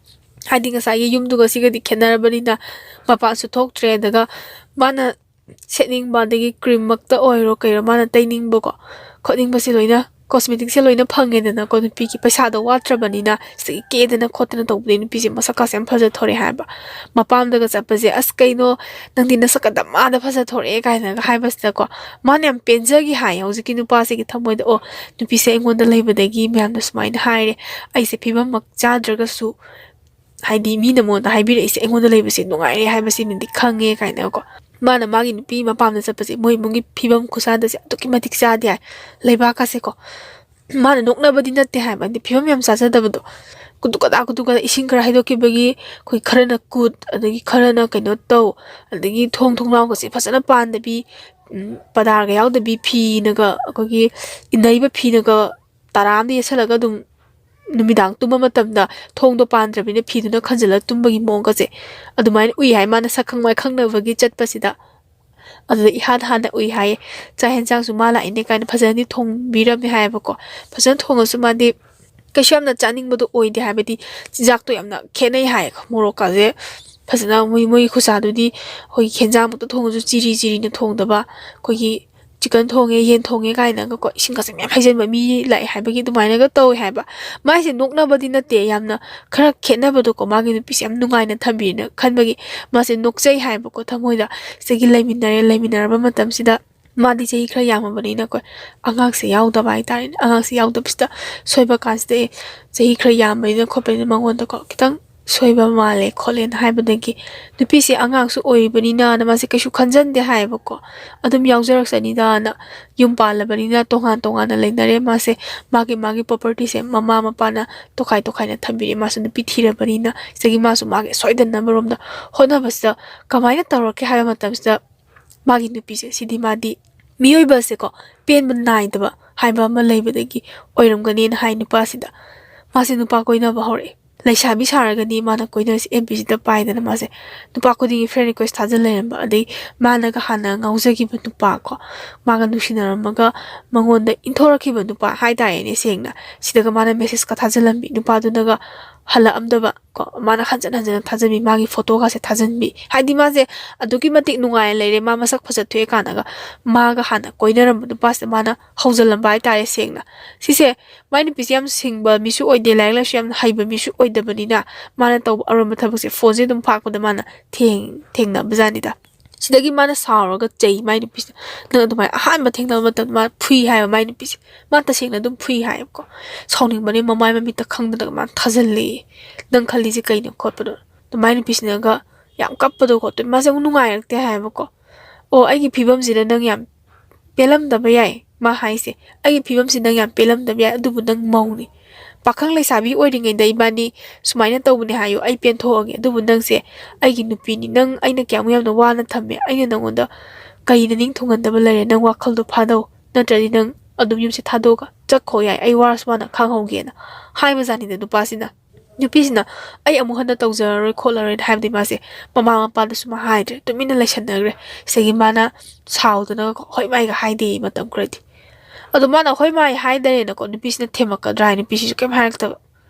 ꯍꯥꯏꯗꯤ ꯉꯁꯥꯏꯒꯤ ꯌꯨꯝꯗꯨꯒ ꯁꯤꯒꯗꯤ ꯈꯦꯠꯅꯔꯕꯅꯤꯅ ꯃꯄꯥꯟꯁꯨ ꯊꯣꯛꯇ꯭ꯔꯦ꯫ ꯑꯗꯨꯒ ꯃꯥꯅ ꯁꯦꯠꯅꯤꯡꯕ, ꯑꯗꯒꯤ ꯀ꯭ꯔꯤꯝꯃꯛꯇ ꯑꯣꯏꯔꯣ ꯀꯩꯔꯣ, ꯃꯥꯅ ꯇꯩꯅꯤꯡꯕꯀꯣ, ꯈꯣꯠꯅꯤꯡꯕꯁꯦ ꯂꯣꯏꯅ, ꯀꯣꯁꯃꯦꯇꯤꯛꯁꯦ ꯂꯣꯏꯅ ꯐꯪꯉꯦꯗꯅꯀꯣ꯫ ꯅꯨꯄꯤꯒꯤ ꯄꯩꯁꯥꯗꯣ ꯋꯥꯠꯇ꯭ꯔꯕꯅꯤꯅ ꯁꯤꯗꯒꯤ ꯀꯦꯗꯅ ꯈꯣꯠꯇꯅ ꯇꯧꯕꯗꯒꯤ ꯅꯨꯄꯤꯁꯦ ꯃꯁꯛꯀꯥꯁꯦ ꯌꯥꯝ ꯐꯖꯊꯣꯔꯛꯑꯦ ꯍꯥꯏꯕ꯫ ꯃꯄꯥꯝꯗꯒ ꯆꯠꯄꯁꯦ, "ꯑꯁ, ꯀꯩꯅꯣ, ꯅꯪꯗꯤ ꯅꯁꯛꯀ ꯗꯃꯥꯗ ꯐꯖꯊꯣꯔꯛꯑꯦ" ꯀꯥꯏꯅꯒ ꯍꯥꯏꯕꯁꯤꯗꯀꯣ, ꯃꯥꯅ ꯌꯥꯝ ꯄꯦꯟꯖꯈꯤ ꯍꯥꯏ ꯍꯧꯖꯤꯛꯀꯤ ꯅꯨꯄꯥꯁꯤꯒꯤ ꯊꯃꯣꯏꯗ꯫ "ꯑꯣ, ꯅꯨꯄꯤꯁꯦ ꯑꯩꯉꯣꯟꯗ ꯂꯩꯕꯗꯒꯤ ꯃꯌꯥꯝꯅ ꯁꯨꯃꯥꯏꯅ ꯍꯥꯏꯔꯦ, ꯑꯩꯁꯦ ꯐꯤꯕꯝꯃꯛ ꯆꯥꯗ꯭ꯔꯒꯁꯨ, ꯍꯥꯏꯗꯤ, ꯃꯤꯅ ꯃꯉꯣꯟꯗ ꯍꯥꯏꯕꯤꯔꯛꯏꯁꯦ ꯑꯩꯉꯣꯟꯗ ꯂꯩꯕꯁꯦ ꯅꯨꯡꯉꯥꯏꯔꯦ ꯍꯥꯏꯕꯁꯤꯃꯗꯤ ꯈꯪꯉꯦ" ꯀꯥꯏꯅꯀꯣ꯫ ꯃꯥꯅ ꯃꯥꯒꯤ ꯅꯨꯄꯤ ꯃꯄꯥꯝꯗ ꯆꯠꯄꯁꯦ, ꯃꯣꯏ ꯏꯃꯨꯡꯒꯤ ꯐꯤꯕꯝ ꯈꯨꯁꯥꯗꯁꯦ ꯑꯗꯨꯛꯀꯤ ꯃꯇꯤꯛ ꯆꯥꯗꯦ ꯍꯥꯏ꯫ ꯂꯩꯕꯥꯛꯀꯁꯦꯀꯣ, ꯃꯥꯅ ꯅꯣꯛꯅꯕꯗꯤ ꯅꯠꯇꯦ ꯍꯥꯏꯕ, ꯍꯥꯏꯗꯤ ꯐꯤꯕꯝ ꯌꯥꯝ ꯆꯥꯖꯗꯕꯗꯣ꯫ ꯀꯨꯗꯨ ꯀꯗꯥ, ꯀꯨꯗꯨ ꯀꯗꯥ, ꯏꯁꯤꯡ ꯈꯔ ꯍꯩꯗꯣꯛꯈꯤꯕꯒꯤ ꯑꯩꯈꯣꯏ ꯈꯔꯅ ꯀꯨꯠ, ꯑꯗꯒꯤ ꯈꯔꯅ ꯀꯩꯅꯣ ꯇꯧ, ꯑꯗꯒꯤ ꯊꯣꯡ ꯊꯣꯡꯅꯥꯎꯒꯁꯦ ꯐꯖꯅ ꯄꯥꯟꯗꯕꯤ, ꯎꯝ, ꯄꯗꯥꯔꯒ ꯌꯥꯎꯗꯕꯤ, ꯐꯤꯅꯒ, ꯑꯩꯈꯣꯏꯒꯤ ꯏꯟꯅꯔꯤꯕ ꯐꯤꯅꯒ ꯇꯔꯥ ꯑꯃꯗ ꯌꯦꯠꯁꯜꯂꯒ ꯑꯗꯨꯝ ꯅꯨꯃꯤꯗꯥꯡ ꯇꯨꯝꯕ ꯃꯇꯝꯗ ꯊꯣꯡꯗꯣ ꯄꯥꯟꯗ꯭ꯔꯕꯅꯤꯅ ꯐꯤꯗꯨꯅ ꯈꯟꯖꯤꯜꯂ ꯇꯨꯝꯕꯒꯤ ꯃꯑꯣꯡꯒꯁꯦ ꯑꯗꯨꯃꯥꯏꯅ ꯎꯏ ꯍꯥꯏ꯫ ꯃꯥꯅ ꯁꯛꯈꯪ ꯃꯥꯏꯈꯪꯅꯕꯒꯤ ꯆꯠꯄꯁꯤꯗ ꯑꯗꯨꯗ ꯏꯍꯥꯟ ꯍꯥꯟꯅ ꯎꯏ ꯍꯥꯏꯌꯦ꯫ ꯆꯥꯛ ꯌꯦꯟꯁꯥꯡꯁꯨ ꯃꯥ ꯂꯥꯛꯏꯅꯦ ꯀꯥꯏꯅ ꯐꯖꯅꯗꯤ ꯊꯣꯡꯕꯤꯔꯝꯃꯦ ꯍꯥꯏꯌꯦꯕꯀꯣ꯫ ꯐꯖꯅ ꯊꯣꯡꯉꯁꯨ ꯃꯥꯗꯤ ꯀꯩꯁꯨ ꯌꯥꯝꯅ ꯆꯥꯅꯤꯡꯕꯗꯣ ꯑꯣꯏꯗꯦ, ꯍꯥꯏꯕꯗꯤ ꯆꯤꯟꯖꯥꯛꯇꯣ ꯌꯥꯝꯅ ꯈꯦꯠꯅꯩ ꯍꯥꯏꯌꯦ꯫ ꯃꯣꯔꯣꯛꯀꯁꯦ ꯐꯖꯅ ꯃꯣꯏ ꯃꯣꯏꯒꯤ ꯈꯨꯆꯥꯗꯨꯗꯤ ꯑꯩꯈꯣꯏꯒꯤ ꯍꯦꯟꯖꯥꯡꯃꯛꯇ ꯊꯣꯡꯉꯁꯨ ꯆꯤꯔꯤ ꯆꯤꯔꯤꯅ ꯊꯣꯡꯗꯕ, ꯑꯩꯈꯣꯏꯒꯤ ꯆꯤꯛꯀꯟ ꯊꯣꯡꯉꯦ, ꯌꯦꯟ ꯊꯣꯡꯉꯦ ꯀꯥꯏꯅꯒꯀꯣ ꯏꯁꯤꯡꯒꯁꯦ ꯃꯌꯥꯝ ꯍꯩꯖꯤꯟꯕ ꯃꯤ ꯂꯥꯛꯑꯦ ꯍꯥꯏꯕꯒꯤ ꯑꯗꯨꯃꯥꯏꯅꯒ ꯇꯧꯋꯦ ꯍꯥꯏꯕ꯫ ꯃꯥꯏꯁꯦ ꯅꯣꯛꯅꯕꯗꯤ ꯅꯠꯇꯦ, ꯌꯥꯝꯅ ꯈꯔ ꯈꯦꯠꯅꯕꯗꯣꯀꯣ, ꯃꯥꯒꯤ ꯅꯨꯄꯤꯁꯦ ꯌꯥꯝ ꯅꯨꯡꯉꯥꯏꯅ ꯊꯝꯕꯤꯔꯦꯅ ꯈꯟꯕꯒꯤ ꯃꯥꯁꯦ ꯅꯣꯛꯆꯩ ꯍꯥꯏꯕꯀꯣ ꯊꯃꯣꯏꯗ꯫ ꯁꯤꯗꯒꯤ ꯂꯩꯃꯤꯟꯅꯔꯦ, ꯂꯩꯃꯤꯟꯅꯔꯕ ꯃꯇꯝꯁꯤꯗ ꯃꯥꯗꯤ ꯆꯍꯤ ꯈꯔ ꯌꯥꯝꯃꯕꯅꯤꯅꯀꯣ, ꯑꯉꯥꯡꯁꯦ ꯌꯥꯎꯗꯕ ꯍꯥꯏꯇꯥꯔꯦꯅꯦ꯫ ꯑꯉꯥꯡꯁꯦ ꯌꯥꯎꯗꯕꯁꯤꯗ ꯁꯣꯏꯕ ꯀꯥꯟꯁꯤꯗ, ꯑꯦ, ꯆꯍꯤ ꯈꯔ ꯌꯥꯝꯕꯅꯤꯅ ꯈꯣꯠꯄꯅꯤꯅ ꯃꯉꯣꯟꯗꯀꯣ ꯈꯤꯇꯪ ꯁꯣꯏꯕ ꯃꯥꯜꯂꯦ ꯈꯣꯠꯂꯦꯅ ꯍꯥꯏꯕꯗꯒꯤ, ꯅꯨꯄꯤꯁꯦ ꯑꯉꯥꯡꯁꯨ ꯑꯣꯏꯔꯤꯕꯅꯤꯅꯅ ꯃꯥꯁꯦ ꯀꯩꯁꯨ ꯈꯟꯖꯟꯗꯦ ꯍꯥꯏꯌꯦꯕꯀꯣ꯫ ꯑꯗꯨꯝ ꯌꯥꯎꯖꯔꯛꯁꯅꯤꯗꯅ, ꯌꯨꯝ ꯄꯥꯜꯂꯕꯅꯤꯅ ꯇꯣꯉꯥꯟ ꯇꯣꯉꯥꯟꯅ ꯂꯩꯅꯔꯦ꯫ ꯃꯥꯁꯦ ꯃꯥꯒꯤ ꯃꯥꯒꯤ ꯄ꯭ꯔꯣꯄꯔꯇꯤꯁꯦ ꯃꯃꯥ ꯃꯄꯥꯅ ꯇꯣꯈꯥꯏ ꯇꯣꯈꯥꯏꯅ ꯊꯝꯕꯤꯔꯦ꯫ ꯃꯥꯁꯨ ꯅꯨꯄꯤ ꯊꯤꯔꯕꯅꯤꯅ꯫ ꯁꯤꯗꯒꯤ ꯃꯥꯁꯨ ꯃꯥꯒꯤ ꯁꯣꯏꯗꯅꯕꯔꯣꯝꯗ ꯍꯣꯠꯅꯕꯁꯤꯗ ꯀꯃꯥꯏꯅ ꯇꯧꯔꯛꯀꯦ ꯍꯥꯏꯕ ꯃꯇꯝꯁꯤꯗ, ꯃꯥꯒꯤ ꯅꯨꯄꯤꯁꯦ ꯁꯤꯗꯤ ꯃꯥꯗꯤ ꯃꯤꯑꯣꯏꯕꯁꯦꯀꯣ ꯄꯦꯟꯕ ꯅꯥꯏꯗꯕ ꯍꯥꯏꯕ ꯑꯃ ꯂꯩꯕꯗꯒꯤ ꯑꯣꯏꯔꯝꯒꯅꯤꯅ ꯍꯥꯏ ꯅꯨꯄꯥꯁꯤꯗ꯫ ꯃꯥꯁꯦ ꯅꯨꯄꯥ ꯀꯣꯏꯅꯕ ꯍꯧꯔꯛꯑꯦ꯫ ꯂꯩꯁꯥꯕꯤ ꯁꯥꯔꯒꯅꯤ ꯃꯥꯅ ꯀꯣꯏꯅꯔꯤꯁꯦ꯫ ꯑꯦꯐ ꯕꯤꯁꯤꯗ ꯄꯥꯏꯗꯅ ꯃꯥꯁꯦ ꯅꯨꯄꯥ ꯈꯨꯗꯤꯡꯒꯤ ꯐ꯭ꯔꯦꯟ ꯔꯤꯀ꯭ꯋꯦꯁ ꯊꯥꯖꯤꯜ ꯂꯩꯔꯝꯕ, ꯑꯗꯩ ꯃꯥꯅꯒ ꯍꯥꯟꯅ ꯉꯥꯎꯖꯈꯤꯕ ꯅꯨꯄꯥ ꯀꯣ, ꯃꯥꯒ ꯅꯨꯡꯁꯤꯅꯔꯝꯃꯒ ꯃꯉꯣꯟꯗ ꯏꯟꯊꯣꯔꯛꯈꯤꯕ ꯅꯨꯄꯥ ꯍꯥꯏꯇꯥꯔꯦꯅꯦ ꯁꯦꯡꯅ, ꯁꯤꯗꯒ ꯃꯥꯅ ꯃꯦꯁꯦꯁꯀ ꯊꯥꯖꯤꯜꯂꯝꯃꯤ꯫ ꯅꯨꯄꯥꯗꯨꯅꯒ ꯍꯜꯂꯛꯑꯝꯗꯕ ꯀꯣ, ꯃꯥꯅ ꯍꯟꯖꯟ ꯍꯟꯖꯟꯅ ꯊꯥꯖꯟꯕꯤ, ꯃꯥꯒꯤ ꯐꯣꯇꯣꯒꯁꯦ ꯊꯥꯖꯟꯕꯤ꯫ ꯍꯥꯏꯗꯤ ꯃꯥꯁꯦ ꯑꯗꯨꯛꯀꯤ ꯃꯇꯤꯛ ꯅꯨꯡꯉꯥꯏꯅ ꯂꯩꯔꯦ, ꯃꯥ ꯃꯁꯛ ꯐꯖ ꯊꯣꯛꯑꯦ ꯀꯥꯟꯗꯒ ꯃꯥꯒ ꯍꯥꯟꯅ ꯀꯣꯏꯅꯔꯝꯕ ꯅꯨꯄꯥꯁꯤꯗ ꯃꯥꯅ ꯍꯧꯖꯜꯂꯝꯕ ꯍꯥꯏꯇꯥꯔꯦ ꯁꯦꯡꯅ꯫ ꯁꯤꯁꯦ ꯃꯥꯏ ꯅꯨꯄꯤꯁꯦ ꯌꯥꯝ ꯁꯤꯡꯕ ꯃꯤꯁꯨ ꯑꯣꯏꯗꯦ, ꯂꯥꯏꯔꯤꯛ ꯂꯥꯏꯁꯨ ꯌꯥꯝ ꯍꯩꯕ ꯃꯤꯁꯨ ꯑꯣꯏꯗꯕꯅꯤꯅ, ꯃꯥꯅ ꯇꯧꯕ ꯑꯔꯣꯟꯕ ꯊꯕꯛꯁꯦ ꯐꯣꯟꯁꯦ ꯑꯗꯨꯝ ꯐꯥꯛꯄꯗ ꯃꯥꯅ ꯊꯦꯡ ꯊꯦꯡꯅꯕꯖꯥꯠꯅꯤꯗ꯫ ꯁꯤꯗꯒꯤ ꯃꯥꯅ ꯁꯥꯎꯔꯒ ꯆꯩ ꯃꯥꯏ ꯅꯨꯄꯤꯁꯦ꯫ ꯅꯪ ꯑꯗꯨꯃꯥꯏꯅ ꯑꯍꯥꯟꯕ ꯊꯦꯡꯅꯕ ꯃꯇꯝꯗ ꯃꯥ ꯐꯨꯏ ꯍꯥꯏꯕ ꯃꯥꯏ ꯅꯨꯄꯤꯁꯦ꯫ ꯃꯥ ꯇꯁꯦꯡꯅ ꯑꯗꯨꯝ ꯐꯨꯏ ꯍꯥꯏꯌꯦꯕꯀꯣ꯫ ꯁꯥꯎꯅꯤꯡꯕꯅꯦ ꯃꯃꯥꯏ ꯃꯃꯤꯠꯇ ꯈꯪꯗꯅꯒ ꯃꯥꯅ ꯊꯥꯖꯤꯜꯂꯦꯌꯦ꯫ ꯅꯪ ꯈꯜꯂꯤꯁꯦ ꯀꯩꯅꯣ ꯈꯣꯠꯄꯅꯣ꯫ ꯑꯗꯨ ꯃꯥꯏ ꯅꯨꯄꯤꯁꯤꯅꯒ ꯌꯥꯝ ꯀꯞꯄꯗꯣ ꯈꯣꯠꯇꯣ ꯃꯥꯁꯦ ꯑꯃꯨꯛ ꯅꯨꯡꯉꯥꯏꯔꯛꯇꯦ ꯍꯥꯏꯌꯦꯕꯀꯣ꯫ "ꯑꯣ, ꯑꯩꯒꯤ ꯐꯤꯕꯝꯁꯤꯗ ꯅꯪ ꯌꯥꯝ ꯄꯦꯜꯂꯝꯗꯕ ꯌꯥꯏ", ꯃꯥ ꯍꯥꯏꯁꯦ꯫ "ꯑꯩꯒꯤ ꯐꯤꯕꯝꯁꯤ ꯅꯪ ꯌꯥꯝ ꯄꯦꯜꯂꯝꯗꯕ ꯌꯥꯏ, ꯑꯗꯨꯕꯨ ꯅꯪ ꯃꯧꯅꯤ꯫ ꯄꯥꯈꯪ ꯂꯩꯁꯥꯕꯤ ꯑꯣꯏꯔꯤꯉꯩꯗ ꯏꯕꯥꯅꯤ ꯁꯨꯃꯥꯏꯅ ꯇꯧꯕꯅꯦ ꯍꯥꯏꯌꯨ, ꯑꯩ ꯄꯦꯟꯊꯣꯛꯑꯒꯦ꯫ ꯑꯗꯨꯕꯨ ꯅꯪꯁꯦ ꯑꯩꯒꯤ ꯅꯨꯄꯤꯅꯤ, ꯅꯪ ꯑꯩꯅ ꯀꯌꯥꯃꯨꯛ ꯌꯥꯝꯅ ꯋꯥꯅ ꯊꯝꯃꯦ, ꯑꯩꯅ ꯅꯪꯉꯣꯟꯗ ꯀꯩ ꯅꯤꯡ ꯊꯨꯡꯍꯟꯗꯕ ꯂꯩꯔꯦ? ꯅꯪ ꯋꯥꯈꯜꯗꯣ ꯐꯥꯗꯧ, ꯅꯠꯇ꯭ꯔꯗꯤ ꯅꯪ ꯑꯗꯨꯝ ꯌꯨꯝꯁꯦ ꯊꯥꯗꯣꯛꯑꯒ ꯆꯠꯈꯣ ꯌꯥꯏ, ꯑꯩ ꯋꯥꯔꯁꯨ ꯋꯥꯅ ꯈꯥꯡꯍꯧꯒꯦꯅ" ꯍꯥꯏꯕꯖꯥꯠꯅꯤꯗ ꯅꯨꯄꯥꯁꯤꯅ꯫ ꯅꯨꯄꯤꯁꯤꯅ "ꯑꯩ ꯑꯃꯨꯛ ꯍꯟꯅ ꯇꯧꯖꯔꯔꯣꯏ ꯈꯣꯠꯂꯔꯣꯏꯅ" ꯍꯥꯏꯕꯗꯤ ꯃꯥꯁꯦ ꯃꯃꯥ ꯃꯄꯥꯗꯁꯨ ꯃꯥ ꯍꯥꯏꯗ꯭ꯔꯦ, ꯇꯨꯃꯤꯟꯅ ꯂꯩꯁꯟꯅꯈ꯭ꯔꯦ꯫ ꯁꯤꯗꯒꯤ ꯃꯥꯅ ꯁꯥꯎꯗꯅ ꯍꯣꯏ ꯃꯥꯏꯒ ꯍꯥꯏꯗꯦ ꯃꯇꯝ ꯈꯔꯗꯤ꯫ ꯑꯗꯣ ꯃꯥꯅ ꯍꯣꯏ ꯃꯥꯏ ꯍꯥꯏꯗꯔꯦꯅꯀꯣ, ꯅꯨꯄꯤꯁꯤꯅ ꯊꯦꯝꯃꯛꯀꯗ꯭ꯔꯥ ꯍꯥꯏ ꯅꯨꯄꯤꯁꯤꯁꯨ ꯀꯩꯝ ꯍꯥꯏꯔꯛꯇꯕ꯫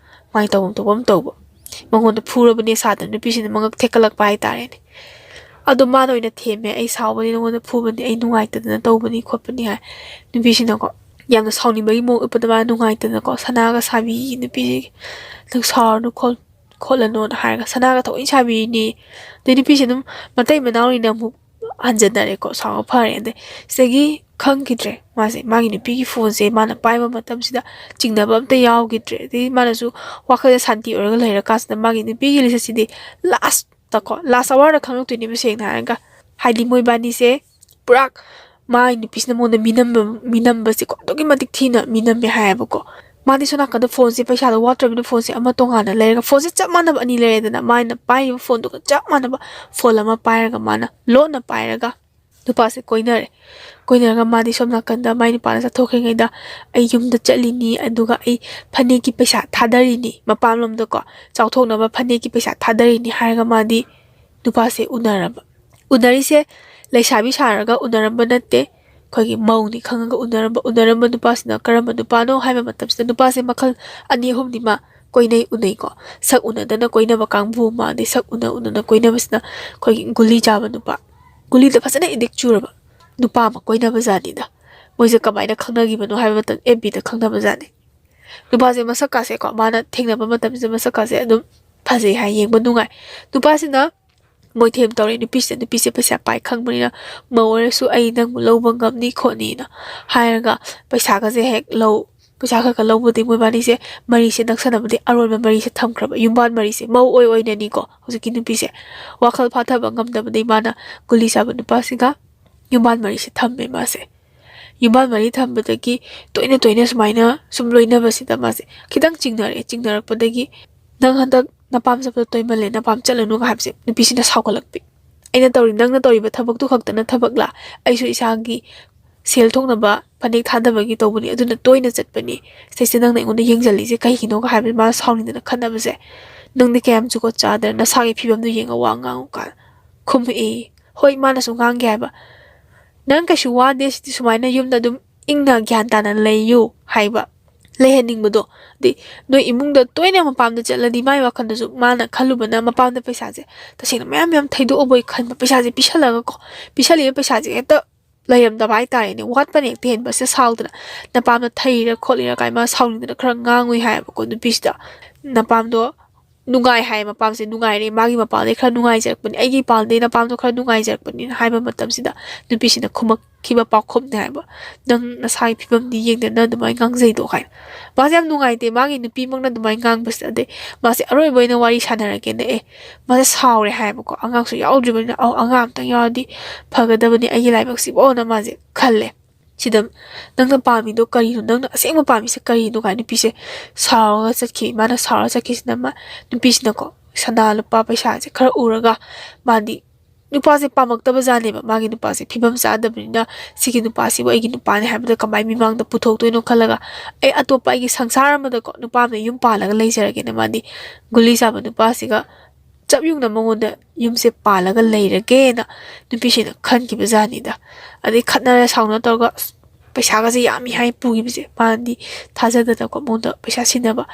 ꯃꯥꯏ ꯇꯧꯐꯝ ꯊꯣꯛꯄ ꯑꯃ ꯇꯧꯕ꯫ ꯃꯉꯣꯟꯗ ꯐꯨꯔꯕꯅꯦ ꯁꯥꯗꯅ ꯅꯨꯄꯤꯁꯤꯅ ꯃꯉꯛ ꯊꯦꯛꯀꯠꯂꯛꯄ ꯍꯥꯏꯇꯥꯔꯦꯅꯦ꯫ ꯑꯗꯣ ꯃꯥꯅ ꯑꯣꯏꯅ ꯊꯦꯝꯃꯦ, "ꯑꯩ ꯁꯥꯎꯕꯅꯤ, ꯅꯉꯣꯟꯗ ꯐꯨꯕꯅꯤ, ꯑꯩ ꯅꯨꯡꯉꯥꯏꯇꯗꯅ ꯇꯧꯕꯅꯤ ꯈꯣꯠꯄꯅꯤ" ꯍꯥꯏ꯫ ꯅꯨꯄꯤꯁꯤꯅꯀꯣ ꯌꯥꯝꯅ ꯁꯥꯎꯅꯤꯡꯕꯒꯤ ꯃꯑꯣꯡ ꯎꯠꯄꯗ ꯃꯥꯅ ꯅꯨꯡꯉꯥꯏꯇꯅꯀꯣ ꯁꯅꯥꯒ ꯁꯥꯕꯤ ꯅꯨꯄꯤꯁꯤꯒꯤ, "ꯅꯪ ꯁꯥꯎꯔꯅꯨ ꯈꯣꯠ-, ꯈꯣꯠꯂꯅꯨꯅ" ꯍꯥꯏꯔꯒ ꯁꯅꯥꯒ ꯊꯑꯣꯏꯅ ꯁꯥꯕꯤꯅꯦ꯫ ꯑꯗꯩ ꯅꯨꯄꯤꯁꯦ ꯑꯗꯨꯝ ꯃꯇꯩ ꯃꯅꯥꯎꯅꯤꯅ ꯑꯃꯨꯛ ꯍꯟꯖꯟꯅꯔꯦꯀꯣ, ꯁꯥꯎꯕ ꯐꯔꯦ꯫ ꯑꯗꯩ ꯁꯤꯗꯒꯤ ꯈꯪꯈꯤꯗ꯭ꯔꯦ ꯃꯥꯁꯦ꯫ ꯃꯥꯒꯤ ꯅꯨꯄꯤꯒꯤ ꯐꯣꯟꯁꯦ ꯃꯥꯅ ꯄꯥꯏꯕ ꯃꯇꯝꯁꯤꯗ ꯆꯤꯡꯅꯕ ꯑꯝꯇ ꯌꯥꯎꯈꯤꯗ꯭ꯔꯦ꯫ ꯑꯗꯩ ꯃꯥꯅꯁꯨ ꯋꯥꯈꯜꯗ ꯁꯥꯟꯇꯤ ꯑꯣꯏꯔꯒ ꯂꯩꯔꯀꯥꯟꯁꯤꯗ ꯃꯥꯒꯤ ꯅꯨꯄꯤꯒꯤ ꯂꯤꯁ ꯑꯁꯤꯗꯤ ꯂꯥꯁꯇꯀꯣ, ꯂꯥꯁ ꯑꯋꯥꯔꯗ ꯈꯪꯉꯛꯇꯣꯏꯅꯦꯕ, ꯁꯦꯡꯅ ꯍꯥꯏꯔꯒ꯫ ꯍꯥꯏꯗꯤ ꯃꯣꯏꯕꯥꯅꯤꯁꯦ ꯄꯨꯔꯥ ꯃꯥꯒꯤ ꯅꯨꯄꯤꯁꯤꯅ ꯃꯉꯣꯟꯗ ꯃꯤꯅꯝꯕ, ꯃꯤꯅꯝꯕꯁꯦꯀꯣ ꯑꯗꯨꯛꯀꯤ ꯃꯇꯤꯛ ꯊꯤꯅ ꯃꯤꯅꯝꯃꯦ ꯍꯥꯏꯌꯦꯕꯀꯣ꯫ ꯃꯥꯗꯤ ꯁꯣꯝ ꯅꯥꯀꯟꯗ ꯐꯣꯟꯁꯦ ꯄꯩꯁꯥꯗꯣ ꯋꯥꯠꯇ꯭ꯔꯕꯅꯤꯅ ꯐꯣꯟꯁꯦ ꯑꯃ ꯇꯣꯉꯥꯟꯅ ꯂꯩꯔꯒ, ꯐꯣꯟꯁꯦ ꯆꯞ ꯃꯥꯟꯅꯕ ꯑꯅꯤ ꯂꯩꯔꯦꯗꯅ, ꯃꯥꯅ ꯄꯥꯏꯔꯤꯕ ꯐꯣꯟꯗꯨꯒ ꯆꯞ ꯃꯥꯟꯅꯕ ꯐꯣꯟ ꯑꯃ ꯄꯥꯏꯔꯒ ꯃꯥꯅ ꯂꯣꯟꯅ ꯄꯥꯏꯔꯒ ꯅꯨꯄꯥꯁꯦ ꯀꯣꯏꯅꯔꯦ꯫ ꯀꯣꯏꯅꯔꯒ ꯃꯥꯗꯤ ꯁꯣꯝ ꯅꯥꯀꯟꯗ ꯃꯥꯏ ꯅꯨꯄꯥꯅ ꯆꯠꯊꯣꯛꯈ꯭ꯔꯤꯉꯩꯗ "ꯑꯩ ꯌꯨꯝꯗ ꯆꯠꯂꯤꯅꯤ, ꯑꯗꯨꯒ ꯑꯩ ꯐꯅꯦꯛꯀꯤ ꯄꯩꯁꯥ ꯊꯥꯗꯔꯤꯅꯤ, ꯃꯄꯥꯟꯂꯣꯝꯗꯀꯣ ꯆꯥꯎꯊꯣꯛꯅꯕ ꯐꯅꯦꯛꯀꯤ ꯄꯩꯁꯥ ꯊꯥꯗꯔꯤꯅꯤ" ꯍꯥꯏꯔꯒ ꯃꯥꯗꯤ ꯅꯨꯄꯥꯁꯦ ꯎꯅꯔꯕ꯫ ꯎꯅꯔꯤꯁꯦ ꯂꯩꯁꯥꯕꯤ ꯁꯥꯔꯒ ꯎꯅꯔꯝꯕ ꯅꯠꯇꯦ, ꯑꯩꯈꯣꯏꯒꯤ ꯃꯧꯅꯤ ꯈꯪꯉꯒ ꯎꯅꯔꯝꯕ꯫ ꯎꯅꯔꯝꯕ ꯅꯨꯄꯥꯁꯤꯅ ꯀꯔꯝꯕ ꯅꯨꯄꯥꯅꯣ ꯍꯥꯏꯕ ꯃꯇꯝꯁꯤꯗ, ꯅꯨꯄꯥꯁꯦ ꯃꯈꯜ ꯑꯅꯤ ꯑꯍꯨꯝꯗꯤ ꯃꯥ ꯀꯣꯏꯅꯩ ꯎꯅꯩꯀꯣ꯫ ꯁꯛ ꯎꯅꯗꯅ ꯀꯣꯏꯅꯕ ꯀꯥꯡꯕꯨ ꯑꯃ, ꯑꯗꯩ ꯁꯛ ꯎꯅ ꯎꯅꯅ ꯀꯣꯏꯅꯕꯁꯤꯅ ꯑꯩꯈꯣꯏꯒꯤ ꯒꯨꯂꯤ ꯆꯥꯕ ꯅꯨꯄꯥ, ꯒꯨꯂꯤꯗ ꯐꯖꯅ ꯑꯦꯗꯤꯛ ꯆꯨꯔꯕ ꯅꯨꯄꯥ ꯑꯃ ꯀꯣꯏꯅꯕ ꯖꯥꯠꯅꯤꯗ꯫ ꯃꯣꯏꯁꯦ ꯀꯃꯥꯏꯅ ꯈꯪꯅꯈꯤꯕꯅꯣ ꯍꯥꯏꯕ ꯃꯇꯝꯗ, ꯑꯦꯐ ꯕꯤꯗ ꯈꯪꯅꯕ ꯖꯥꯠꯅꯤ꯫ ꯅꯨꯄꯥꯁꯦ ꯃꯁꯛꯀꯥꯁꯦꯀꯣ, ꯃꯥꯅ ꯊꯦꯡꯅꯕ ꯃꯇꯝꯁꯤꯗ ꯃꯁꯛꯀꯥꯁꯦ ꯑꯗꯨꯝ ꯐꯖꯩ ꯍꯥꯏ, ꯌꯦꯡꯕ ꯅꯨꯡꯉꯥꯏ꯫ ꯅꯨꯄꯥꯁꯤꯅ ꯃꯣꯏꯊꯦꯝ ꯇꯧꯔꯦ ꯅꯨꯄꯤꯁꯤꯗ, ꯅꯨꯄꯤꯁꯦ ꯄꯩꯁꯥ ꯄꯥꯏ ꯈꯪꯕꯅꯤꯅ "ꯃꯧ ꯑꯣꯏꯔꯁꯨ ꯑꯩ ꯅꯪꯕꯨ ꯂꯧꯕ ꯉꯝꯅꯤ ꯈꯣꯠꯅꯤꯅ" ꯍꯥꯏꯔꯒ ꯄꯩꯁꯥꯒꯁꯦ ꯍꯦꯛ ꯂꯧ꯫ ꯄꯩꯁꯥ ꯈꯔ ꯈꯔ ꯂꯧꯕꯗꯤ ꯃꯣꯏꯕꯥꯅꯤꯁꯦ ꯃꯔꯤꯁꯦ ꯅꯛꯁꯟꯅꯕꯗꯤ ꯑꯔꯣꯟꯕ ꯃꯔꯤꯁꯦ ꯊꯝꯈ꯭ꯔꯕ, ꯌꯨꯝꯕꯥꯟ ꯃꯔꯤꯁꯦ꯫ ꯃꯧ ꯑꯣꯏ ꯑꯣꯏꯅꯅꯤꯀꯣ ꯍꯧꯖꯤꯛꯀꯤ ꯅꯨꯄꯤꯁꯦ꯫ ꯋꯥꯈꯜ ꯐꯥꯊꯕ ꯉꯝꯗꯕꯗꯒꯤ ꯃꯥꯅ ꯒꯨꯂꯤ ꯆꯥꯕ ꯅꯨꯄꯥꯁꯤꯒ ꯌꯨꯝꯕꯥꯟ ꯃꯔꯤꯁꯦ ꯊꯝꯃꯦ ꯃꯥꯁꯦ꯫ ꯌꯨꯝꯕꯥꯟ ꯃꯔꯤ ꯊꯝꯕꯗꯒꯤ ꯇꯣꯏꯅ ꯇꯣꯏꯅ ꯁꯨꯃꯥꯏꯅ ꯁꯨꯝ ꯂꯣꯏꯅꯕꯁꯤꯗ ꯃꯥꯁꯦ ꯈꯤꯇꯪ ꯆꯤꯡꯅꯔꯛꯑꯦ꯫ ꯆꯤꯡꯅꯔꯛꯄꯗꯒꯤ "ꯅꯪ ꯍꯟꯗꯛ ꯅꯄꯥꯝ ꯆꯠꯄꯗꯣ ꯇꯣꯏꯃꯜꯂꯦ, ꯅꯄꯥꯝ ꯆꯠꯂꯅꯨꯒ" ꯍꯥꯏꯕꯁꯦ ꯅꯨꯄꯤꯁꯤꯅ ꯁꯥꯎꯒꯠꯂꯛꯄꯤ꯫ "ꯑꯩꯅ ꯇꯧꯔꯤ, ꯅꯪꯅ ꯇꯧꯔꯤꯕ ꯊꯕꯛꯇꯨ ꯈꯛꯇꯅ ꯊꯕꯛꯂꯥ? ꯑꯩꯁꯨ ꯏꯁꯥꯒꯤ ꯁꯦꯜ ꯊꯣꯛꯅꯕ ꯐꯅꯦꯛ ꯊꯥꯗꯕꯒꯤ ꯇꯧꯕꯅꯤ, ꯑꯗꯨꯅ ꯇꯣꯏꯅ ꯆꯠꯄꯅꯤ꯫ ꯁꯤꯗꯩꯁꯤꯗ ꯅꯪꯅ ꯑꯩꯉꯣꯟꯗ ꯌꯦꯡꯁꯤꯜꯂꯤꯁꯦ ꯀꯩꯒꯤꯅꯣꯒ ꯍꯥꯏꯕꯗ ꯃꯥ ꯁꯥꯎꯅꯤꯡꯗꯅ ꯈꯠꯅꯕꯁꯦ, "ꯅꯪꯗꯤ ꯀꯌꯥꯝ ꯖꯨꯒꯣꯠ ꯆꯥꯗꯅ ꯅꯁꯥꯒꯤ ꯐꯤꯕꯝꯗꯨ ꯌꯦꯡꯉ ꯋꯥ ꯉꯥꯡꯉꯨ" ꯀꯥꯏꯅ ꯈꯨꯝꯃꯛꯏ꯫ ꯍꯣꯏ, ꯃꯥꯅꯁꯨ ꯉꯥꯡꯒꯦ ꯍꯥꯏꯕ, "ꯅꯪ ꯀꯩꯁꯨ ꯋꯥꯗꯦ, ꯁꯤꯗꯤ ꯁꯨꯃꯥꯏꯅ ꯌꯨꯝꯗ ꯑꯗꯨꯝ ꯏꯪꯅ ꯒ꯭ꯌꯥꯟ ꯇꯥꯅ ꯂꯩꯌꯨ" ꯍꯥꯏꯕ, ꯂꯩꯍꯟꯅꯤꯡꯕꯗꯣ꯫ ꯑꯗꯩ ꯅꯣꯏ ꯏꯃꯨꯡꯗ ꯇꯣꯏꯅ ꯃꯄꯥꯝꯗ ꯆꯠꯂꯗꯤ ꯃꯥꯏ ꯋꯥꯈꯜꯗꯁꯨ ꯃꯥꯅ ꯈꯜꯂꯨꯕꯅ ꯃꯄꯥꯝꯗ ꯄꯩꯁꯥꯁꯦ ꯇꯁꯦꯡꯅ ꯃꯌꯥꯝ ꯃꯌꯥꯝ ꯊꯩꯗꯣꯛꯑꯕꯣꯏ ꯈꯟꯕ, ꯄꯩꯁꯥꯁꯦ ꯄꯤꯁꯜꯂꯒꯀꯣ, ꯄꯤꯁꯜꯂꯤꯕ ꯄꯩꯁꯥꯁꯦ ꯍꯦꯛꯇ ꯂꯩꯔꯝꯗꯕ ꯍꯥꯏꯇꯥꯔꯦꯅꯦ, ꯋꯥꯠꯄꯅ ꯍꯦꯛꯇ ꯍꯦꯟꯕꯁꯤꯗ ꯁꯥꯎꯗꯅ, "ꯅꯄꯥꯝꯗ ꯊꯩꯔꯤꯔ ꯈꯣꯠꯂꯤꯔ" ꯀꯥꯏ ꯃꯥ ꯁꯥꯎꯅꯤꯡꯗꯅ ꯈꯔ ꯉꯥꯡꯉꯨꯏ ꯍꯥꯏꯌꯦꯕꯀꯣ ꯅꯨꯄꯤꯁꯤꯗ꯫ ꯅꯄꯥꯝꯗꯣ ꯅꯨꯡꯉꯥꯏ ꯍꯥꯏ, ꯃꯄꯥꯝꯁꯦ ꯅꯨꯡꯉꯥꯏꯔꯦ, ꯃꯥꯒꯤ ꯃꯄꯥꯝꯗꯩ ꯈꯔ ꯅꯨꯡꯉꯥꯏꯖꯔꯛꯄꯅꯤ, ꯑꯩꯒꯤ ꯏꯄꯥꯝꯗꯩ ꯅꯄꯥꯝꯗꯣ ꯈꯔ ꯅꯨꯡꯉꯥꯏꯖꯔꯛꯄꯅꯤꯅ ꯍꯥꯏꯕ ꯃꯇꯝꯁꯤꯗ ꯅꯨꯄꯤꯁꯤꯅ ꯈꯨꯝꯃꯛꯈꯤꯕ ꯄꯥꯎꯈꯨꯝꯅꯦ ꯍꯥꯏꯕ, "ꯅꯪ ꯅꯁꯥꯒꯤ ꯐꯤꯕꯝꯗꯤ ꯌꯦꯡꯗꯅ ꯑꯗꯨꯃꯥꯏꯅ ꯉꯥꯡꯖꯩꯗꯣ" ꯀꯥꯏꯅ꯫ ꯃꯥꯁꯦ ꯌꯥꯝ ꯅꯨꯡꯉꯥꯏꯇꯦ, ꯃꯥꯒꯤ ꯅꯨꯄꯤꯃꯛꯅ ꯑꯗꯨꯃꯥꯏꯅ ꯉꯥꯡꯕꯁꯤꯗ꯫ ꯑꯗꯩ ꯃꯥꯁꯦ ꯑꯔꯣꯏꯕ ꯑꯣꯏꯅ ꯋꯥꯔꯤ ꯁꯥꯟꯅꯔꯒꯦꯅ, ꯑꯦ, ꯃꯥꯁꯦ ꯁꯥꯎꯔꯦ ꯍꯥꯏꯌꯦꯕꯀꯣ, ꯑꯉꯥꯡꯁꯨ ꯌꯥꯎꯗ꯭ꯔꯤꯕꯅꯤꯅ, "ꯑꯧ, ꯑꯉꯥꯡ ꯑꯝꯇꯪ ꯌꯥꯎꯔꯗꯤ ꯐꯒꯗꯕꯅꯤ ꯑꯩꯒꯤ ꯂꯥꯏꯕꯛꯁꯤꯕꯣꯅ" ꯃꯥꯁꯦ ꯈꯜꯂꯦ꯫ ꯁꯤꯗ, "ꯅꯪꯅ ꯄꯥꯝꯃꯤꯗꯣ ꯀꯔꯤꯅꯣ? ꯅꯪꯅ ꯑꯁꯦꯡꯕ ꯄꯥꯝꯃꯤꯁꯦ ꯀꯔꯤꯅꯣ?" ꯀꯥꯏꯅ ꯅꯨꯄꯤꯁꯦ ꯁꯥꯎꯔꯒ ꯆꯠꯈꯤ꯫ ꯃꯥꯅ ꯁꯥꯎꯔꯒ ꯆꯠꯈꯤꯁꯤꯅ ꯃꯥ, ꯅꯨꯄꯤꯁꯤꯅꯀꯣ ꯁꯅꯥ ꯂꯨꯄꯥ ꯄꯩꯁꯥꯁꯦ ꯈꯔ ꯎꯔꯒ, ꯃꯥꯗꯤ ꯅꯨꯄꯥꯁꯦ ꯄꯥꯝꯃꯛꯇꯕ ꯖꯥꯠꯅꯦꯕ꯫ ꯃꯥꯒꯤ ꯅꯨꯄꯥꯁꯦ ꯐꯤꯕꯝ ꯆꯥꯗꯕꯅꯤꯅ, "ꯁꯤꯒꯤ ꯅꯨꯄꯥꯁꯤꯕꯨ ꯑꯩꯒꯤ ꯅꯨꯄꯥꯅꯦ ꯍꯥꯏꯕꯗ ꯀꯃꯥꯏ ꯃꯤꯃꯥꯡꯗ ꯄꯨꯊꯣꯛꯇꯣꯏꯅꯣ?" ꯈꯜꯂꯒ, "ꯑꯩ ꯑꯇꯣꯞꯄ ꯑꯩꯒꯤ ꯁꯪꯁꯥꯔ ꯑꯃꯗꯀꯣ ꯅꯨꯄꯥ ꯑꯃꯗ ꯌꯨꯝ ꯄꯥꯜꯂꯒ ꯂꯩꯖꯔꯒꯦꯅ" ꯃꯥꯗꯤ ꯒꯨꯂꯤ ꯆꯥꯕ ꯅꯨꯄꯥꯁꯤꯒ ꯆꯞ ꯌꯨꯡꯅ ꯃꯉꯣꯟꯗ ꯌꯨꯝꯁꯦ ꯄꯥꯜꯂꯒ ꯂꯩꯔꯒꯦꯅ ꯅꯨꯄꯤꯁꯤꯅ ꯈꯟꯈꯤꯕ ꯖꯥꯠꯅꯤꯗ꯫ ꯑꯗꯩ ꯈꯠꯅꯔ ꯁꯥꯎꯅ ꯇꯧꯔꯒ, ꯑꯁ, ꯄꯩꯁꯥꯒꯁꯦ ꯌꯥꯝꯃꯤ ꯍꯥꯏ ꯄꯨꯈꯤꯕꯁꯦ, ꯃꯥꯗꯤ ꯊꯥꯖꯗꯅꯀꯣ ꯃꯉꯣꯟꯗ ꯄꯩꯁꯥ ꯁꯤꯟꯅꯕ,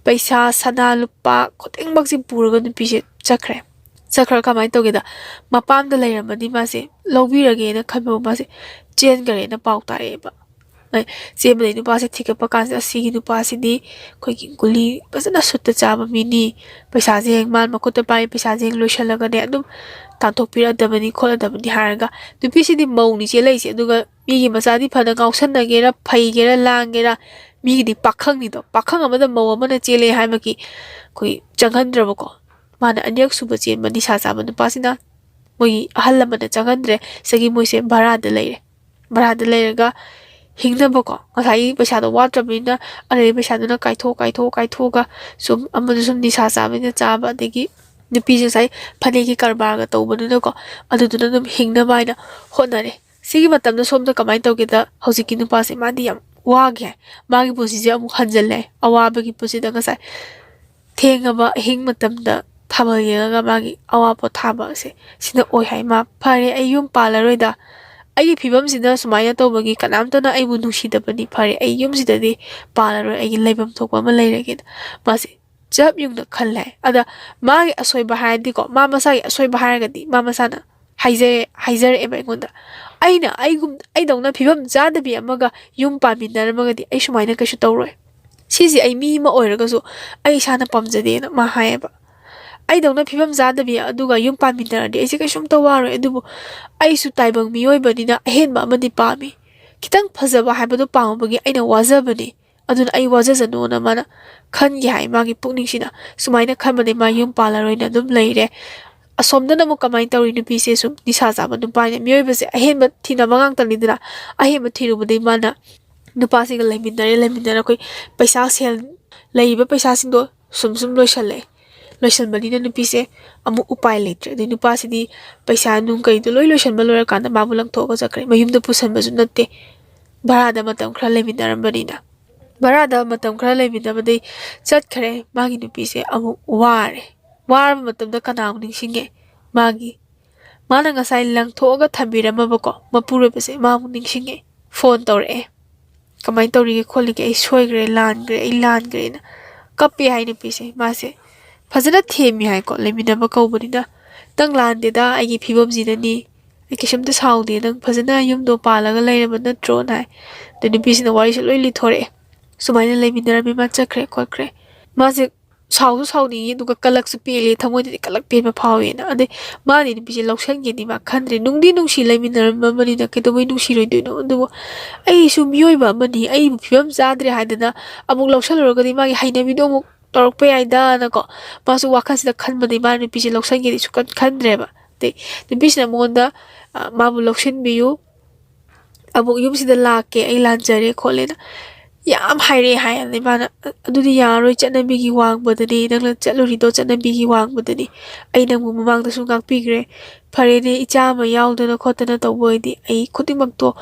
ꯄꯩꯁꯥ, ꯁꯅꯥ, ꯂꯨꯄꯥ ꯈꯨꯗꯤꯡꯃꯛꯁꯦ ꯄꯨꯔꯒ ꯅꯨꯄꯤꯁꯦ ꯆꯠꯈ꯭ꯔꯦ꯫ ꯆꯠꯈ꯭ꯔꯒ ꯀꯃꯥꯏꯅ ꯇꯧꯒꯦꯗ, ꯃꯄꯥꯝꯗ ꯂꯩꯔꯝꯃꯗꯤ ꯃꯥꯁꯦ ꯂꯧꯕꯤꯔꯒꯦꯅ ꯈꯟꯕ, ꯃꯥꯁꯦ ꯆꯦꯟꯈ꯭ꯔꯦꯅ ꯄꯥꯎ ꯇꯥꯔꯛꯑꯦꯕ꯫ ꯑꯦ, ꯆꯦꯟꯕꯗꯩ ꯅꯨꯄꯥꯁꯦ ꯊꯤꯒꯠꯄ ꯀꯥꯟꯁꯤꯗ, "ꯑꯁꯤꯒꯤ ꯅꯨꯄꯥꯁꯤꯗꯤ ꯑꯩꯈꯣꯏꯒꯤ ꯒꯨꯂꯤ ꯐꯖꯅ ꯁꯨꯠꯇ ꯆꯥꯕ ꯃꯤꯅꯤ, ꯄꯩꯁꯥꯁꯦ ꯍꯦꯛ ꯃꯥꯅ ꯃꯈꯨꯠꯇ ꯄꯥꯏꯔꯤ ꯄꯩꯁꯥꯁꯦ ꯍꯦꯛ ꯂꯣꯏꯁꯜꯂꯒꯅꯦ ꯑꯗꯨꯝ ꯇꯥꯟꯊꯣꯛꯄꯤꯔꯛꯑꯗꯕꯅꯤ ꯈꯣꯠꯂꯗꯕꯅꯤ" ꯍꯥꯏꯔꯒ, ꯅꯨꯄꯤꯁꯤꯗꯤ ꯃꯧꯅꯤ ꯆꯦꯜꯂꯛꯏꯁꯦ, ꯑꯗꯨꯒ ꯃꯤꯒꯤ ꯃꯆꯥꯗꯤ ꯐꯅ ꯉꯥꯎꯁꯟꯅꯒꯦꯔꯥ, ꯐꯩꯒꯦꯔꯥ, ꯂꯥꯡꯒꯦꯔꯥ, ꯃꯤꯒꯤꯗꯤ ꯄꯥꯈꯪꯅꯤꯗꯣ, ꯄꯥꯈꯪ ꯑꯃꯗ ꯃꯧ ꯑꯃꯅ ꯆꯦꯜꯂꯦ ꯍꯥꯏꯕꯒꯤ ꯑꯩꯈꯣꯏ ꯆꯪꯍꯟꯗ꯭ꯔꯕꯀꯣ꯫ ꯃꯥꯅ ꯑꯅꯤꯔꯛ ꯁꯨꯕ ꯆꯦꯟꯕ ꯅꯤꯁꯥ ꯆꯥꯕ ꯅꯨꯄꯥꯁꯤꯅ, ꯃꯣꯏꯒꯤ ꯑꯍꯜ ꯂꯃꯟꯅ ꯆꯪꯍꯟꯗ꯭ꯔꯦ꯫ ꯁꯤꯗꯒꯤ ꯃꯣꯏꯁꯦ ꯚꯔꯥꯗ ꯂꯩꯔꯦ꯫ ꯚꯔꯥꯗ ꯂꯩꯔꯒ ꯍꯤꯡꯅꯕꯀꯣ, ꯉꯁꯥꯏꯒꯤ ꯄꯩꯁꯥꯗꯣ ꯋꯥꯠꯇ꯭ꯔꯕꯅꯤꯅ, ꯑꯔꯩꯕ ꯄꯩꯁꯥꯗꯨꯅ ꯀꯥꯏꯊꯣꯛ, ꯀꯥꯏꯊꯣꯛ, ꯀꯥꯏꯊꯣꯛꯑꯒ ꯁꯨꯝ ꯑꯃꯗꯨ ꯁꯨꯝ ꯅꯤꯁꯥ ꯆꯥꯕꯅꯤꯅ ꯆꯥꯕ, ꯑꯗꯒꯤ ꯅꯨꯄꯤꯁꯦ ꯉꯁꯥꯏ ꯐꯅꯦꯛꯀꯤ ꯀꯔꯕꯥꯔꯒ ꯇꯧꯕꯅꯤꯅꯀꯣ, ꯑꯗꯨꯗꯨꯅ ꯑꯗꯨꯝ ꯍꯤꯡꯅꯕ ꯍꯥꯏꯅ ꯍꯣꯠꯅꯔꯦ꯫ ꯁꯤꯒꯤ ꯃꯇꯝꯗ ꯁꯣꯝꯗ ꯀꯃꯥꯏꯅ ꯇꯧꯒꯦꯗ, ꯍꯧꯖꯤꯛꯀꯤ ꯅꯨꯄꯥꯁꯦ ꯃꯥꯗꯤ ꯌꯥꯝ ꯋꯥꯒꯦ ꯍꯥꯏ꯫ ꯃꯥꯒꯤ ꯄꯨꯟꯁꯤꯁꯦ ꯑꯃꯨꯛ ꯍꯟꯖꯜꯂꯦ꯫ ꯑꯋꯥꯕꯒꯤ ꯄꯨꯟꯁꯤꯗ ꯉꯁꯥꯏ ꯊꯦꯡꯉꯕ ꯑꯍꯤꯡ ꯃꯇꯝꯗ ꯊꯥꯕꯜ ꯌꯦꯡꯉꯒ ꯃꯥꯒꯤ ꯑꯋꯥ ꯄꯣꯊꯥꯕ ꯑꯁꯦ ꯁꯤꯅ ꯑꯣꯏ ꯍꯥꯏ꯫ ꯃꯥ, "ꯐꯔꯦ, ꯑꯩ ꯌꯨꯝ ꯄꯥꯜꯂꯔꯣꯏꯗ꯫ ꯑꯩꯒꯤ ꯐꯤꯕꯝꯁꯤꯅ ꯁꯨꯃꯥꯏꯅ ꯇꯧꯕꯒꯤ ꯀꯅꯥꯝꯇꯅ ꯑꯩꯕꯨ ꯅꯨꯡꯁꯤꯗꯕꯅꯤ꯫ ꯐꯔꯦ, ꯑꯩ ꯌꯨꯝꯁꯤꯗꯗꯤ ꯄꯥꯜꯂꯔꯣꯏ, ꯑꯩꯒꯤ ꯂꯩꯐꯝ ꯊꯣꯛꯄ ꯑꯃ ꯂꯩꯔꯒꯦꯅ" ꯃꯥꯁꯦ ꯆꯞ ꯌꯨꯡꯅ ꯈꯜꯂꯦ꯫ ꯑꯗ ꯃꯥꯒꯤ ꯑꯁꯣꯏꯕ ꯍꯥꯏꯔꯗꯤꯀꯣ, ꯃꯥ ꯃꯁꯥꯒꯤ ꯑꯁꯣꯏꯕ ꯍꯥꯏꯔꯒꯗꯤ ꯃꯥ ꯃꯁꯥꯅ ꯍꯥꯏꯖꯩ-, ꯍꯥꯏꯖꯔꯛꯑꯦꯕ ꯑꯩꯉꯣꯟꯗ, "ꯑꯩꯅ ꯑꯩꯒꯨꯝ-, ꯑꯩꯗꯧꯅ ꯐꯤꯕꯝ ꯆꯥꯗꯕꯤ ꯑꯃꯒ ꯌꯨꯝ ꯄꯥꯟꯃꯤꯟꯅꯔꯝꯃꯒꯗꯤ ꯑꯩ ꯁꯨꯃꯥꯏꯅ ꯀꯩꯁꯨ ꯇꯧꯔꯣꯏ꯫ ꯁꯤꯁꯦ ꯑꯩ ꯃꯤ ꯑꯃ ꯑꯣꯏꯔꯒꯁꯨ ꯑꯩ ꯏꯁꯥꯅ ꯄꯥꯝꯖꯗꯦꯅ" ꯃꯥ ꯍꯥꯏꯌꯦꯕ꯫ "ꯑꯩꯗꯧꯅ ꯐꯤꯕꯝ ꯆꯥꯗꯕꯤ ꯑꯗꯨꯒ ꯌꯨꯝ ꯄꯥꯟꯃꯤꯟꯅꯔꯗꯤ ꯑꯩꯁꯦ ꯀꯩꯁꯨꯝꯇ ꯋꯥꯔꯣꯏ, ꯑꯗꯨꯕꯨ ꯑꯩꯁꯨ ꯇꯥꯏꯕꯪ ꯃꯤꯑꯣꯏꯕꯅꯤꯅ ꯑꯍꯦꯟꯕ ꯑꯃꯗꯤ ꯄꯥꯝꯃꯤ꯫ ꯈꯤꯇꯪ ꯐꯖꯕ ꯍꯥꯏꯕꯗꯨ ꯄꯥꯝꯃꯨꯕꯒꯤ ꯑꯩꯅ ꯋꯥꯖꯕꯅꯤ꯫ ꯑꯗꯨꯅ ꯑꯩ ꯋꯥꯖꯖꯅꯨꯅ" ꯃꯥꯅ ꯈꯟꯒꯦ ꯍꯥꯏ꯫ ꯃꯥꯒꯤ ꯄꯨꯛꯅꯤꯡꯁꯤꯅ ꯁꯨꯃꯥꯏꯅ ꯈꯟꯕꯗꯩ ꯃꯥ ꯌꯨꯝ ꯄꯥꯜꯂꯔꯣꯏꯅ ꯑꯗꯨꯝ ꯂꯩꯔꯦ꯫ ꯑꯁꯣꯝꯗꯅ ꯑꯃꯨꯛ ꯀꯃꯥꯏꯅ ꯇꯧꯔꯤ? ꯅꯨꯄꯤꯁꯦ ꯁꯨꯝ ꯅꯤꯁꯥ ꯆꯥꯕ ꯅꯨꯄꯥꯅ ꯃꯤꯑꯣꯏꯕꯁꯦ ꯑꯍꯦꯟꯕ ꯊꯤꯅꯕ ꯉꯥꯛꯇꯅꯤꯗꯅ꯫ ꯑꯍꯦꯟꯕ ꯊꯤꯔꯨꯕꯗꯩ ꯃꯥꯅ ꯅꯨꯄꯥꯁꯤꯒ ꯂꯩꯃꯤꯟꯅꯔꯦ꯫ ꯂꯩꯃꯤꯟꯅꯔ ꯑꯩꯈꯣꯏ ꯄꯩꯁꯥ, ꯁꯦꯜ, ꯂꯩꯔꯤꯕ ꯄꯩꯁꯥꯁꯤꯡꯗꯣ ꯁꯨꯝ ꯁꯨꯝ ꯂꯣꯏꯁꯜꯂꯛꯑꯦ꯫ ꯂꯣꯏꯁꯟꯕꯅꯤꯅ ꯅꯨꯄꯤꯁꯦ ꯑꯃꯨꯛ ꯎꯄꯥꯏ ꯂꯩꯇ꯭ꯔꯦ꯫ ꯑꯗꯩ ꯅꯨꯄꯥꯁꯤꯗꯤ ꯄꯩꯁꯥ ꯅꯨꯡ ꯀꯩꯗꯣ ꯂꯣꯏ ꯂꯣꯏꯁꯟꯕ ꯂꯣꯏꯔꯀꯥꯟꯗ ꯃꯥꯕꯨ ꯂꯪꯊꯣꯛꯑꯒ ꯆꯠꯈ꯭ꯔꯦ꯫ ꯃꯌꯨꯝꯗ ꯄꯨꯁꯟꯕꯁꯨ ꯅꯠꯇꯦ, ꯚꯔꯥꯗ ꯃꯇꯝ ꯈꯔ ꯂꯩꯃꯤꯟꯅꯔꯝꯕꯅꯤꯅ꯫ ꯚꯔꯥꯗ ꯃꯇꯝ ꯈꯔ ꯂꯩꯃꯤꯟꯅꯕꯗꯩ ꯆꯠꯈ꯭ꯔꯦ꯫ ꯃꯥꯒꯤ ꯅꯨꯄꯤꯁꯦ ꯑꯃꯨꯛ ꯋꯥꯔꯦ꯫ ꯋꯥꯔꯕ ꯃꯇꯝꯗ ꯀꯅꯥ ꯑꯃꯨꯛ ꯅꯤꯡꯁꯤꯡꯉꯦ? ꯃꯥꯒꯤ, ꯃꯥꯅ ꯉꯁꯥꯏ ꯂꯪꯊꯣꯛꯑꯒ ꯊꯝꯕꯤꯔꯝꯃꯕꯀꯣ ꯃꯄꯨꯔꯣꯏꯕꯁꯦ, ꯃꯥ ꯑꯃꯨꯛ ꯅꯤꯡꯁꯤꯡꯉꯦ꯫ ꯐꯣꯟ ꯇꯧꯔꯛꯑꯦ, "ꯀꯃꯥꯏꯅ ꯇꯧꯔꯤꯒꯦ ꯈꯣꯠꯂꯤꯒꯦ? ꯑꯩ ꯁꯣꯏꯈ꯭ꯔꯦ, ꯂꯥꯟꯈ꯭ꯔꯦ, ꯑꯩ ꯂꯥꯟꯈ꯭ꯔꯦꯅ" ꯀꯞꯄꯦ ꯍꯥꯏ ꯅꯨꯄꯤꯁꯦ꯫ ꯃꯥꯁꯦ ꯐꯖꯅ ꯊꯦꯝꯃꯤ ꯍꯥꯏꯀꯣ, ꯂꯩꯃꯤꯟꯅꯕ ꯀꯧꯕꯅꯤꯅ꯫ "ꯅꯪ ꯂꯥꯟꯗꯦꯗ, ꯑꯩꯒꯤ ꯐꯤꯕꯝꯁꯤꯅꯅꯤ, ꯑꯩ ꯀꯩꯁꯨꯝꯇ ꯁꯥꯎꯗꯦ, ꯅꯪ ꯐꯖꯅ ꯌꯨꯝꯗꯣ ꯄꯥꯜꯂꯒ ꯂꯩꯔꯕ ꯅꯠꯇ꯭ꯔꯣꯅ" ꯍꯥꯏ꯫ ꯑꯗ ꯅꯨꯄꯤꯁꯤꯅ ꯋꯥꯔꯤꯁꯦ ꯂꯣꯏ ꯂꯤꯊꯣꯔꯛꯑꯦ꯫ ꯁꯨꯃꯥꯏꯅ ꯂꯩꯃꯤꯟꯅꯔꯝꯃꯤ, ꯃꯥ ꯆꯠꯈ꯭ꯔꯦ ꯈꯣꯠꯈ꯭ꯔꯦ꯫ ꯃꯥꯁꯦ ꯁꯥꯎꯁꯨ ꯁꯥꯎꯅꯤꯡꯉꯤ, ꯑꯗꯨꯒ ꯀꯂꯛꯁꯨ ꯄꯦꯜꯂꯤ, ꯊꯃꯣꯏꯗꯗꯤ ꯀꯂꯛ ꯄꯦꯟꯕ ꯐꯥꯎꯋꯦꯅ꯫ ꯑꯗꯩ ꯃꯥꯗꯤ ꯅꯨꯄꯤꯁꯦ ꯂꯧꯁꯟꯒꯦꯗꯤ ꯃꯥ ꯈꯟꯗ꯭ꯔꯦ꯫ ꯅꯨꯡꯗꯤ ꯅꯨꯡꯁꯤ, ꯂꯩꯃꯤꯟꯅꯔꯝꯃꯕꯅꯤꯅ ꯀꯩꯗꯧꯕꯩ ꯅꯨꯡꯁꯤꯔꯣꯏꯗꯣꯏꯅꯣ? ꯑꯗꯨꯕꯨ ꯑꯩꯁꯨ ꯃꯤꯑꯣꯏꯕ ꯑꯃꯅꯤ, ꯑꯩꯕꯨ ꯐꯤꯕꯝ ꯆꯥꯗ꯭ꯔꯦ ꯍꯥꯏꯗꯅ ꯑꯃꯨꯛ ꯂꯧꯁꯜꯂꯨꯔꯒꯗꯤ ꯃꯥꯒꯤ ꯍꯩꯅꯕꯤꯗꯣ ꯑꯃꯨꯛ ꯇꯧꯔꯛꯄ ꯌꯥꯏꯗꯅꯀꯣ, ꯃꯥꯁꯨ ꯋꯥꯈꯜꯁꯤꯗ ꯈꯟꯕꯗꯒꯤ ꯃꯥ ꯅꯨꯄꯤꯁꯦ ꯂꯧꯁꯟꯒꯦꯗꯤ ꯁꯨꯛꯈꯟ ꯈꯟꯗ꯭ꯔꯦꯕ꯫ ꯑꯗꯩ ꯅꯨꯄꯤꯁꯤꯅ ꯃꯉꯣꯟꯗ, ꯑ, "ꯃꯥꯕꯨ ꯂꯧꯁꯤꯟꯕꯤꯌꯨ, ꯑꯃꯨꯛ ꯌꯨꯝꯁꯤꯗ ꯂꯥꯛꯀꯦ, ꯑꯩ ꯂꯥꯟꯖꯔꯦ" ꯈꯣꯠꯂꯦꯅ꯫ ꯌꯥꯝ ꯍꯥꯏꯔꯛꯑꯦ ꯍꯥꯏ꯫ ꯑꯗꯩ ꯃꯥꯅ, "ꯑꯗꯨꯗꯤ ꯌꯥꯔꯔꯣꯏ, ꯆꯠꯅꯕꯤꯒꯤ ꯋꯥꯡꯃꯗꯅꯤ, ꯅꯪꯅ ꯆꯠꯂꯨꯔꯤꯗꯣ ꯆꯠꯅꯕꯤꯒꯤ ꯋꯥꯡꯃꯗꯅꯤ, ꯑꯩ ꯅꯪꯕꯨ ꯃꯃꯥꯡꯗꯁꯨ ꯉꯥꯛꯄꯤꯈ꯭ꯔꯦ, ꯐꯔꯦꯅꯦ, ꯏꯆꯥ ꯑꯃ ꯌꯥꯎꯗꯅ ꯈꯣꯠꯇꯅ ꯇꯧꯕ ꯑꯣꯏꯗꯤ ꯑꯩ ꯈꯨꯗꯤꯡꯃꯛꯇꯣ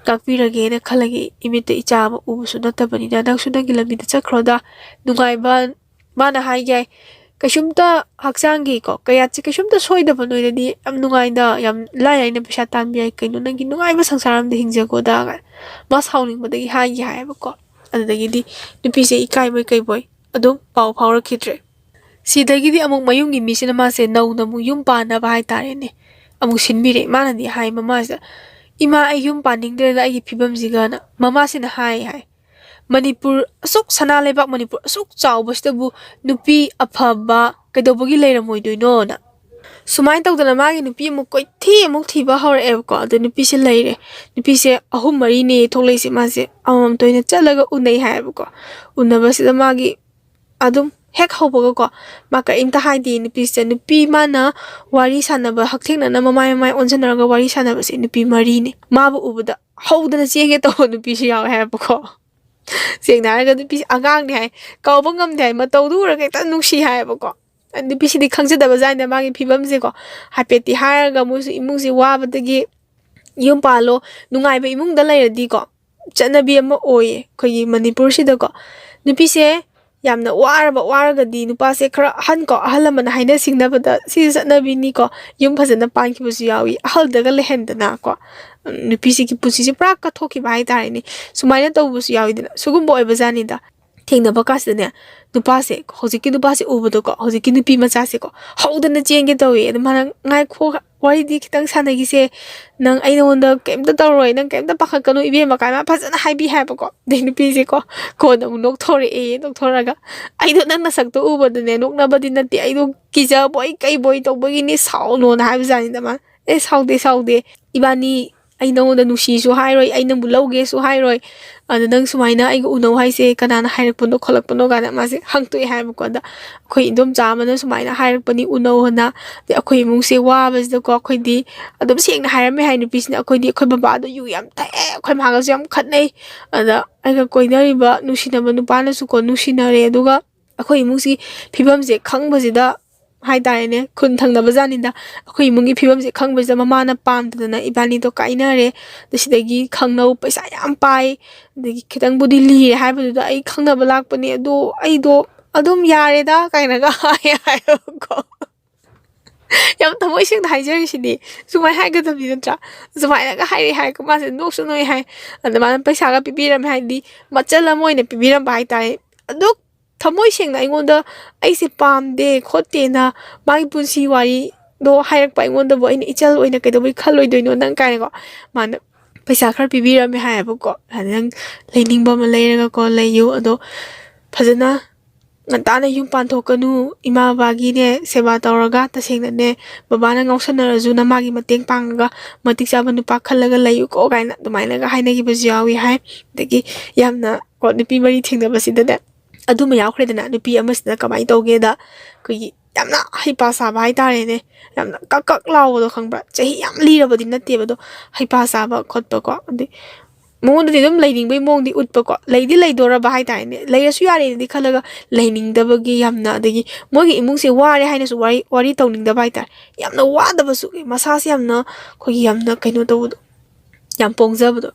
ꯉꯥꯛꯄꯤꯔꯒꯦꯅ ꯈꯜꯂꯒꯦ, ꯏꯃꯤꯠꯇ ꯏꯆꯥ ꯑꯃ ꯎꯕꯁꯨ ꯅꯠꯇꯕꯅꯤꯅ, ꯅꯪꯁꯨ ꯅꯪꯒꯤ ꯂꯝꯕꯤꯗ ꯆꯠꯈ꯭ꯔꯣꯗ, ꯅꯨꯡꯉꯥꯏꯕ", ꯃꯥꯅ ꯍꯥꯏꯒꯦ ꯍꯥꯏ, "ꯀꯩꯁꯨꯝꯇ ꯍꯛꯆꯥꯡꯒꯤꯀꯣ ꯀꯌꯥꯠꯁꯦ ꯀꯩꯁꯨꯝꯇ ꯁꯣꯏꯗꯕ ꯅꯣꯏꯗꯗꯤ ꯌꯥꯝ ꯅꯨꯡꯉꯥꯏꯅ ꯌꯥꯝ ꯂꯥꯏ ꯂꯥꯏꯅ ꯄꯩꯁꯥ ꯇꯥꯟꯕ ꯌꯥꯏ ꯀꯩꯅꯣ, ꯅꯪꯒꯤ ꯅꯨꯡꯉꯥꯏꯕ ꯁꯪꯁꯥꯔ ꯑꯃꯗ ꯍꯤꯡꯖꯒꯣꯗ", ꯃꯥ ꯁꯥꯎꯅꯤꯡꯕꯗꯒꯤ ꯍꯥꯏꯒꯦ ꯍꯥꯏꯌꯦꯕꯀꯣ꯫ ꯑꯗꯨꯗꯒꯤꯗꯤ ꯅꯨꯄꯤꯁꯦ ꯏꯀꯥꯏꯕꯣꯏ ꯀꯩꯕꯣꯏ ꯑꯗꯨꯝ ꯄꯥꯎ ꯐꯥꯎꯔꯛꯈꯤꯗ꯭ꯔꯦ꯫ ꯁꯤꯗꯒꯤꯗꯤ ꯑꯃꯨꯛ ꯃꯌꯨꯝꯒꯤ ꯃꯤꯁꯤꯅ ꯃꯥꯁꯦ ꯅꯧꯅ ꯑꯃꯨꯛ ꯌꯨꯝ ꯄꯥꯟꯅꯕ ꯍꯥꯏꯇꯥꯔꯦꯅꯦ, ꯑꯃꯨꯛ ꯁꯤꯟꯕꯤꯔꯦ꯫ ꯃꯥꯅꯗꯤ ꯍꯥꯏ ꯃꯃꯥꯁꯤꯗ, "ꯏꯃꯥ, ꯑꯩ ꯌꯨꯝ ꯄꯥꯟꯅꯤꯡꯗ꯭ꯔꯦꯗ ꯑꯩꯒꯤ ꯐꯤꯕꯝꯁꯤꯒꯅ"꯫ ꯃꯃꯥꯁꯤꯅ ꯍꯥꯏ ꯍꯥꯏ, "ꯃꯅꯤꯄꯨꯔ ꯑꯁꯨꯛ, ꯁꯅꯥ ꯂꯩꯕꯥꯛ ꯃꯅꯤꯄꯨꯔ ꯑꯁꯨꯛ ꯆꯥꯎꯕꯁꯤꯗꯕꯨ ꯅꯨꯄꯤ ꯑꯐꯕ ꯀꯩꯗꯧꯕꯒꯤ ꯂꯩꯔꯝꯃꯣꯏꯗꯣꯏꯅꯣꯅ"꯫ ꯁꯨꯃꯥꯏꯅ ꯇꯧꯗꯅ ꯃꯥꯒꯤ ꯅꯨꯄꯤ ꯑꯃꯨꯛ ꯀꯣꯏꯊꯤ ꯑꯃꯨꯛ ꯊꯤꯕ ꯍꯧꯔꯛꯑꯦꯕꯀꯣ꯫ ꯑꯗꯨ ꯅꯨꯄꯤꯁꯦ ꯂꯩꯔꯦ꯫ ꯅꯨꯄꯤꯁꯦ ꯑꯍꯨꯝ ꯃꯔꯤꯅꯦ ꯊꯣꯛꯂꯛꯏꯁꯦ꯫ ꯃꯥꯁꯦ ꯑꯃꯃꯝꯇ ꯑꯣꯏꯅ ꯆꯠꯂꯒ ꯎꯅꯩ ꯍꯥꯏꯌꯦꯕꯀꯣ꯫ ꯎꯅꯕꯁꯤꯗ ꯃꯥꯒꯤ ꯑꯗꯨꯝ ꯍꯦꯛ ꯍꯧꯕꯒꯀꯣ, ꯃꯥ ꯀꯔꯤꯝꯇ ꯍꯥꯏꯗꯦ ꯅꯨꯄꯤꯁꯦ꯫ ꯅꯨꯄꯤ ꯃꯥꯅ ꯋꯥꯔꯤ ꯁꯥꯟꯅꯕ, ꯍꯛꯊꯦꯡꯅꯅ ꯃꯃꯥꯏ ꯃꯃꯥꯏ ꯑꯣꯟꯁꯤꯟꯅꯔꯒ ꯋꯥꯔꯤ ꯁꯥꯟꯅꯕꯁꯦ ꯅꯨꯄꯤ ꯃꯔꯤꯅꯦ꯫ ꯃꯥꯕꯨ ꯎꯕꯗ ꯍꯧꯗꯅ ꯆꯦꯟꯒꯦ ꯇꯧꯕ ꯅꯨꯄꯤꯁꯨ ꯌꯥꯎꯋꯦ ꯍꯥꯏꯌꯦꯕꯀꯣ꯫ ꯁꯦꯡꯅ ꯍꯥꯏꯔꯒ ꯅꯨꯄꯤꯁꯦ ꯑꯉꯥꯡꯅꯦ ꯍꯥꯏ, ꯀꯧꯕ ꯉꯝꯗꯦ ꯍꯥꯏ, ꯃꯇꯧꯗꯨ ꯎꯔꯒ ꯍꯦꯛꯇ ꯅꯨꯡꯁꯤ ꯍꯥꯏꯌꯦꯕꯀꯣ꯫ ꯅꯨꯄꯤꯁꯤꯗꯤ ꯈꯪꯖꯗꯕ ꯖꯥꯠꯅꯤꯗ ꯃꯥꯒꯤ ꯐꯤꯕꯝꯁꯦꯀꯣ꯫ ꯍꯥꯏꯐꯦꯠꯇꯤ ꯍꯥꯏꯔꯒ ꯃꯣꯏꯁꯨ ꯏꯃꯨꯡꯁꯦ ꯋꯥꯕꯗꯒꯤ ꯌꯨꯝ ꯄꯥꯜꯂꯣ, ꯅꯨꯡꯉꯥꯏꯕ ꯏꯃꯨꯡꯗ ꯂꯩꯔꯗꯤꯀꯣ, ꯆꯠꯅꯕꯤ ꯑꯃ ꯑꯣꯏꯌꯦ ꯑꯩꯈꯣꯏꯒꯤ ꯃꯅꯤꯄꯨꯔꯁꯤꯗꯀꯣ꯫ ꯅꯨꯄꯤꯁꯦ ꯌꯥꯝꯅ ꯋꯥꯔꯕ, ꯋꯥꯔꯒꯗꯤ ꯅꯨꯄꯥꯁꯦ ꯈꯔ ꯑꯍꯟ ꯀꯣ, ꯑꯍꯜ ꯂꯃꯟꯅ ꯍꯥꯏꯅ ꯁꯤꯡꯅꯕꯗ ꯁꯤꯁꯨ ꯆꯠꯅꯕꯤꯅꯤꯀꯣ, ꯌꯨꯝ ꯐꯖꯅ ꯄꯥꯟꯈꯤꯕꯁꯨ ꯌꯥꯎꯏ, ꯑꯍꯜꯗꯒ ꯂꯩꯍꯟꯗꯅ ꯀꯣ꯫ ꯎꯝ, ꯅꯨꯄꯤꯁꯤꯒꯤ ꯄꯨꯟꯁꯤꯁꯦ ꯄꯨꯔꯥ ꯀꯠꯊꯣꯛꯈꯤꯕ ꯍꯥꯏꯇꯥꯔꯦꯅꯦ꯫ ꯁꯨꯃꯥꯏꯅ ꯇꯧꯕꯁꯨ ꯌꯥꯎꯋꯤꯗꯅ꯫ ꯁꯤꯒꯨꯝꯕ ꯑꯣꯏꯕ ꯖꯥꯠꯅꯤꯗ꯫ ꯊꯦꯡꯅꯕ ꯀꯥꯟꯁꯤꯗꯅꯦ, ꯅꯨꯄꯥꯁꯦ, ꯍꯧꯖꯤꯛꯀꯤ ꯅꯨꯄꯥꯁꯦ ꯎꯕꯗꯀꯣ, ꯍꯧꯖꯤꯛꯀꯤ ꯅꯨꯄꯤ ꯃꯆꯥꯁꯦꯀꯣ, ꯍꯧꯗꯅ ꯆꯦꯟꯒꯦ ꯇꯧꯋꯦ꯫ ꯑꯗꯨ ꯃꯥꯅ, "ꯉꯥꯏꯈꯣ, ꯋꯥꯔꯤꯗꯤ ꯈꯤꯇꯪ ꯁꯥꯟꯅꯈꯤꯁꯦ, ꯅꯪ, ꯑꯩ ꯅꯉꯣꯟꯗ ꯀꯩꯝꯇ ꯇꯧꯔꯣꯏ, ꯅꯪ ꯀꯩꯝꯇ ꯄꯥꯈꯠꯀꯅꯨ ꯏꯕꯦꯝꯃ" ꯀꯥꯏꯅ ꯃꯥ ꯐꯖꯅ ꯍꯥꯏꯕꯤ ꯍꯥꯏꯕꯀꯣ꯫ ꯑꯗꯩ ꯅꯨꯄꯤꯁꯦꯀꯣ, ꯀꯣꯟꯅ ꯑꯃꯨꯛ ꯅꯣꯛꯊꯣꯔꯛꯑꯦ, ꯅꯣꯛꯊꯣꯔꯛꯑꯒ, "ꯑꯩꯗꯣ ꯅꯪ ꯅꯁꯛꯇꯣ ꯎꯕꯗꯅꯦ, ꯅꯣꯛꯅꯕꯗꯤ ꯅꯠꯇꯦ, ꯑꯩꯗꯣ ꯀꯤꯖꯕꯣꯏ ꯀꯩꯕꯣꯏ ꯇꯧꯕꯒꯤꯅꯤ, ꯁꯥꯎꯅꯣꯅ" ꯍꯥꯏꯕꯖꯥꯠꯅꯤꯗ ꯃꯥꯅ꯫ "ꯑꯦ, ꯁꯥꯎꯗꯦ, ꯁꯥꯎꯗꯦ, ꯏꯕꯥꯅꯤ ꯑꯩ ꯅꯉꯣꯟꯗ ꯅꯨꯡꯁꯤꯁꯨ ꯍꯥꯏꯔꯣꯏ, ꯑꯩ ꯅꯪꯕꯨ ꯂꯧꯒꯦꯁꯨ ꯍꯥꯏꯔꯣꯏ꯫ ꯑꯗ ꯅꯪ ꯁꯨꯃꯥꯏꯅ ꯑꯩꯒ ꯎꯅꯧ ꯍꯥꯏꯁꯦ ꯀꯅꯥꯅ ꯍꯥꯏꯔꯛꯄꯅꯣ ꯈꯣꯠꯂꯛꯄꯅꯣ ꯀꯥꯏꯅ ꯃꯥꯁꯦ ꯍꯪꯇꯣꯛꯑꯦ ꯍꯥꯏꯕꯀꯣ꯫ ꯑꯗ ꯑꯩꯈꯣꯏ ꯏꯗꯣꯝꯆꯥ ꯑꯃꯅ ꯁꯨꯃꯥꯏꯅ ꯍꯥꯏꯔꯛꯄꯅꯤ, ꯎꯅꯧ ꯍꯥꯏꯅ꯫ ꯑꯗꯩ ꯑꯩꯈꯣꯏ ꯏꯃꯨꯡꯁꯦ ꯋꯥꯕꯁꯤꯗꯀꯣ, ꯑꯩꯈꯣꯏꯗꯤ ꯑꯗꯨꯝ ꯁꯦꯡꯅ ꯍꯥꯏꯔꯝꯃꯦ ꯍꯥꯏ ꯅꯨꯄꯤꯁꯤꯅ, ꯑꯩꯈꯣꯏꯗꯤ ꯑꯩꯈꯣꯏ ꯕꯕꯥꯗꯣ ꯌꯨ ꯌꯥꯝ ꯊꯛꯑꯦ, ꯑꯩꯈꯣꯏ ꯃꯥꯒꯁꯨ ꯌꯥꯝ ꯈꯠꯅꯩ꯫ ꯑꯗ ꯑꯩꯒ ꯀꯣꯏꯅꯔꯤꯕ ꯅꯨꯡꯁꯤꯅꯕ ꯅꯨꯄꯥꯅꯁꯨꯀꯣ ꯅꯨꯡꯁꯤꯅꯔꯦ, ꯑꯗꯨꯒ ꯑꯩꯈꯣꯏ ꯏꯃꯨꯡꯁꯤ ꯐꯤꯕꯝꯁꯦ ꯈꯪꯕꯁꯤꯗ ꯍꯥꯏꯇꯥꯔꯦꯅꯦ, ꯈꯨꯟ ꯊꯪꯅꯕ ꯖꯥꯠꯅꯤꯗ꯫ ꯑꯩꯈꯣꯏ ꯏꯃꯨꯡꯒꯤ ꯐꯤꯕꯝꯁꯦ ꯈꯪꯕꯁꯤꯗ ꯃꯃꯥꯅ ꯄꯥꯝꯗꯗꯅ ꯏꯕꯥꯅꯤꯗꯣ ꯀꯥꯏꯅꯔꯦ꯫ ꯑꯗ ꯁꯤꯗꯒꯤ ꯈꯪꯅꯧ, ꯄꯩꯁꯥ ꯌꯥꯝ ꯄꯥꯏ, ꯑꯗꯒꯤ ꯈꯤꯇꯪꯕꯨꯗꯤ ꯂꯤꯔꯦ ꯍꯥꯏꯕꯗꯨꯗ ꯑꯩ ꯈꯪꯅꯕ ꯂꯥꯛꯄꯅꯦ, ꯑꯗꯣ ꯑꯩꯗꯣ ꯑꯗꯨꯝ ꯌꯥꯔꯦꯗ ꯀꯥꯏꯅꯒ ꯍꯥꯏ ꯍꯥꯏꯕꯀꯣ꯫ ꯌꯥꯝ ꯊꯃꯣꯏ ꯁꯦꯡꯅ ꯍꯥꯏꯖꯔꯤꯁꯤꯗꯤ꯫ ꯁꯨꯃꯥꯏꯅ ꯍꯥꯏꯒꯗꯕꯅꯤ ꯅꯠꯇ꯭ꯔꯥ? ꯁꯨꯃꯥꯏꯅꯒ ꯍꯥꯏꯔꯦ ꯍꯥꯏꯔꯒ ꯃꯥꯁꯦ ꯅꯣꯛꯁꯨ ꯅꯣꯛꯑꯦ ꯍꯥꯏ꯫ ꯑꯗ ꯃꯥꯅ ꯄꯩꯁꯥꯒ ꯄꯤꯕꯤꯔꯝꯃꯦ, ꯍꯥꯏꯗꯤ ꯃꯆꯜ ꯑꯃ ꯑꯣꯏꯅ ꯄꯤꯕꯤꯔꯝꯕ ꯍꯥꯏꯇꯥꯔꯦ꯫ ꯑꯗꯨꯛ ꯊꯃꯣꯏ ꯁꯦꯡꯅ ꯑꯩꯉꯣꯟꯗ ꯑꯩꯁꯦ ꯄꯥꯝꯗꯦ ꯈꯣꯠꯇꯦꯅ ꯃꯥꯒꯤ ꯄꯨꯟꯁꯤ ꯋꯥꯔꯤꯗꯣ ꯍꯥꯏꯔꯛꯄ ꯑꯩꯉꯣꯟꯗꯕꯨ ꯑꯩꯅ ꯏꯆꯜ ꯑꯣꯏꯅ ꯀꯩꯗꯧꯕꯩ ꯈꯜꯂꯣꯏꯗꯣꯏꯅꯣ ꯅꯪ ꯀꯥꯏꯅꯀꯣ꯫ ꯃꯥꯅ ꯄꯩꯁꯥ ꯈꯔ ꯄꯤꯕꯤꯔꯝꯃꯦ ꯍꯥꯏꯌꯦꯕꯀꯣ꯫ ꯑꯗ ꯅꯪ ꯂꯩꯅꯤꯡꯕ ꯑꯃ ꯂꯩꯔꯒꯀꯣ ꯂꯩꯌꯨ, ꯑꯗꯣ ꯐꯖꯅ ꯉꯟꯇꯥꯅ ꯌꯨꯝ ꯄꯥꯟꯊꯣꯛꯀꯅꯨ, ꯏꯃꯥ ꯕꯕꯥꯒꯤꯅꯦ ꯁꯦꯕꯥ ꯇꯧꯔꯒ, ꯇꯁꯦꯡꯅꯅꯦ ꯕꯕꯥꯅ ꯉꯥꯎꯁꯟꯅꯔꯁꯨ ꯅꯃꯥꯒꯤ ꯃꯇꯦꯡ ꯄꯥꯡꯉꯒ ꯃꯇꯤꯛ ꯆꯥꯕ ꯅꯨꯄꯥ ꯈꯜꯂꯒ ꯂꯩꯌꯨꯀꯣ ꯀꯥꯏꯅ ꯑꯗꯨꯃꯥꯏꯅꯒ ꯍꯥꯏꯅꯈꯤꯕꯁꯨ ꯌꯥꯎꯏ ꯍꯥꯏ꯫ ꯑꯗꯒꯤ ꯌꯥꯝꯅ ꯀꯣ, ꯅꯨꯄꯤ ꯃꯔꯤ ꯊꯦꯡꯅꯕꯁꯤꯗꯅꯦ ꯑꯗꯨꯃ ꯌꯥꯎꯈ꯭ꯔꯦꯗꯅ꯫ ꯅꯨꯄꯤ ꯑꯃꯁꯤꯅ ꯀꯃꯥꯏꯅ ꯇꯧꯒꯦꯗ, ꯑꯩꯈꯣꯏꯒꯤ ꯌꯥꯝꯅ ꯍꯩꯄꯥ ꯁꯥꯕ ꯍꯥꯏꯇꯥꯔꯦꯅꯦ, ꯌꯥꯝꯅ ꯀꯛ ꯀꯛ ꯂꯥꯎꯕꯗꯣ ꯈꯪꯕ꯭ꯔꯥ? ꯆꯍꯤ ꯌꯥꯝ ꯂꯤꯔꯕꯗꯤ ꯅꯠꯇꯦꯕ, ꯑꯗꯣ ꯍꯩꯄꯥ ꯁꯥꯕ ꯈꯣꯠꯄꯀꯣ, ꯑꯗꯩ ꯃꯉꯣꯟꯗꯗꯤ ꯑꯗꯨꯝ ꯂꯩꯅꯤꯡꯕꯒꯤ ꯃꯑꯣꯡꯗꯤ ꯎꯠꯄꯀꯣ, ꯂꯩꯗꯤ ꯂꯩꯗꯣꯔꯕ ꯍꯥꯏꯇꯥꯔꯦꯅꯦ, ꯂꯩꯔꯁꯨ ꯌꯥꯔꯦꯅꯗꯤ ꯈꯜꯂꯒ ꯂꯩꯅꯤꯡꯗꯕꯒꯤ ꯌꯥꯝꯅ, ꯑꯗꯒꯤ ꯃꯣꯏꯒꯤ ꯏꯃꯨꯡꯁꯦ ꯋꯥꯔꯦ ꯍꯥꯏꯅꯁꯨ ꯋꯥꯔꯤ ꯋꯥꯔꯤ ꯇꯧꯅꯤꯡꯗꯕ ꯍꯥꯏꯇꯥꯔꯦ꯫ ꯌꯥꯝꯅ ꯋꯥꯗꯕꯁꯨ, ꯃꯁꯥꯁꯦ ꯌꯥꯝꯅ ꯑꯩꯈꯣꯏꯒꯤ ꯌꯥꯝꯅ ꯀꯩꯅꯣ ꯇꯧꯕꯗꯣ, ꯌꯥꯝ ꯄꯣꯡꯖꯕꯗꯣ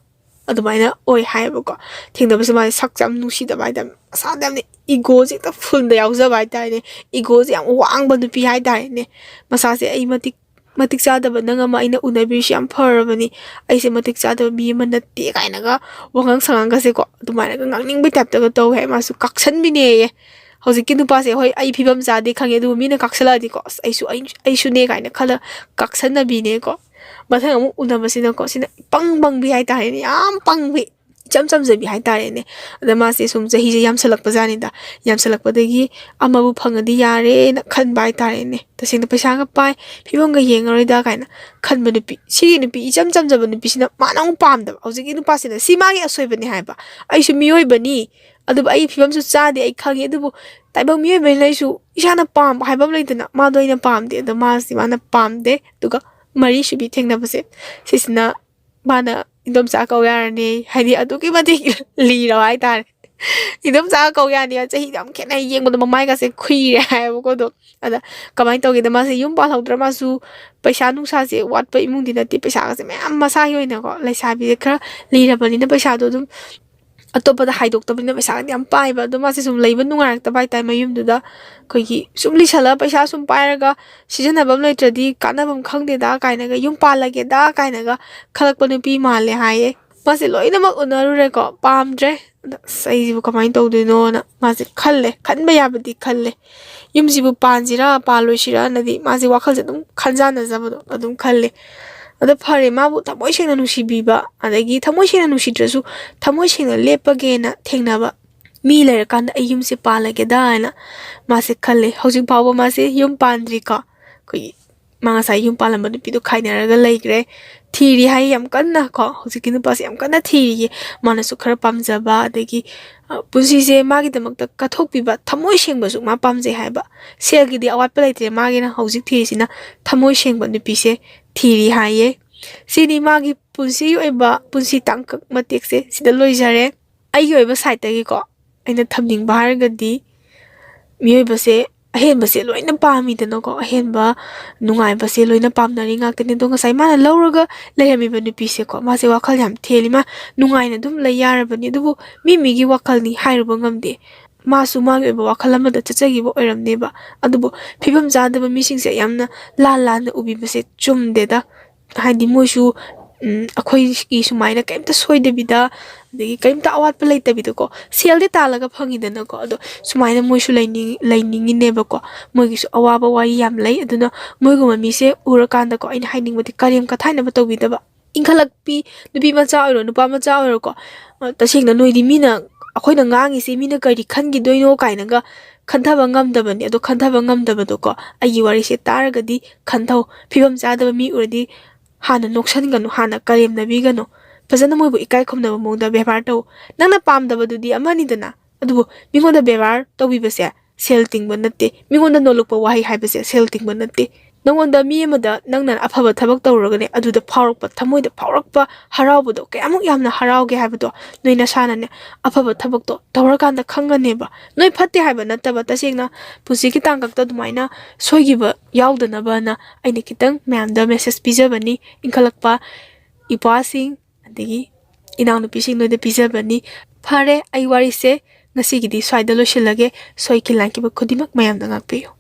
ꯑꯗꯨꯃꯥꯏꯅ ꯑꯣꯏ ꯍꯥꯏꯌꯦꯕꯀꯣ꯫ ꯊꯦꯡꯅꯕꯁꯦ ꯃꯥꯁꯦ ꯁꯛꯁꯦ ꯌꯥꯝ ꯅꯨꯡꯁꯤꯗꯕ ꯍꯥꯏꯇꯥꯔꯦ, ꯃꯁꯥꯗ ꯌꯥꯝꯅ ꯏꯒꯣꯁꯦ ꯍꯦꯛꯇ ꯐꯨꯜꯗ ꯌꯥꯎꯖꯕ ꯍꯥꯏꯇꯥꯔꯦꯅꯦ꯫ ꯏꯒꯣꯁꯦ ꯌꯥꯝ ꯋꯥꯡꯕ ꯅꯨꯄꯤ ꯍꯥꯏꯇꯥꯔꯦꯅꯦ꯫ ꯃꯁꯥꯁꯦ "ꯑꯩ ꯃꯇꯤꯛ ꯃꯇꯤꯛ ꯆꯥꯗꯕ ꯅꯪ ꯑꯃ ꯑꯩꯅ ꯎꯅꯕꯤꯔꯤꯁꯤ ꯌꯥꯝ ꯐꯔꯕꯅꯤ, ꯑꯩꯁꯦ ꯃꯇꯤꯛ ꯆꯥꯗꯕ ꯃꯤ ꯑꯃ ꯅꯠꯇꯦ" ꯀꯥꯏꯅꯒ ꯋꯥꯉꯥꯡ ꯁꯉꯥꯡꯒꯁꯦꯀꯣ ꯑꯗꯨꯃꯥꯏꯅꯒ ꯉꯥꯡꯅꯤꯡꯕꯩ ꯇꯥꯏꯞꯇꯒ ꯇꯧꯋꯦ ꯍꯥꯏ꯫ ꯃꯥꯁꯨ ꯀꯥꯛꯁꯟꯕꯤꯅꯦꯌꯦ꯫ ꯍꯧꯖꯤꯛꯀꯤ ꯅꯨꯄꯥꯁꯦ, ꯍꯣꯏ, ꯑꯩ ꯐꯤꯕꯝ ꯆꯥꯗꯦ ꯈꯪꯉꯦ, ꯑꯗꯨꯕꯨ ꯃꯤꯅ ꯀꯥꯛꯁꯜꯂꯛꯑꯗꯤꯀꯣ, "ꯑꯁ, ꯑꯩꯁꯨ ꯑꯩ ꯑꯩꯁꯨꯅꯦ" ꯀꯥꯏꯅ ꯈꯜꯂ ꯀꯥꯛꯁꯟꯅꯕꯤꯅꯦꯀꯣ꯫ ꯃꯊꯪ ꯑꯃꯨꯛ ꯎꯅꯕꯁꯤꯅꯀꯣ, ꯁꯤꯅ ꯏꯄꯪ ꯄꯪꯕꯤ ꯍꯥꯏꯇꯥꯔꯦꯅꯦ, ꯌꯥꯝ ꯄꯪꯕꯤ꯫ ꯏꯆꯝ ꯆꯝꯖꯕꯤ ꯍꯥꯏꯇꯥꯔꯦꯅꯦ꯫ ꯑꯗ ꯃꯥꯁꯦ ꯁꯨꯝ ꯆꯍꯤꯁꯦ ꯌꯥꯝꯁꯜꯂꯛꯄꯖꯥꯠꯅꯤꯗ꯫ ꯌꯥꯝꯁꯜꯂꯛꯄꯗꯒꯤ ꯑꯃꯕꯨ ꯐꯪꯉꯗꯤ ꯌꯥꯔꯦꯅ ꯈꯟꯕ ꯍꯥꯏꯇꯥꯔꯦꯅꯦ꯫ ꯇꯁꯦꯡꯅ ꯄꯩꯁꯥꯒ ꯄꯥꯏ, ꯐꯤꯕꯝꯒ ꯌꯦꯡꯉꯔꯣꯏꯗ ꯀꯥꯏꯅ ꯈꯟꯕ ꯅꯨꯄꯤ꯫ ꯁꯤꯒꯤ ꯅꯨꯄꯤ ꯏꯆꯝ ꯆꯝꯖꯕ ꯅꯨꯄꯤꯁꯤꯅ ꯃꯥꯅ ꯑꯃꯨꯛ ꯄꯥꯝꯗꯕ꯫ ꯍꯧꯖꯤꯛꯀꯤ ꯅꯨꯄꯥꯁꯤꯅ ꯁꯤ ꯃꯥꯒꯤ ꯑꯁꯣꯏꯕꯅꯤ ꯍꯥꯏꯕ꯫ ꯑꯩꯁꯨ ꯃꯤꯑꯣꯏꯕꯅꯤ, ꯑꯗꯨꯕꯨ ꯑꯩ ꯐꯤꯕꯝꯁꯨ ꯆꯥꯗꯦ, ꯑꯩ ꯈꯪꯉꯤ꯫ ꯑꯗꯨꯕꯨ ꯇꯥꯏꯕꯪ ꯃꯤꯑꯣꯏꯕꯅꯤꯅ ꯑꯩꯁꯨ ꯏꯁꯥꯅ ꯄꯥꯝꯕ ꯍꯥꯏꯕ ꯑꯃ ꯂꯩꯗꯅ, ꯃꯥꯗꯣ ꯑꯩꯅ ꯄꯥꯝꯗꯦ꯫ ꯑꯗꯣ ꯃꯥꯁꯤ ꯃꯥꯅ ꯄꯥꯝꯗꯦ꯫ ꯑꯗꯨꯒ ꯃꯔꯤꯁꯨꯕꯤ ꯊꯦꯡꯅꯕꯁꯦ, ꯁꯤꯁꯤꯅ ꯃꯥꯅ ꯏꯟꯗꯣꯝꯆꯥ ꯀꯧ ꯌꯥꯔꯅꯤ, ꯍꯥꯏꯗꯤ ꯑꯗꯨꯛꯀꯤ ꯃꯇꯤꯛ ꯂꯤꯔꯕ ꯍꯥꯏꯇꯥꯔꯦ꯫ ꯏꯟꯗꯣꯝꯆꯥꯒ ꯀꯧ ꯌꯥꯔꯅꯤ, ꯆꯍꯤꯗꯤ ꯌꯥꯝ ꯈꯦꯠꯅꯩ, ꯌꯦꯡꯕꯗ ꯃꯃꯥꯏꯒꯁꯦ ꯈꯨꯏꯔꯦ ꯍꯥꯏꯌꯦꯕꯀꯣ꯫ ꯑꯗꯣ ꯑꯗ ꯀꯃꯥꯏꯅ ꯇꯧꯒꯦꯗ, ꯃꯥꯁꯦ ꯌꯨꯝ ꯄꯥꯜꯍꯧꯗ꯭ꯔ ꯃꯥꯁꯨ ꯄꯩꯁꯥ ꯅꯨꯡꯁꯥꯁꯦ ꯋꯥꯠꯄ ꯏꯃꯨꯡꯗꯤ ꯅꯠꯇꯦ, ꯄꯩꯁꯥꯒꯁꯦ ꯃꯌꯥꯝ ꯃꯁꯥꯒꯤ ꯑꯣꯏꯅꯀꯣ, ꯂꯩꯁꯥꯕꯤꯁꯦ ꯈꯔ ꯂꯤꯔꯕꯅꯤꯅ ꯄꯩꯁꯥꯗꯣ ꯑꯗꯨꯝ ꯑꯇꯣꯞꯄꯗ ꯍꯥꯏꯗꯣꯛꯇꯕꯅꯤꯅ ꯄꯩꯁꯥꯒꯗꯤ ꯌꯥꯝ ꯄꯥꯏꯕ꯫ ꯑꯗꯣ ꯃꯥꯁꯦ ꯁꯨꯝ ꯂꯩꯕ ꯅꯨꯡꯉꯥꯏꯔꯛꯇꯕ ꯍꯥꯏꯇꯥꯔꯦ ꯃꯌꯨꯝꯗꯨꯗ꯫ ꯑꯩꯈꯣꯏꯒꯤ ꯁꯨꯝ ꯂꯤꯁꯜꯂꯒ ꯄꯩꯁꯥ ꯁꯨꯝ ꯄꯥꯏꯔꯒ ꯁꯤꯖꯤꯟꯅꯐꯝ ꯂꯩꯇ꯭ꯔꯗꯤ ꯀꯥꯟꯅꯐꯝ ꯈꯪꯗꯦꯗ ꯀꯥꯏꯅꯒ, ꯌꯨꯝ ꯄꯥꯜꯂꯒꯦꯗ ꯀꯥꯏꯅꯒ ꯈꯜꯂꯛꯄ ꯅꯨꯄꯤ ꯃꯥꯜꯂꯦ ꯍꯥꯏꯌꯦ꯫ ꯃꯥꯁꯦ ꯂꯣꯏꯅꯃꯛ ꯎꯅꯔꯨꯔꯦꯀꯣ, ꯄꯥꯝꯗ꯭ꯔꯦ꯫ ꯑꯗ ꯑꯁ, ꯑꯩꯁꯤꯕꯨ ꯀꯃꯥꯏꯅ ꯇꯧꯗꯣꯏꯅꯣꯅ ꯃꯥꯁꯦ ꯈꯜꯂꯦ, ꯈꯟꯕ ꯌꯥꯕꯗꯤ ꯈꯜꯂꯦ꯫ ꯌꯨꯝꯁꯤꯕꯨ ꯄꯥꯟꯁꯤꯔꯥ ꯄꯥꯜꯂꯣꯏꯁꯤꯔꯥꯅꯗꯤ ꯃꯥꯁꯦ ꯋꯥꯈꯜꯁꯦ ꯑꯗꯨꯝ ꯈꯟꯖꯥꯟꯅꯖꯕꯗꯣ ꯑꯗꯨꯝ ꯈꯜꯂꯦ꯫ ꯑꯗ ꯐꯔꯦ, ꯃꯥꯕꯨ ꯊꯃꯣꯏ ꯁꯦꯡꯅ ꯅꯨꯡꯁꯤꯕꯤꯕ, ꯑꯗꯒꯤ ꯊꯃꯣꯏ ꯁꯦꯡꯅ ꯅꯨꯡꯁꯤꯗ꯭ꯔꯁꯨ ꯊꯃꯣꯏ ꯁꯦꯡꯅ ꯂꯦꯞꯄꯒꯦꯅ ꯊꯦꯡꯅꯕ ꯃꯤ ꯂꯩꯔꯀꯥꯟꯗ ꯑꯩ ꯌꯨꯝꯁꯦ ꯄꯥꯜꯂꯒꯦꯗ ꯍꯥꯏꯅ ꯃꯥꯁꯦ ꯈꯜꯂꯦ꯫ ꯍꯧꯖꯤꯛ ꯐꯥꯎꯕ ꯃꯥꯁꯦ ꯌꯨꯝ ꯄꯥꯟꯗ꯭ꯔꯤꯀꯣ꯫ ꯑꯩꯈꯣꯏꯒꯤ ꯃꯥ ꯉꯁꯥꯏ ꯌꯨꯝ ꯄꯥꯜꯂꯝꯕ ꯅꯨꯄꯤꯗꯣ ꯈꯥꯏꯅꯔꯒ ꯂꯩꯈ꯭ꯔꯦ꯫ ꯊꯤꯔꯤ ꯍꯥꯏ ꯌꯥꯝ ꯀꯟꯅ ꯀꯣ, ꯍꯧꯖꯤꯛꯀꯤ ꯅꯨꯄꯥꯁꯦ ꯌꯥꯝ ꯀꯟꯅ ꯊꯤꯔꯤꯌꯦ꯫ ꯃꯥꯅꯁꯨ ꯈꯔ ꯄꯥꯝꯖꯕ, ꯑꯗꯒꯤ ꯑ, ꯄꯨꯟꯁꯤꯁꯦ ꯃꯥꯒꯤꯗꯃꯛꯇ ꯀꯠꯊꯣꯛꯄꯤꯕ, ꯊꯃꯣꯏ ꯁꯦꯡꯕꯁꯨ ꯃꯥ ꯄꯥꯝꯖꯩ ꯍꯥꯏꯕ꯫ ꯁꯦꯜꯒꯤꯗꯤ ꯑꯋꯥꯠꯄ ꯂꯩꯇ꯭ꯔꯦ, ꯃꯥꯒꯤꯅ ꯍꯧꯖꯤꯛ ꯊꯤꯔꯤꯁꯤꯅ ꯊꯃꯣꯏ ꯁꯦꯡꯕ ꯅꯨꯄꯤꯁꯦ ꯊꯤꯔꯤ ꯍꯥꯏꯌꯦ꯫ ꯁꯤꯅꯤ ꯃꯥꯒꯤ ꯄꯨꯟꯁꯤꯒꯤ ꯑꯣꯏꯕ ꯄꯨꯟꯁꯤ ꯇꯥꯡꯀꯛ ꯃꯇꯦꯛꯁꯦ ꯁꯤꯗ ꯂꯣꯏꯖꯔꯦ꯫ ꯑꯩꯒꯤ ꯑꯣꯏꯕ ꯁꯥꯏꯠꯇꯒꯤꯀꯣ ꯑꯩꯅ ꯊꯝꯅꯤꯡꯕ ꯍꯥꯏꯔꯒꯗꯤ, ꯃꯤꯑꯣꯏꯕꯁꯦ ꯑꯍꯦꯟꯕꯁꯦ ꯂꯣꯏꯅ ꯄꯥꯝꯃꯤꯗꯅꯀꯣ, ꯑꯍꯦꯟꯕ ꯅꯨꯡꯉꯥꯏꯕꯁꯦ ꯂꯣꯏꯅ ꯄꯥꯝꯅꯔꯤ ꯉꯥꯛꯇꯅꯤ꯫ ꯑꯗꯣ ꯉꯁꯥꯏ ꯃꯥꯅ ꯂꯧꯔꯒ ꯂꯩꯔꯝꯃꯤꯕ ꯅꯨꯄꯤꯁꯦꯀꯣ, ꯃꯥꯁꯦ ꯋꯥꯈꯜ ꯌꯥꯝ ꯊꯦꯜꯂꯤ, ꯃꯥ ꯅꯨꯡꯉꯥꯏꯅ ꯑꯗꯨꯝ ꯂꯩ ꯌꯥꯔꯕꯅꯤ꯫ ꯑꯗꯨꯕꯨ ꯃꯤ ꯃꯤꯒꯤ ꯋꯥꯈꯜꯅꯤ, ꯍꯥꯏꯔꯨꯕ ꯉꯝꯗꯦ꯫ ꯃꯥꯁꯨ ꯃꯥꯒꯤ ꯑꯣꯏꯕ ꯋꯥꯈꯜ ꯑꯃꯗ ꯆꯠꯆꯈꯤꯕ ꯑꯣꯏꯔꯝꯅꯦꯕ꯫ ꯑꯗꯨꯕꯨ ꯐꯤꯕꯝ ꯆꯥꯗꯕ ꯃꯤꯁꯤꯡꯁꯦ ꯌꯥꯝꯅ ꯂꯥꯟ ꯂꯥꯟꯅ ꯎꯕꯤꯕꯁꯦ ꯆꯨꯝꯗꯦꯗ꯫ ꯍꯥꯏꯗꯤ ꯃꯣꯏꯁꯨ, ꯎꯝ, ꯑꯩꯈꯣꯏꯒꯤ ꯁꯨꯃꯥꯏꯅ ꯀꯩꯝꯇ ꯁꯣꯏꯗꯕꯤꯗ, ꯑꯗꯒꯤ ꯀꯩꯝꯇ ꯑꯋꯥꯠꯄ ꯂꯩꯇꯕꯤꯗꯀꯣ, ꯁꯦꯜꯗꯤ ꯇꯥꯜꯂꯒ ꯐꯪꯉꯤꯗꯅꯀꯣ, ꯑꯗꯣ ꯁꯨꯃꯥꯏꯅ ꯃꯣꯏꯁꯨ ꯂꯩꯅꯤꯡ-, ꯂꯩꯅꯤꯡꯉꯤꯅꯦꯕꯀꯣ꯫ ꯃꯣꯏꯒꯤꯁꯨ ꯑꯋꯥꯕ ꯋꯥꯔꯤ ꯌꯥꯝ ꯂꯩ꯫ ꯑꯗꯨꯅ ꯃꯣꯏꯒꯨꯝꯕ ꯃꯤꯁꯦ ꯎꯔꯀꯥꯟꯗꯀꯣ, ꯑꯩꯅ ꯍꯥꯏꯅꯤꯡꯕꯗꯤ ꯀꯔꯦꯝ ꯀꯊꯥꯏꯅꯕ ꯇꯧꯕꯤꯗꯕ꯫ ꯏꯟꯈꯠꯂꯛꯄꯤ ꯅꯨꯄꯤ ꯃꯆꯥ ꯑꯣꯏꯔꯣ, ꯅꯨꯄꯥ ꯃꯆꯥ ꯑꯣꯏꯔꯣꯀꯣ, ꯑ, ꯇꯁꯦꯡꯅ ꯅꯣꯏꯗꯤ ꯃꯤꯅ, ꯑꯩꯈꯣꯏꯅ ꯉꯥꯡꯉꯤꯁꯦ ꯃꯤꯅ ꯀꯔꯤ ꯈꯟꯈꯤꯗꯣꯏꯅꯣ ꯀꯥꯏꯅꯒ ꯈꯟꯊꯕ ꯉꯝꯗꯕꯅꯤ꯫ ꯑꯗꯣ ꯈꯟꯊꯕ ꯉꯝꯗꯕꯗꯣꯀꯣ, ꯑꯩꯒꯤ ꯋꯥꯔꯤꯁꯦ ꯇꯥꯔꯒꯗꯤ ꯈꯟꯊꯧ꯫ ꯐꯤꯕꯝ ꯆꯥꯗꯕ ꯃꯤ ꯎꯔꯗꯤ ꯍꯥꯟꯅ ꯅꯣꯛꯁꯟꯒꯅꯨ, ꯍꯥꯟꯅ ꯀꯔꯦꯝꯅꯕꯤꯒꯅꯨ꯫ ꯐꯖꯅ ꯃꯣꯏꯕꯨ ꯏꯀꯥꯏ ꯈꯨꯝꯅꯕ ꯃꯑꯣꯡꯗ ꯕꯦꯕꯥꯔ ꯇꯧ꯫ ꯅꯪꯅ ꯄꯥꯝꯗꯕꯗꯨꯗꯤ ꯑꯃꯅꯤꯗꯅ, ꯑꯗꯨꯕꯨ ꯃꯤꯉꯣꯟꯗ ꯕꯦꯕꯥꯔ ꯇꯧꯕꯤꯕꯁꯦ ꯁꯦꯜ ꯇꯤꯡꯕ ꯅꯠꯇꯦ꯫ ꯃꯤꯉꯣꯟꯗ ꯅꯣꯜꯂꯨꯛꯄ ꯋꯥꯍꯩ ꯍꯥꯏꯕꯁꯦ ꯁꯦꯜ ꯇꯤꯡꯕ ꯅꯠꯇꯦ꯫ ꯅꯪꯉꯣꯟꯗ ꯃꯤ ꯑꯃꯗ ꯅꯪꯅ ꯑꯐꯕ ꯊꯕꯛ ꯇꯧꯔꯨꯔꯒꯅꯦ, ꯑꯗꯨꯗ ꯐꯥꯎꯔꯛꯄ, ꯊꯃꯣꯏꯗ ꯐꯥꯎꯔꯛꯄ ꯍꯔꯥꯎꯕꯗꯣ, ꯀꯌꯥꯃꯨꯛ ꯌꯥꯝꯅ ꯍꯔꯥꯎꯒꯦ ꯍꯥꯏꯕꯗꯣ ꯅꯣꯏ ꯅꯁꯥꯅꯅꯦ, ꯑꯐꯕ ꯊꯕꯛꯇꯣ ꯇꯧꯔꯀꯥꯟꯗ ꯈꯪꯒꯅꯦꯕ꯫ ꯅꯣꯏ ꯐꯠꯇꯦ ꯍꯥꯏꯕ ꯅꯠꯇꯕ, ꯇꯁꯦꯡꯅ ꯄꯨꯟꯁꯤꯒꯤ ꯇꯥꯡꯀꯛꯇ ꯑꯗꯨꯃꯥꯏꯅ ꯁꯣꯏꯈꯤꯕ ꯌꯥꯎꯗꯅꯕꯅ ꯑꯩꯅ ꯈꯤꯇꯪ ꯃꯌꯥꯝꯗ ꯃꯦꯁꯦꯖ ꯄꯤꯖꯕꯅꯤ꯫ ꯏꯟꯈꯠꯂꯛꯄ ꯏꯄ꯭ꯋꯥꯁꯤꯡ, ꯑꯗꯒꯤ ꯏꯅꯥꯎꯅꯨꯄꯤꯁꯤꯡ ꯅꯣꯏꯗ ꯄꯤꯖꯕꯅꯤ꯫ ꯐꯔꯦ, ꯑꯩ ꯋꯥꯔꯤꯁꯦ ꯉꯁꯤꯒꯤꯗꯤ ꯁ꯭ꯋꯥꯏꯗ ꯂꯣꯏꯁꯤꯜꯂꯒꯦ꯫ ꯁꯣꯏꯈꯤ ꯂꯥꯟꯈꯤꯕ ꯈꯨꯗꯤꯡꯃꯛ ꯃꯌꯥꯝꯅ ꯉꯥꯛꯄꯤꯌꯨ꯫